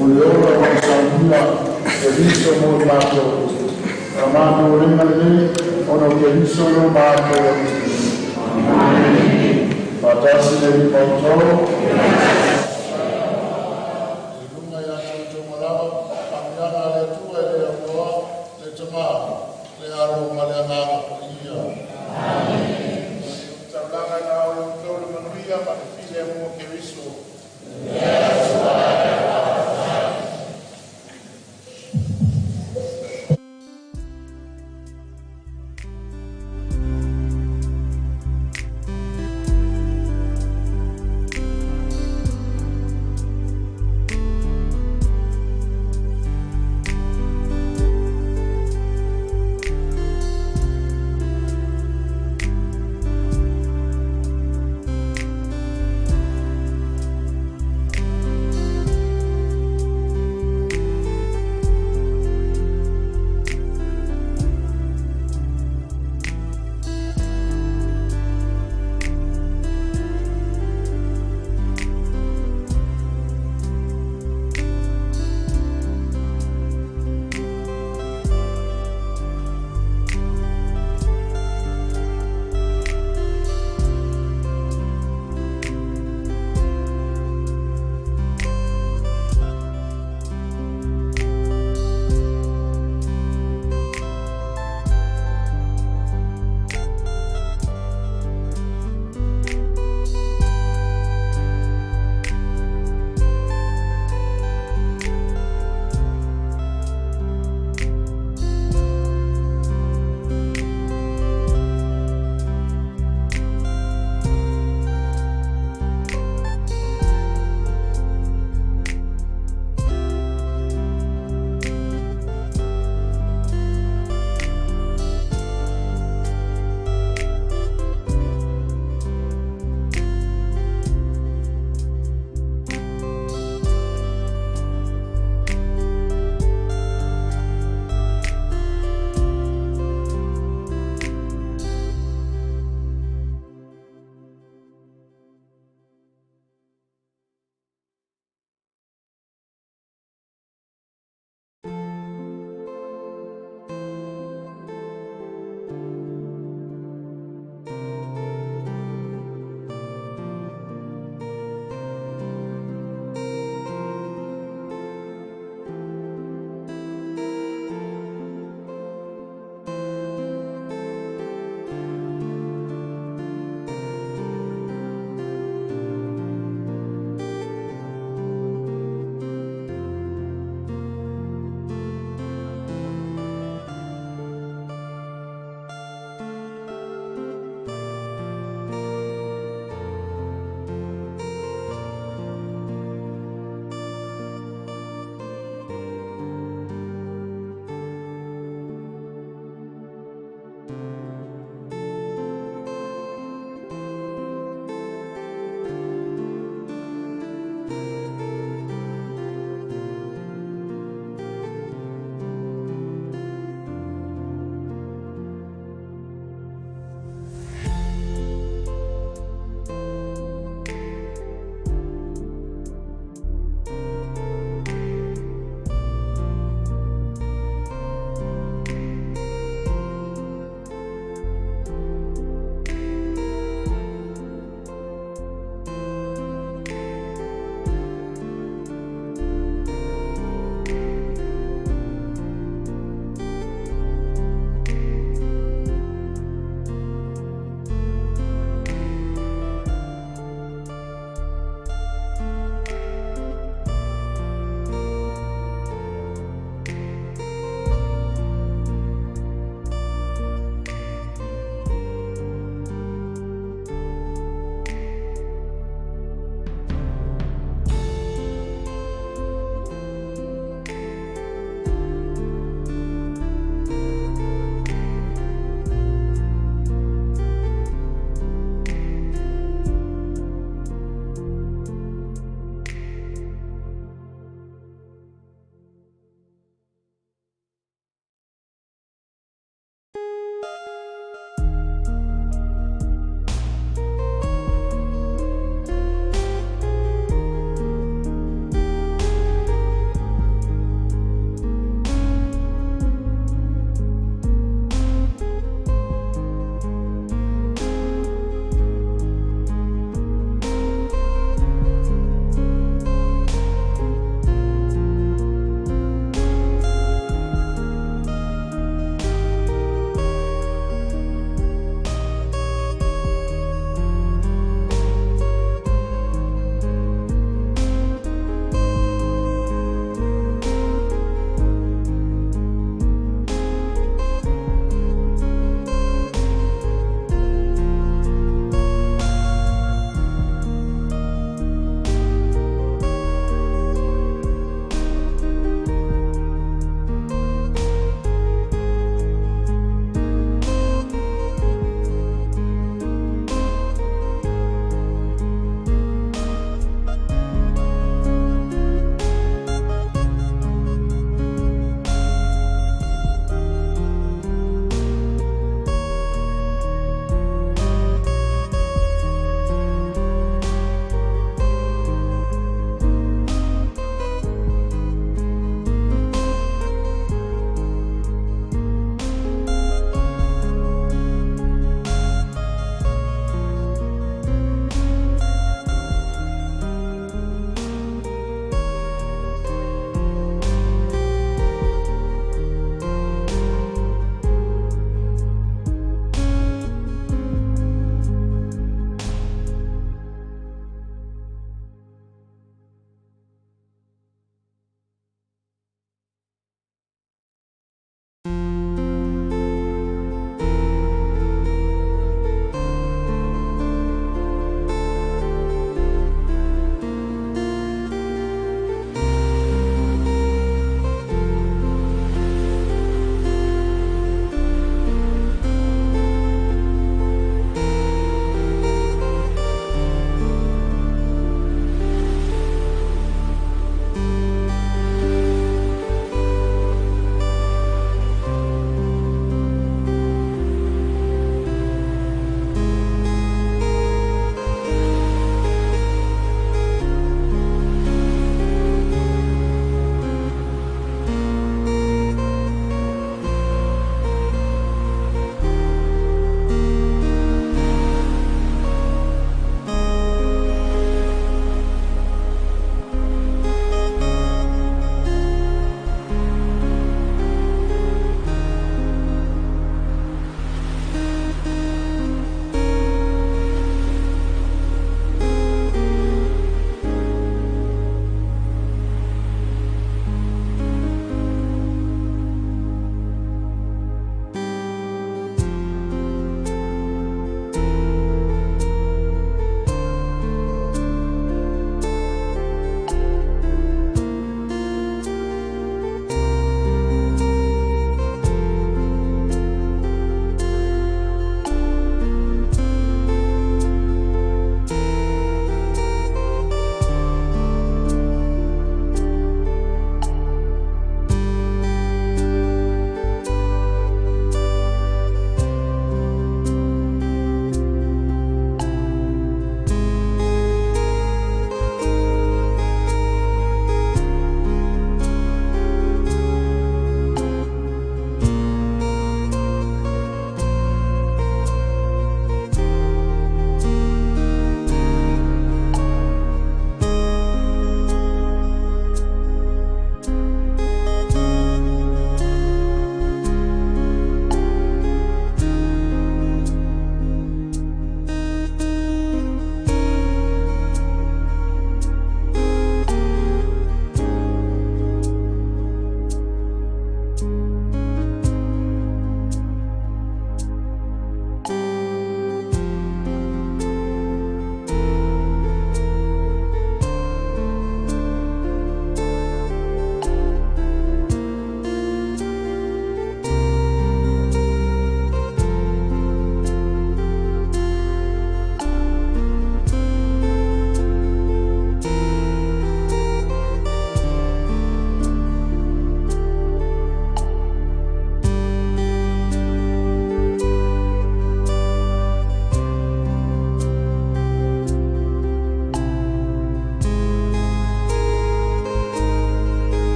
o le ola o le saunia Keriso mo i matou. A matou olega lenei, ona o Keriso lo matou Alii. Faatasi le Alii ma outou. I luga ia te outou malaga, faamanuiaga a le Atua e le aunoa, le Tama, le Alo ma le Agaga Paia. Taulaga na o outou le manuia ma le filemu o Keriso.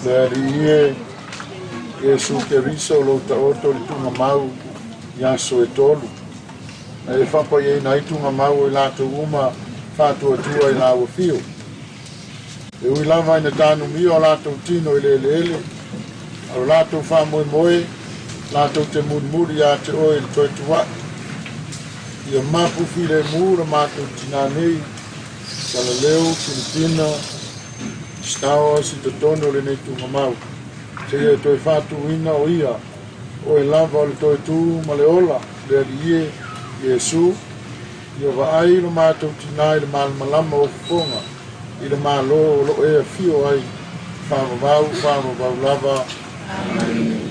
Le alii e, Iesu Keriso o lou taoto i le tugamau i aso e tolu. Na e faapaiaina ai tugamau o i latou uma faatuatua i lau afio. E ui lava ina tanumia o latou tino i le eleele, a o latou faamoemoe, latou te mulimuli iā te oe i le toe tuaʻi. Ia mapu filemu le matou tinā nei, Salaleu, Filipina, Stowers i totonu o lenei tugamau. Seia e toe faatuina o ia, oe lava o le toe tū ma le ola, le Alii e, Iesu, ia vaai lo matou tinā i le malamalama o fofoga i le Malo o lo o e afio ai, faavavau, faavavau lava. Amene.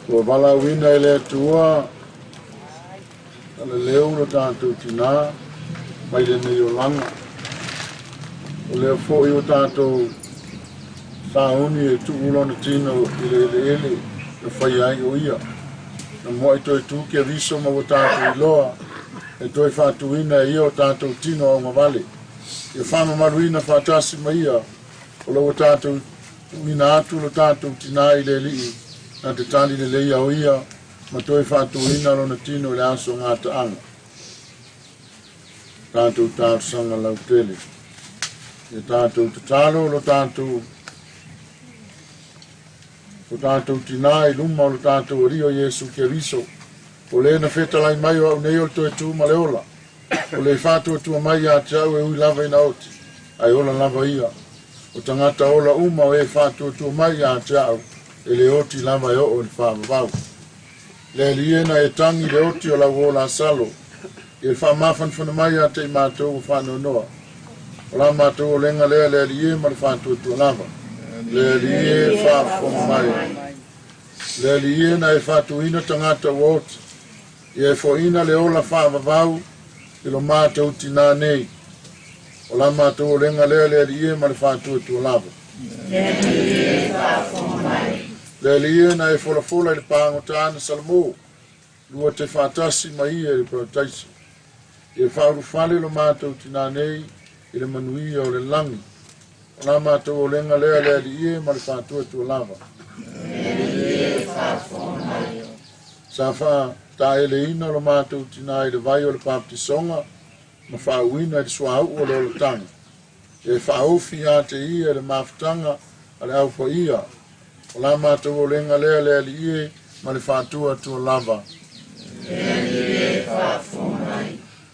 Ua valaauina e le Atua Salaleu lo tatou tinā mai lenei olaga. O lea foi ua tatou sauni e tuu lona tino i le eleele na faia ai o ia. Na muai toe tu Keriso ma ua tatou iloa e toe faatuina e ia o tatou tino augavale. Ia faamamaluina faatasi ma ia o lo ua tatou tuuina atu lo tatou tinā i le Alii na te tali leleia o ia ma toe faatuina lona tino i le aso gataaga. Tatou talosaga lautele. Ia tatou tatalo lo tatou o tatou tinā i luma o lo tatou Alii o Iesu Keriso, o le na fetalai mai o au nei o le toe tu ma le ola, o le faatuatua mai ia te au e ui lava ina oti, ae ola lava ia. O tagata ola uma o e faatuatua mai ia te au, e le oti lava e oo i le faavavau. Le Alii e na e tagi i le oti o lau o Lasalo, Ia le faamafanafana mai ia te i matou ua faanoanoa. O la matou olega lea le Alii e ma le faatuatua lava. Le Alii e faafofoga mai. Le Alii e na e faatuina tagata ua oti. Ia e foʻina le ola faavavau i lo matou tinā nei. O la matou olega lea le Alii e ma le faatuatua lava. Le Alii e na e folafola i le pagota na Salamo, lua te faatasi ma ia i le parataiso. Ia faaulufale lo matou tinā nei i le manuia o le lagi. O la matou olega lea le Alii e ma le faatuatua lava. Sa faataeleina lo matou tinā i le vai o le papatisoga ma faauina i le suauu o le olataga. E faaofi ia te ia le mafutaga a le aupaia. O la matou olega lea le Alii e ma le faatuatua lava.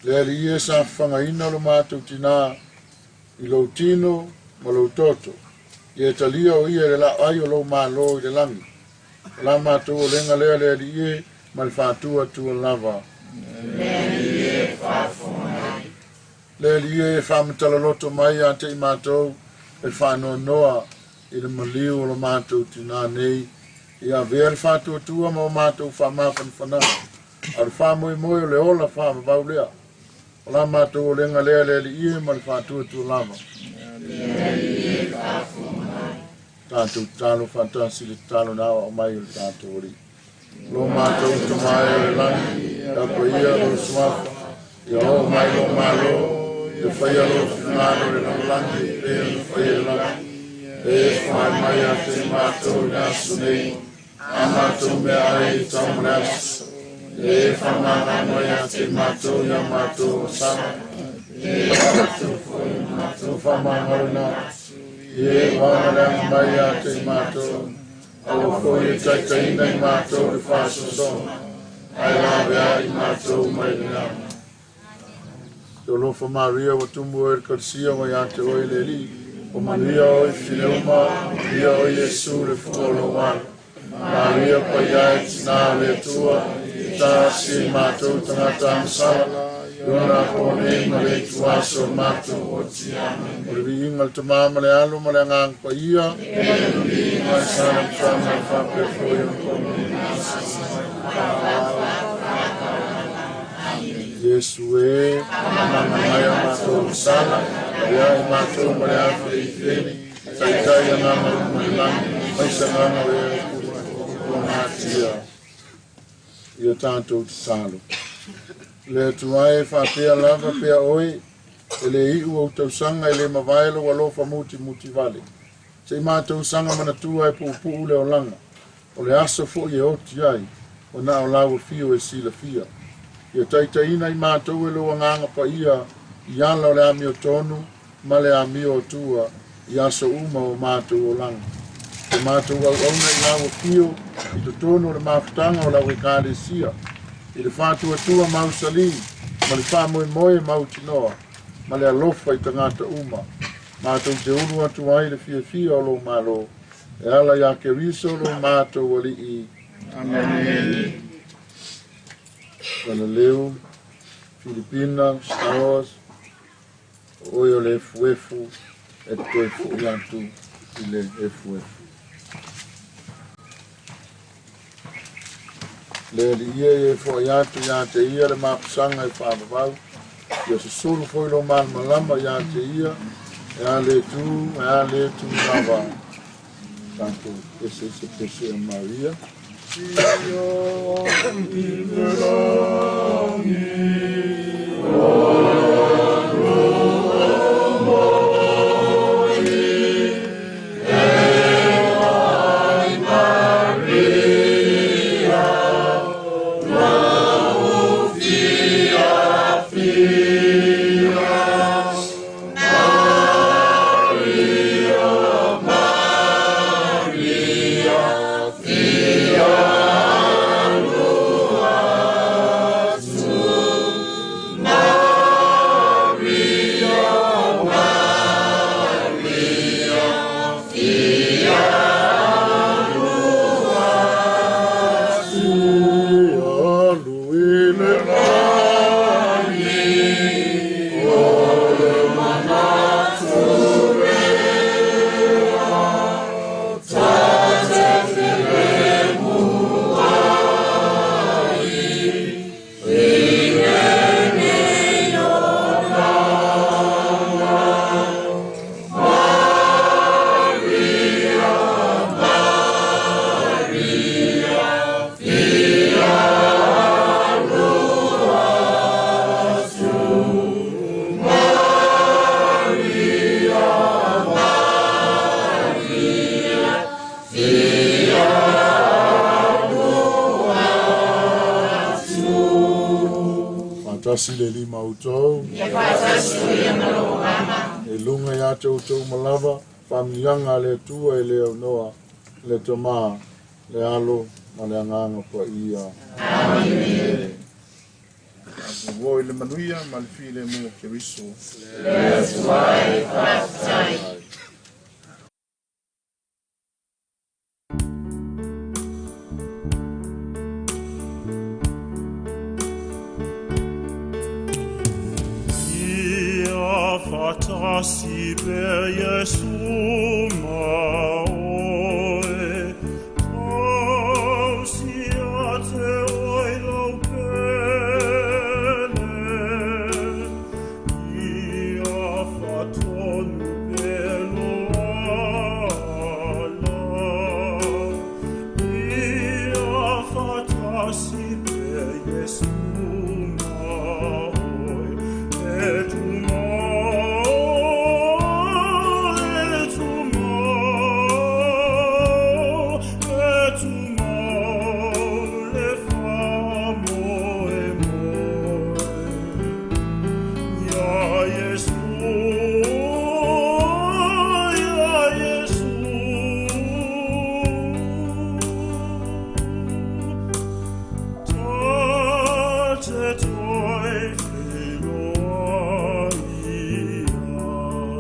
Le Alii e sa fafagaina lo matou tinā i lou tino ma lou toto. Ia e talia o ia i le laoai o lou malo i le lagi. O la matou olega lea le Alii e ma le faatuatua lava. Le Alii e faamatala mai ia te i matou e faanoanoa i le maliu o lo matou tinā nei. Ia avea le faatuatua ma o matou faamafanafanaga. A o le faamoemoe o le ola faavavau lea. O la matou olega lea le Alii e ma le faatuatua lava. Tatou tatalo faatasi le tatalo na aoao mai o le tatou Alii. Lo matou Tama e o le lagi, ia paia lou suafa, ia oo mai lou malo, ia faia lou finagalo i le lalolagi e pei ona faia i le lagi. E faai mai ia te matou i le aso nei, a matou meaai e tau ma le aso. E faamagalo mai ia te matou ia matou osana, e matou foi matou faamagaloina atu. Ia uagaleaga mai ia te matou, aua foi e taitaina i matou le faasoasoga, ae laveai matou mai le leaga. Te alofa Maria ua tumu oe le Kalesia ma ia te oe le Alii, o manuia oe fine uma, manuia oe Iesu le fua o lou alo. Maria paia e tinā o le Atua, e tasi i matou tagata agasala, i ona apo nei ma le ituaso o matou oti. O le viiga le Tamā ma le Alo ma le Agaga Paia, mai sa na mtama le faapea foi ona pono. Iesu e, amanga mai a matou masala, ia i matou ma le afe i feni, taitai agaga uma i le lagi, mai sagaga o ea o ngatia. Ia tatou tatalo. Le Atua e faapea lava pea oe, e le iu au tausaga e le mavae lou alofa mutimuti vale. Se i matou saga manatua e puupuu le olaga. O le aso foi e oti ai, o na o lau afio e silafia. Ia taitaiina i matou e lou Agaga Paia i ala o le amiotonu ma le amio o tua i aso uma o matou olaga. E matou auauna i lau afio i totonu o le mafutaga o lau Ekalesia, i le faatuatua mausali ma le faamoemoe mautinoa ma le alofa i tagata uma. Matou te ulu atu ai le fiafia o lou malo. E ala ia Keriso lo matou Alii. Amen. Galileu, Filipina, Stars, o oe o le efuefu, e toe foʻi atu i le efuefu. Le Alii e e foʻi atu ia te ia le mapusaga e faavavau, ia susulu foi lo malamalama ia te ia, e a le tu, e a le tu lava. Tatou ese ese pese a Maria. Faatasi le Alii ma outou. Ia faatasi foi ia ma lou agaga. I luga ia te outou uma lava, faamanuiaga a le Atua e le aunoa, le Tama, le Alo, ma le Agaga Paia. Amene. Tatou o i le manuia ma le filemu o Keriso. Le Atua e, faafetai. Ia faatasi pea Iesu ma oe, tausi ia te oe lau pele. Ia faatonu pea lou ala. Ia faatasi pea Iesu ma oe, e tumau, e tumau, e tumau le faamoemoe. Ia Iesu, ia Iesu. Ta te toe feiloai ai.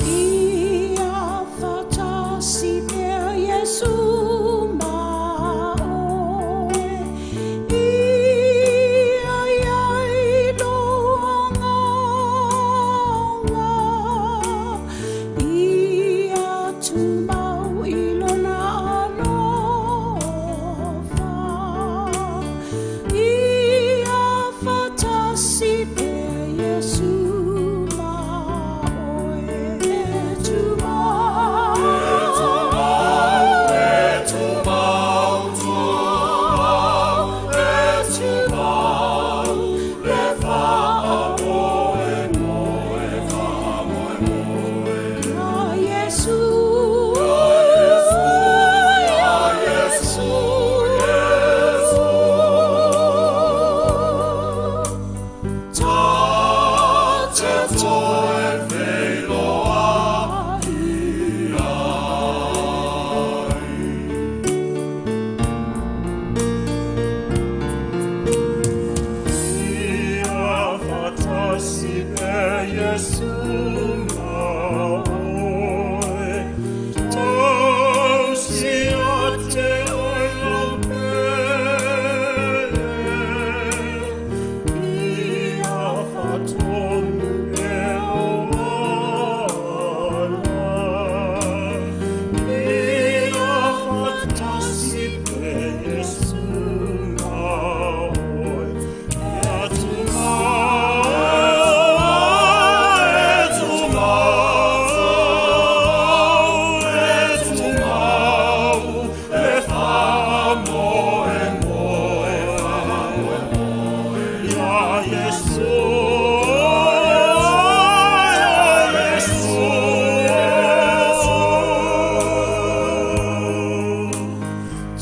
Ia faatasi pea Iesu ma oe, ia i ai lou agaga, ia tumau i lona alofa. Ia faatasi pea Iesu ma oe, e tumau, e tumau, tumau, e tumau, le faamoemoe, faamoemoe. Ia Iesu, ia Iesu, Iesu. Ta te toe feiloai ai. Ia faatasi pea Iesu ma oe, tausi ia te oe lau pele. Ia faatonu pea lou ala. Ia faatasi pea Iesu ma oe, ia tumau, e tumau, e tumau, le faamoemoe, faamoemoe. Ia Iesu, ia Iesu, Iesu.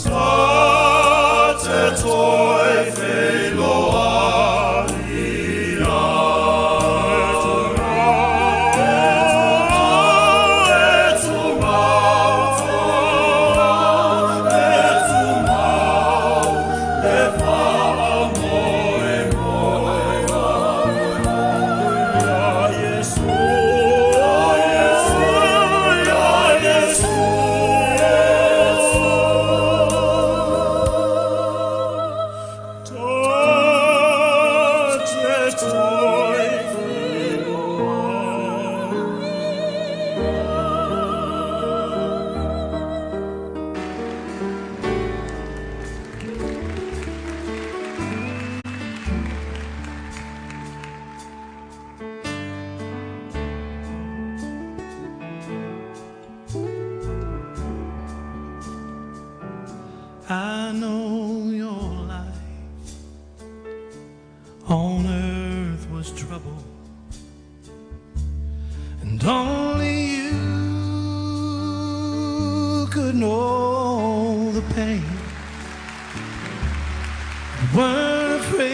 Ta te toe feiloai ai. E tumau, e tumau, le faamoemoe, faamoemoe. Ia Iesu, ia Iesu, ia Iesu, Iesu. Ta te toe feiloai. I know your life on earth was trouble, and only you could know know the pain. You weren't afraid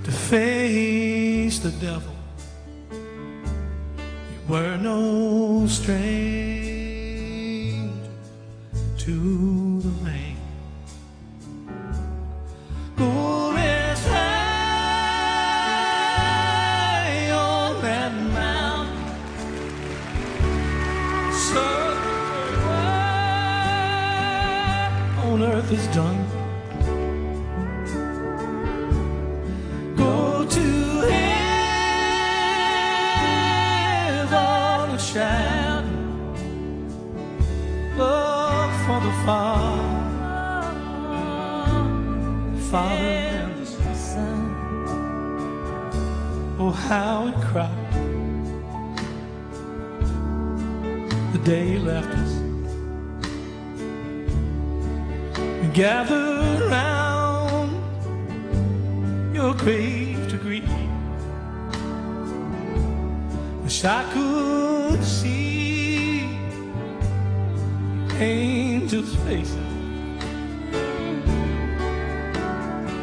to face the devil. You were no stranger to the rain. Go rest high on that mountain. So on earth is done. Go to heaven and shout love for the Father, Father and the Son. Oh, how we cried the day you left us. We gathered round your grave to grieve. Wish I could see angels' faces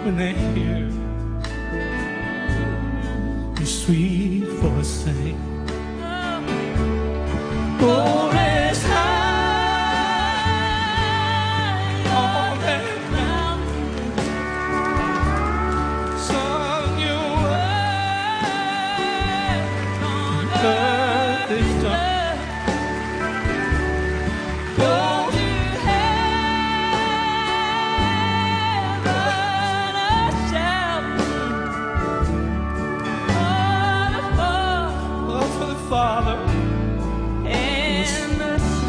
when they hear your sweet voice say, "Go rest high on that mountain, son, your work on earth is done. Go to heaven, a shout, oh, for the Father and the Son."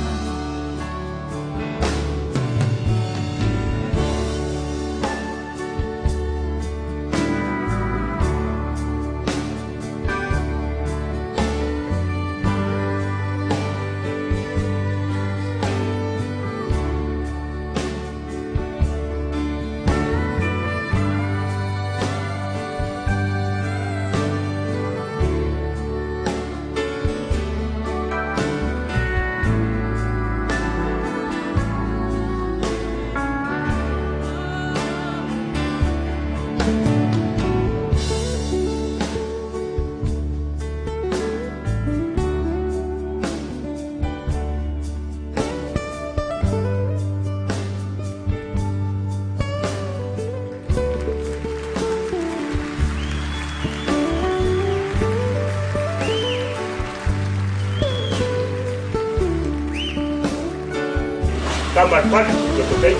Kama pali kutokai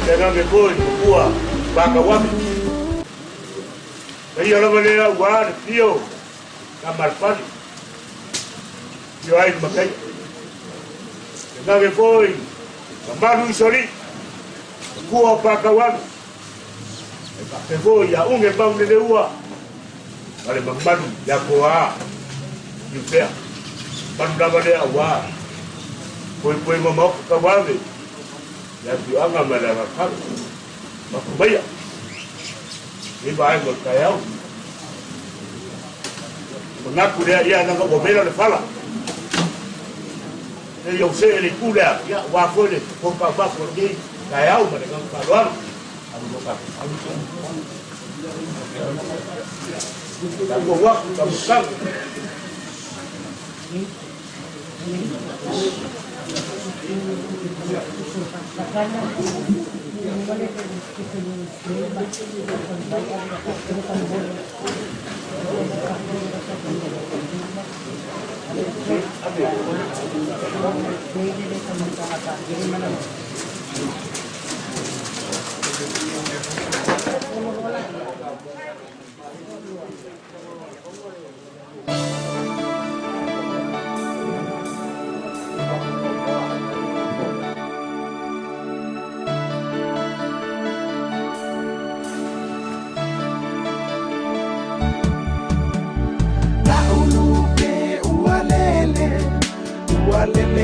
tena me koi kua baka wami ia lava lea ua le fio kama pali fio ai makai tena me koi mamalu isoli kua baka wami e koi ia unge mau le ua ale mamalu ia koa iufea malu lava lea ua Poi poi mama ka wave ya tu anga mala ka ma kubaya ni ba ai mo kayau na ku lea ia na ko mela le fala e yo se le ku lea ia wa ko le ko ka ba ko ni kayau ma le ka lo alu ka alu ka wa ka ka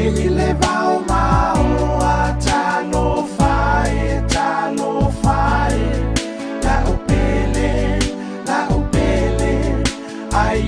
Ile vao mao a talo fae, la upele, ai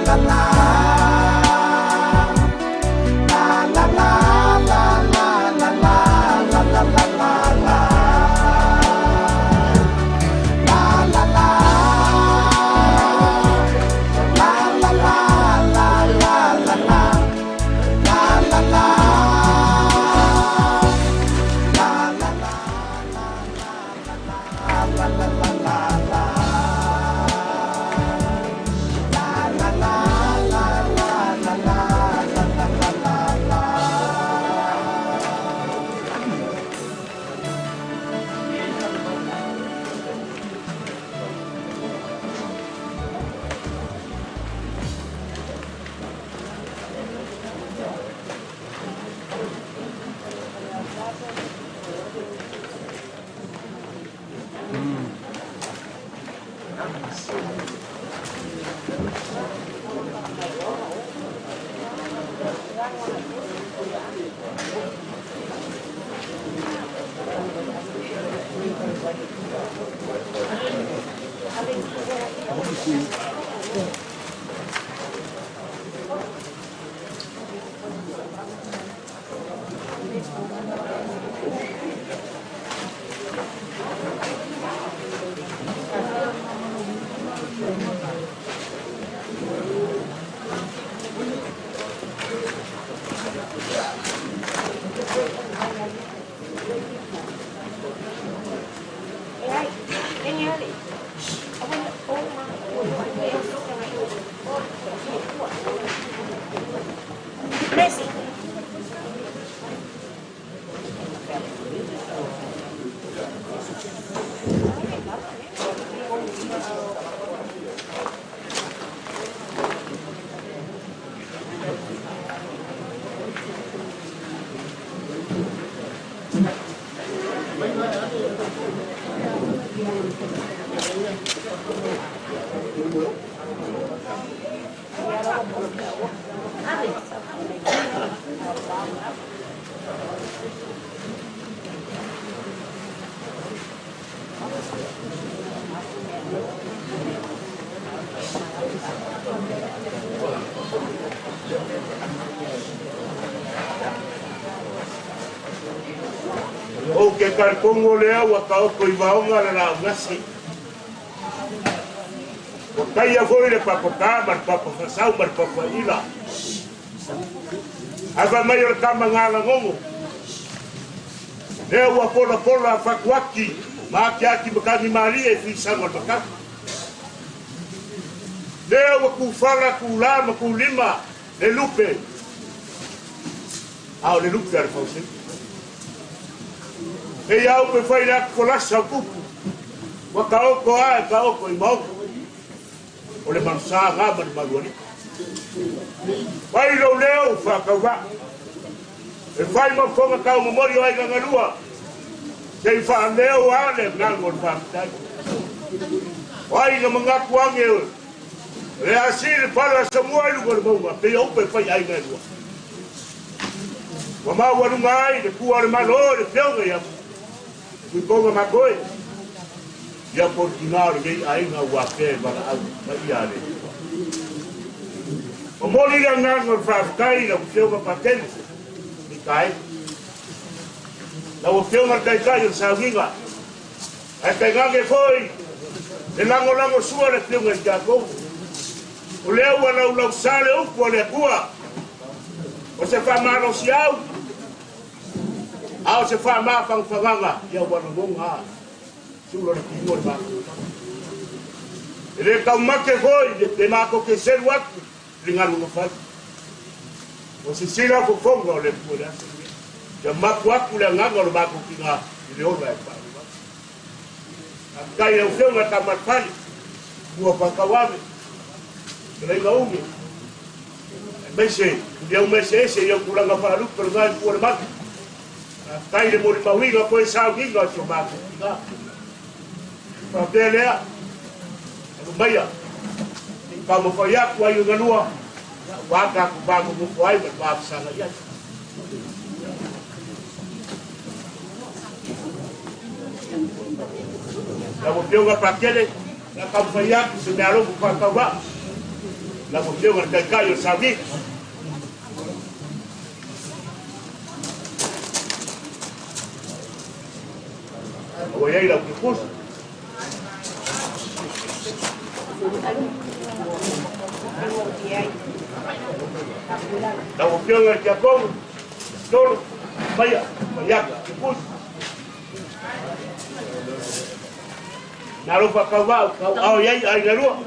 la la. La la la la la la la la la la la la. La la la. La la la la la la la. La la la. La la la la la la la la. La la la la la la la la la la la la. O ke karikongo lea ua taoto i vaoga le laugasi. Ua taia foi le papatā ma le papafasau ma le papaila. Ae fai mai o le tama galagogo. Lea ua polapola fatuaki ma akiaki matagi malie i fisaga o le matagi. Lea ua kufala kulā ma kulima le lupe. A o le lupe a le fauseu. E ia upe fai le atu folasa o tupu. Ua taoto a e taoto i maoka. O le manusa ga ma le malualii. Fai lou leo faatauvaa. E fai ma fofoga taumomoli o aiga galua. Se i faaleo a le agaga o le faafetai. O ai na manatu age o le a sii le pale a Samua i luga o le mauga pei o upu e fai i aiga e lua. Ua maualuga ai le pua o le Malo i le Afioga ia Tuitoga Makoe, ia po o le tina o lenei aiga ua afea e valaau paia a le Atua. Momoli le agaga o le faafetai i lau Afioga Patele Mikaeli, lau Afioga le Taitai o le Sauniga, ae tainane foi le lagolagosua a le Afioga i le Tiakono. O lea ua laulausa le upu a le Atua, o se faamalosiau, a o se faamafagafagaga ia ua lagona a sula o le tino o le mafaufau. E le taumate foi le matou te selu atu i le galuega fai. Ua sisila fofoga o le Atua i le aso lenei, ia mapu atu le agaga o le matou tina i le ola e faaauau. Faafetai i lau Afioga Tamalifale, ua faatauave, fetalaiga Uge, aemaise i au mea eseese i au tulaga faalupe o lena itu o le malu. Faafetai i le molimauina toe sauniga o si o matou tina. Faapea lea, alu maia, se i taumafai atu ai i galua, ua tatou va nonofo ai ma le va fesagai ai. Lau Afioga Patele, o le a taumafai atu se meaalofa faatauvaa. Lau Afioga i le Taitai o le Sauni. Ua i ai lau kipusi. Lau Afioga i le Tiakono, Tolo, Maia, Maiaka, Kipusi. Nalo whakawau, kau ao iai ai na rua.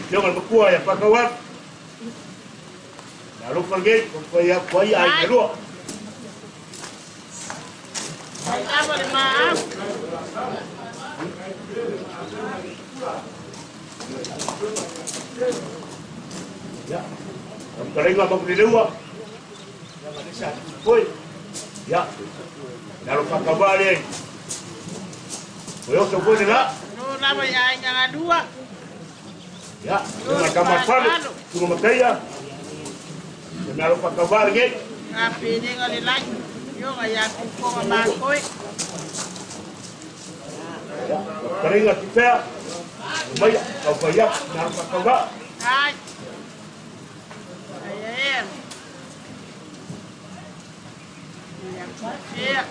Fioga le makua ia whakawau. Nalo whangei, kau ai ai na rua. Ya. Ang ma kuni leua. Ya ma lesa koi. Ya. Nalo whakawale ai. O yo so koe la. No lava ia inga ngalua. Ya. Nga kamafale. Tunga makaia. Nalo whakawale ngai. Nga pene le lai. Yo nga ya kukonga makoi. Ya. Karenga tipea. Maia, kau whaiap, nalo whakawale. Ai. Ai ai. Ya.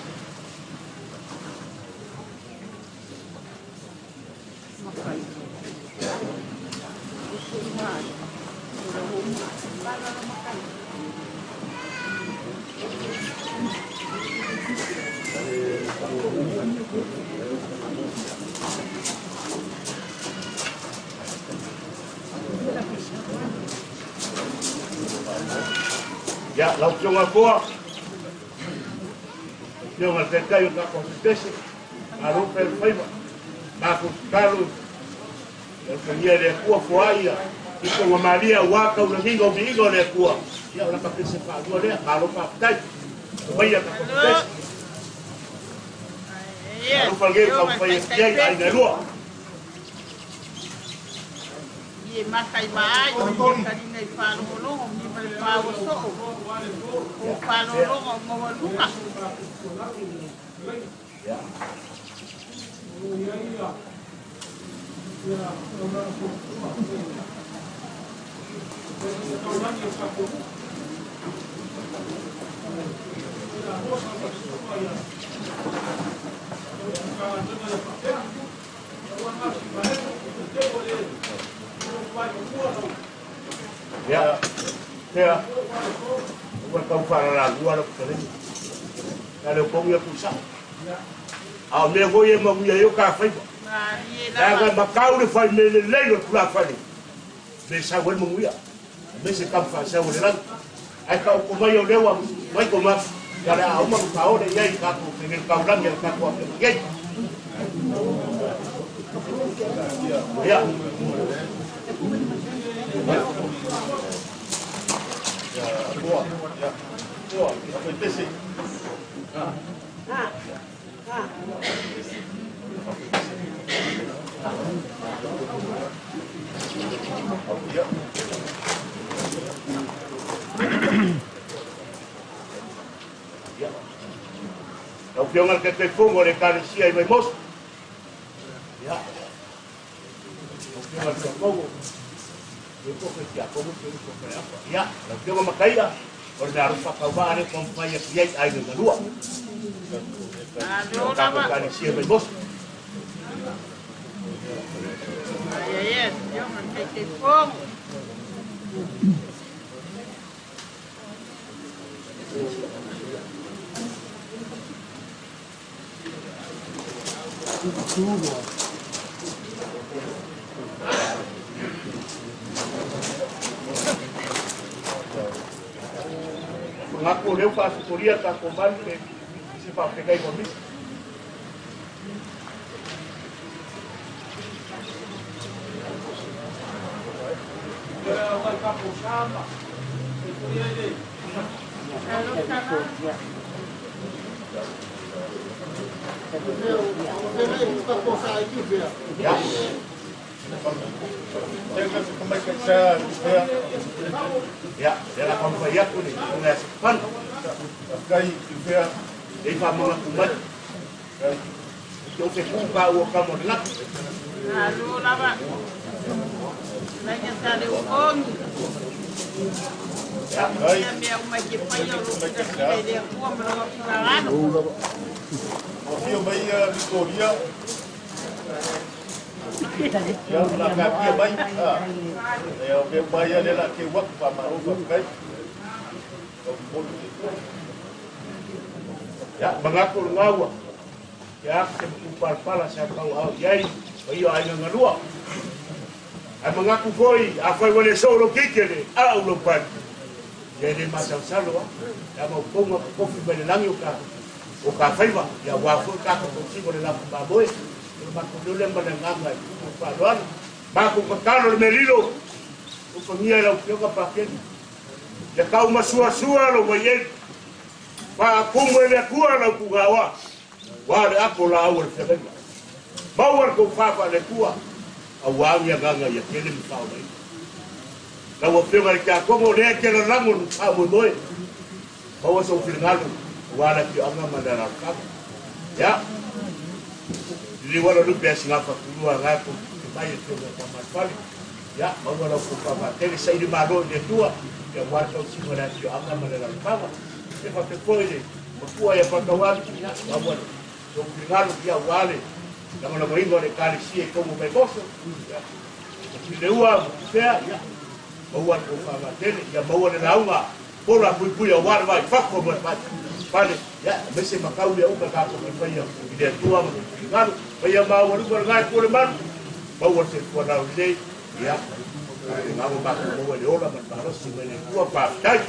Ya, lau fioga koa. Fioga le taitai o tako pese. Alo pe faiva. Mako kalo. Le fia le kua foaia. Iko wa Maria wa ka una gingo mi le kua. Ya ona ka pese fa lua le alo pa tai. Maia ka pese. Alo fa ge ka fa ye ai na lua. Ye makai mai o karinga i whalongolongo mi ma le pāua so'o o whalongolongo mo waluka. Ya, ya, ua tau wharara gua la kutare. Na leo kongi a kusa. A mea hoi e maguia yo ka whaiwa. Na makau le whai me le leilo kula whai. Me sa wai maguia. Me se kam whai sa wai langi. Ai ka oko mai o lewa mai ko mafu. Ka le a uma ku whaore iai ka ko te ngel kaulangi a ka ko a ngei. Ya. Lau fioga le Taitaifono o le Ekalesia i Vaimoso. Ya. Lau fioga le Tiakono. Ya, lau fioga Makaia, o le mea arofa kauvaa le pampaya ki ai ai le lua. O tātou Ekalesia i Vaimoso. Ai ai ai, fioga le Taitaifono. Ngaku leu whaasukuria ta komanu pe se whaafekai ko misi. Ya. Ia, le la pampa ia ku ni, nga se pan. Kai pea. Ei fa manga ku mai. Ke o te ku ka o ka mo la. Alo lava. Laia sa le ongi. Ia mea uma ke pai o lo ka sile le kua ma lo fingalano. O fio mai a Victoria. Ia la ka pia mai. Ia o ke mai le la ke wak pa ma ro kai. Ya, mangako le ngaua. Ya, ke ku palpala sa kau au iai, o ia ai ngalua. Ai mangaku foi, a foi wale solo kike le, a au lo pan. Ia le masal salo a, ya mau ponga ko kofi mai le langi o ka faiva, ya wa foi ka ko si le la pa boe. O ma ko le ma le nganga i ku pa loan. Ma ko ka kalo le melilo. O ko ngia la o ka pa ke. Le kau masua sua lo wa ye. Pa kumu le kua la ku gawa. Wa le ako la au le fenga. Maua ko papa le kua. A wa ngia nganga ia kele mi fa mai. La wa fenga le ka komo le ke la lango lu pa mo moe. Maua so filngalo wa la ki anga ma la ka. Ya. Li wala lu pe singa fa kulua ga ko ke mai e fenga pa ma fali. Ya, maua la ko pa tele sai di malo le tua. Ya wa ta si mo la ki anga ma la ka. E fa te koile, ma kua ia whakawali, ia, maua le. So filngalo ia wale. La mo la mo le kale si e komo me goso. Ya. Ki le ua mo pea, ya. Maua ko fa ma tele, ya maua le launga. Pola pui pui a wale vai fako mo pa. Pale, ya, mese makau ia uka ka ko pa ia. I le tua mo filngalo, pa ia maua lu ngai ko le manu. Maua se kua lau le, ya. Ngā mo mako maua le ola ma le malosi me le tua pa tai.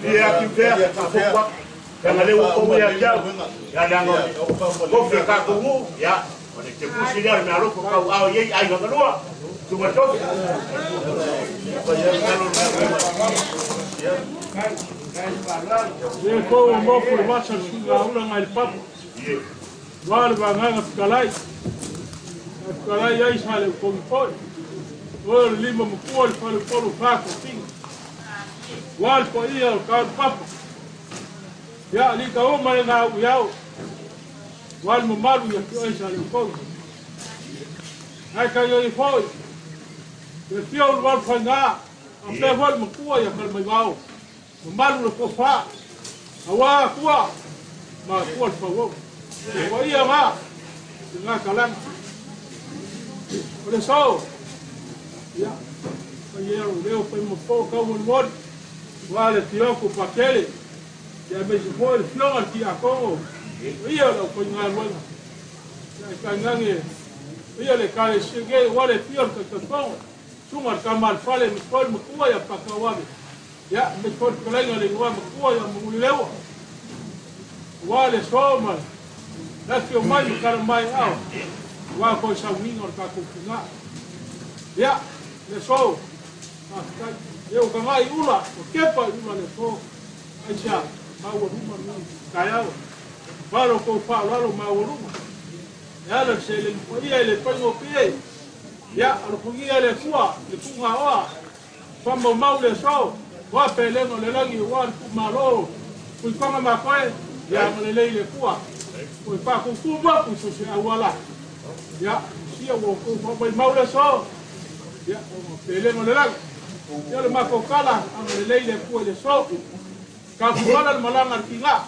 Ia ki pea, ka fokwa. Ka le o ia kia. Ya le ngo. Ko fe ka ko ngu, ya. O le te kusi le me aloko ka au iei ai nga lua. Tu ma to. E ko o mo ku wasa sunga ula ngai papu. Wa le va nganga fikalai. Fikalai ai sa le ko poi. O le lima mo ku le fa le polu fa ko tinga. Wa le po ia o ka papu. Ya li ka o mai nga u yau. Wa le mo malu ia ki ai sa le ko. Ai ka yo i foi. E fio o wa fa nga. A pe wa mo ku ia ka mai wao. Mo malu le ko fa. A wa kua. Ma kua le fa wo. O ia nga. Nga kalang. O le so. Ya. Pa ia o leo pa mo po ka mo mo. Wa le tio ku pakele. Ia me se foi le fionga ki a kongo. Ia o ko nga luenga. Ia ka ngange. Ia le kale sege wa le fio ka ka kongo. Sunga ka mal fale mi kol mo kua ia pa ka wa. Ia me kol kalenga le wa mo kua ia mo lewa. Wa le so ma. La fio mai ka mai au. Wa ko sa wingo ka ku nga. Ia le so. Eu ka ngai ula, o kepa ula le so. Ai sia, maua ruma ni kaiao. Valo ko fa lalo maua ruma. Ya le se le ia le pango pie. Ya alo kugia le kua, le kunga oa. Fa mo mau le so. Wa pe le le langi wa ku malo. Ku konga ma koe, ya le le le kua. Ku pa ku ku ba ku so se awala. Ya sia wo ku fa mai mau le so. Ya o pe le le langi. Ya le mako kala, ang le le kua le so. Ka kuala le malanga kinga.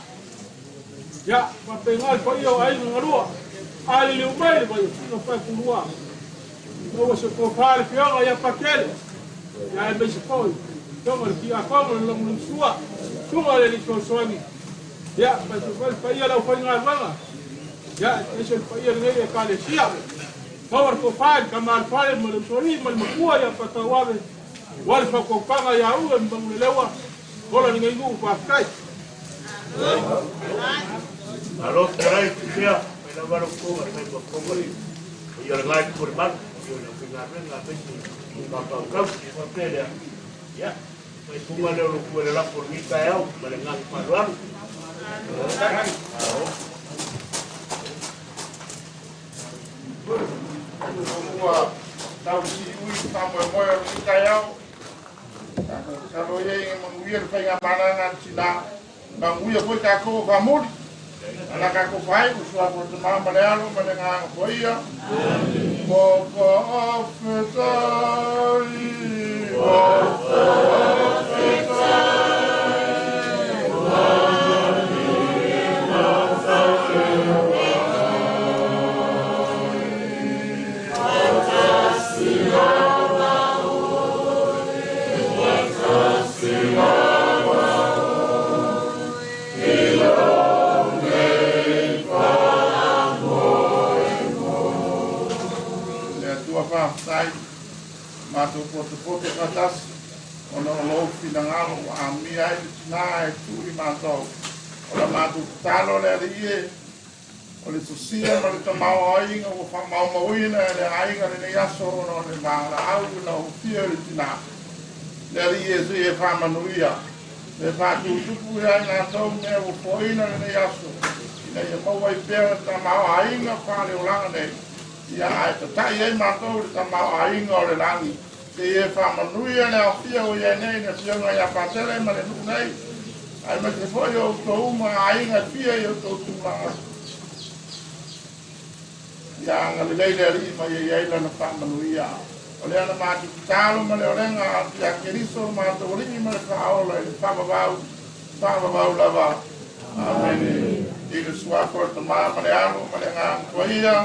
Ya, papengal pa iyo ay ngalua. Ali le umai le bayo sino pa kulua. No se ko pa le fionga ya pakele. Ya e me se ko. Tonga le kia ko le long sua. Sunga le so soani. Ya, pa se ko pa iyo la fa ngalua. Ya, e se pa iyo le ka le sia. Power ko pa ka mal pa le mo le sori mal makua ya pa tawabe. Wal fa ko panga ya u mbang le lewa. Hola ni ngai pa kai. Alo karai tia, mai la waro ko mai ko ko ko. Ia le ngai ko mal, ia le nga nga pe ni pa pa ka pa pe le. Ya. Mai ku ma le ku le la por ni ka au, ma le nga pa ro. Ua tausiui faamoemoe o lenei taeao. Salo ia i manuia le faigamalaga a le tinā, manuia foi tatou o faamuli. Ala tatou fai usu afo te ma ma le alo ma le nganga foia. Faafetai, faafetai. Le Atua faafetai, matou potopoto faatasi ona o lou finagalo ua amia ai le tinā e tuu i matou. O la matou tatalo le Alii e, o le sosia ma le tamaoaiga ua faamaumauina e le aiga lenei aso ona o le valaau na ofia i le tinā. Le Alii e, se e faamanuia, e faatutupu ia i latou mea ua foaina lenei aso, ina ia maua ai pea le tamaoaiga faaleolaga nei. Ia ae tata'i ai matou i le tamaoaiga o le lagi. Se e faamanuia le aofia ua iai nei le afioga ia Patele ma le nuu nei, ae ma te foi o outou uma aiga e fia i outou tulaga. Ia agalelei le Alii ma ia i ai lana faamanuia. O lea na matou tatalo ma le olega ia Keriso lo matou Alii ma le Faaola i le faavavau, faavavau lava. Amene. I le suafa o le Tamā ma le Alo ma le Agaga Paia.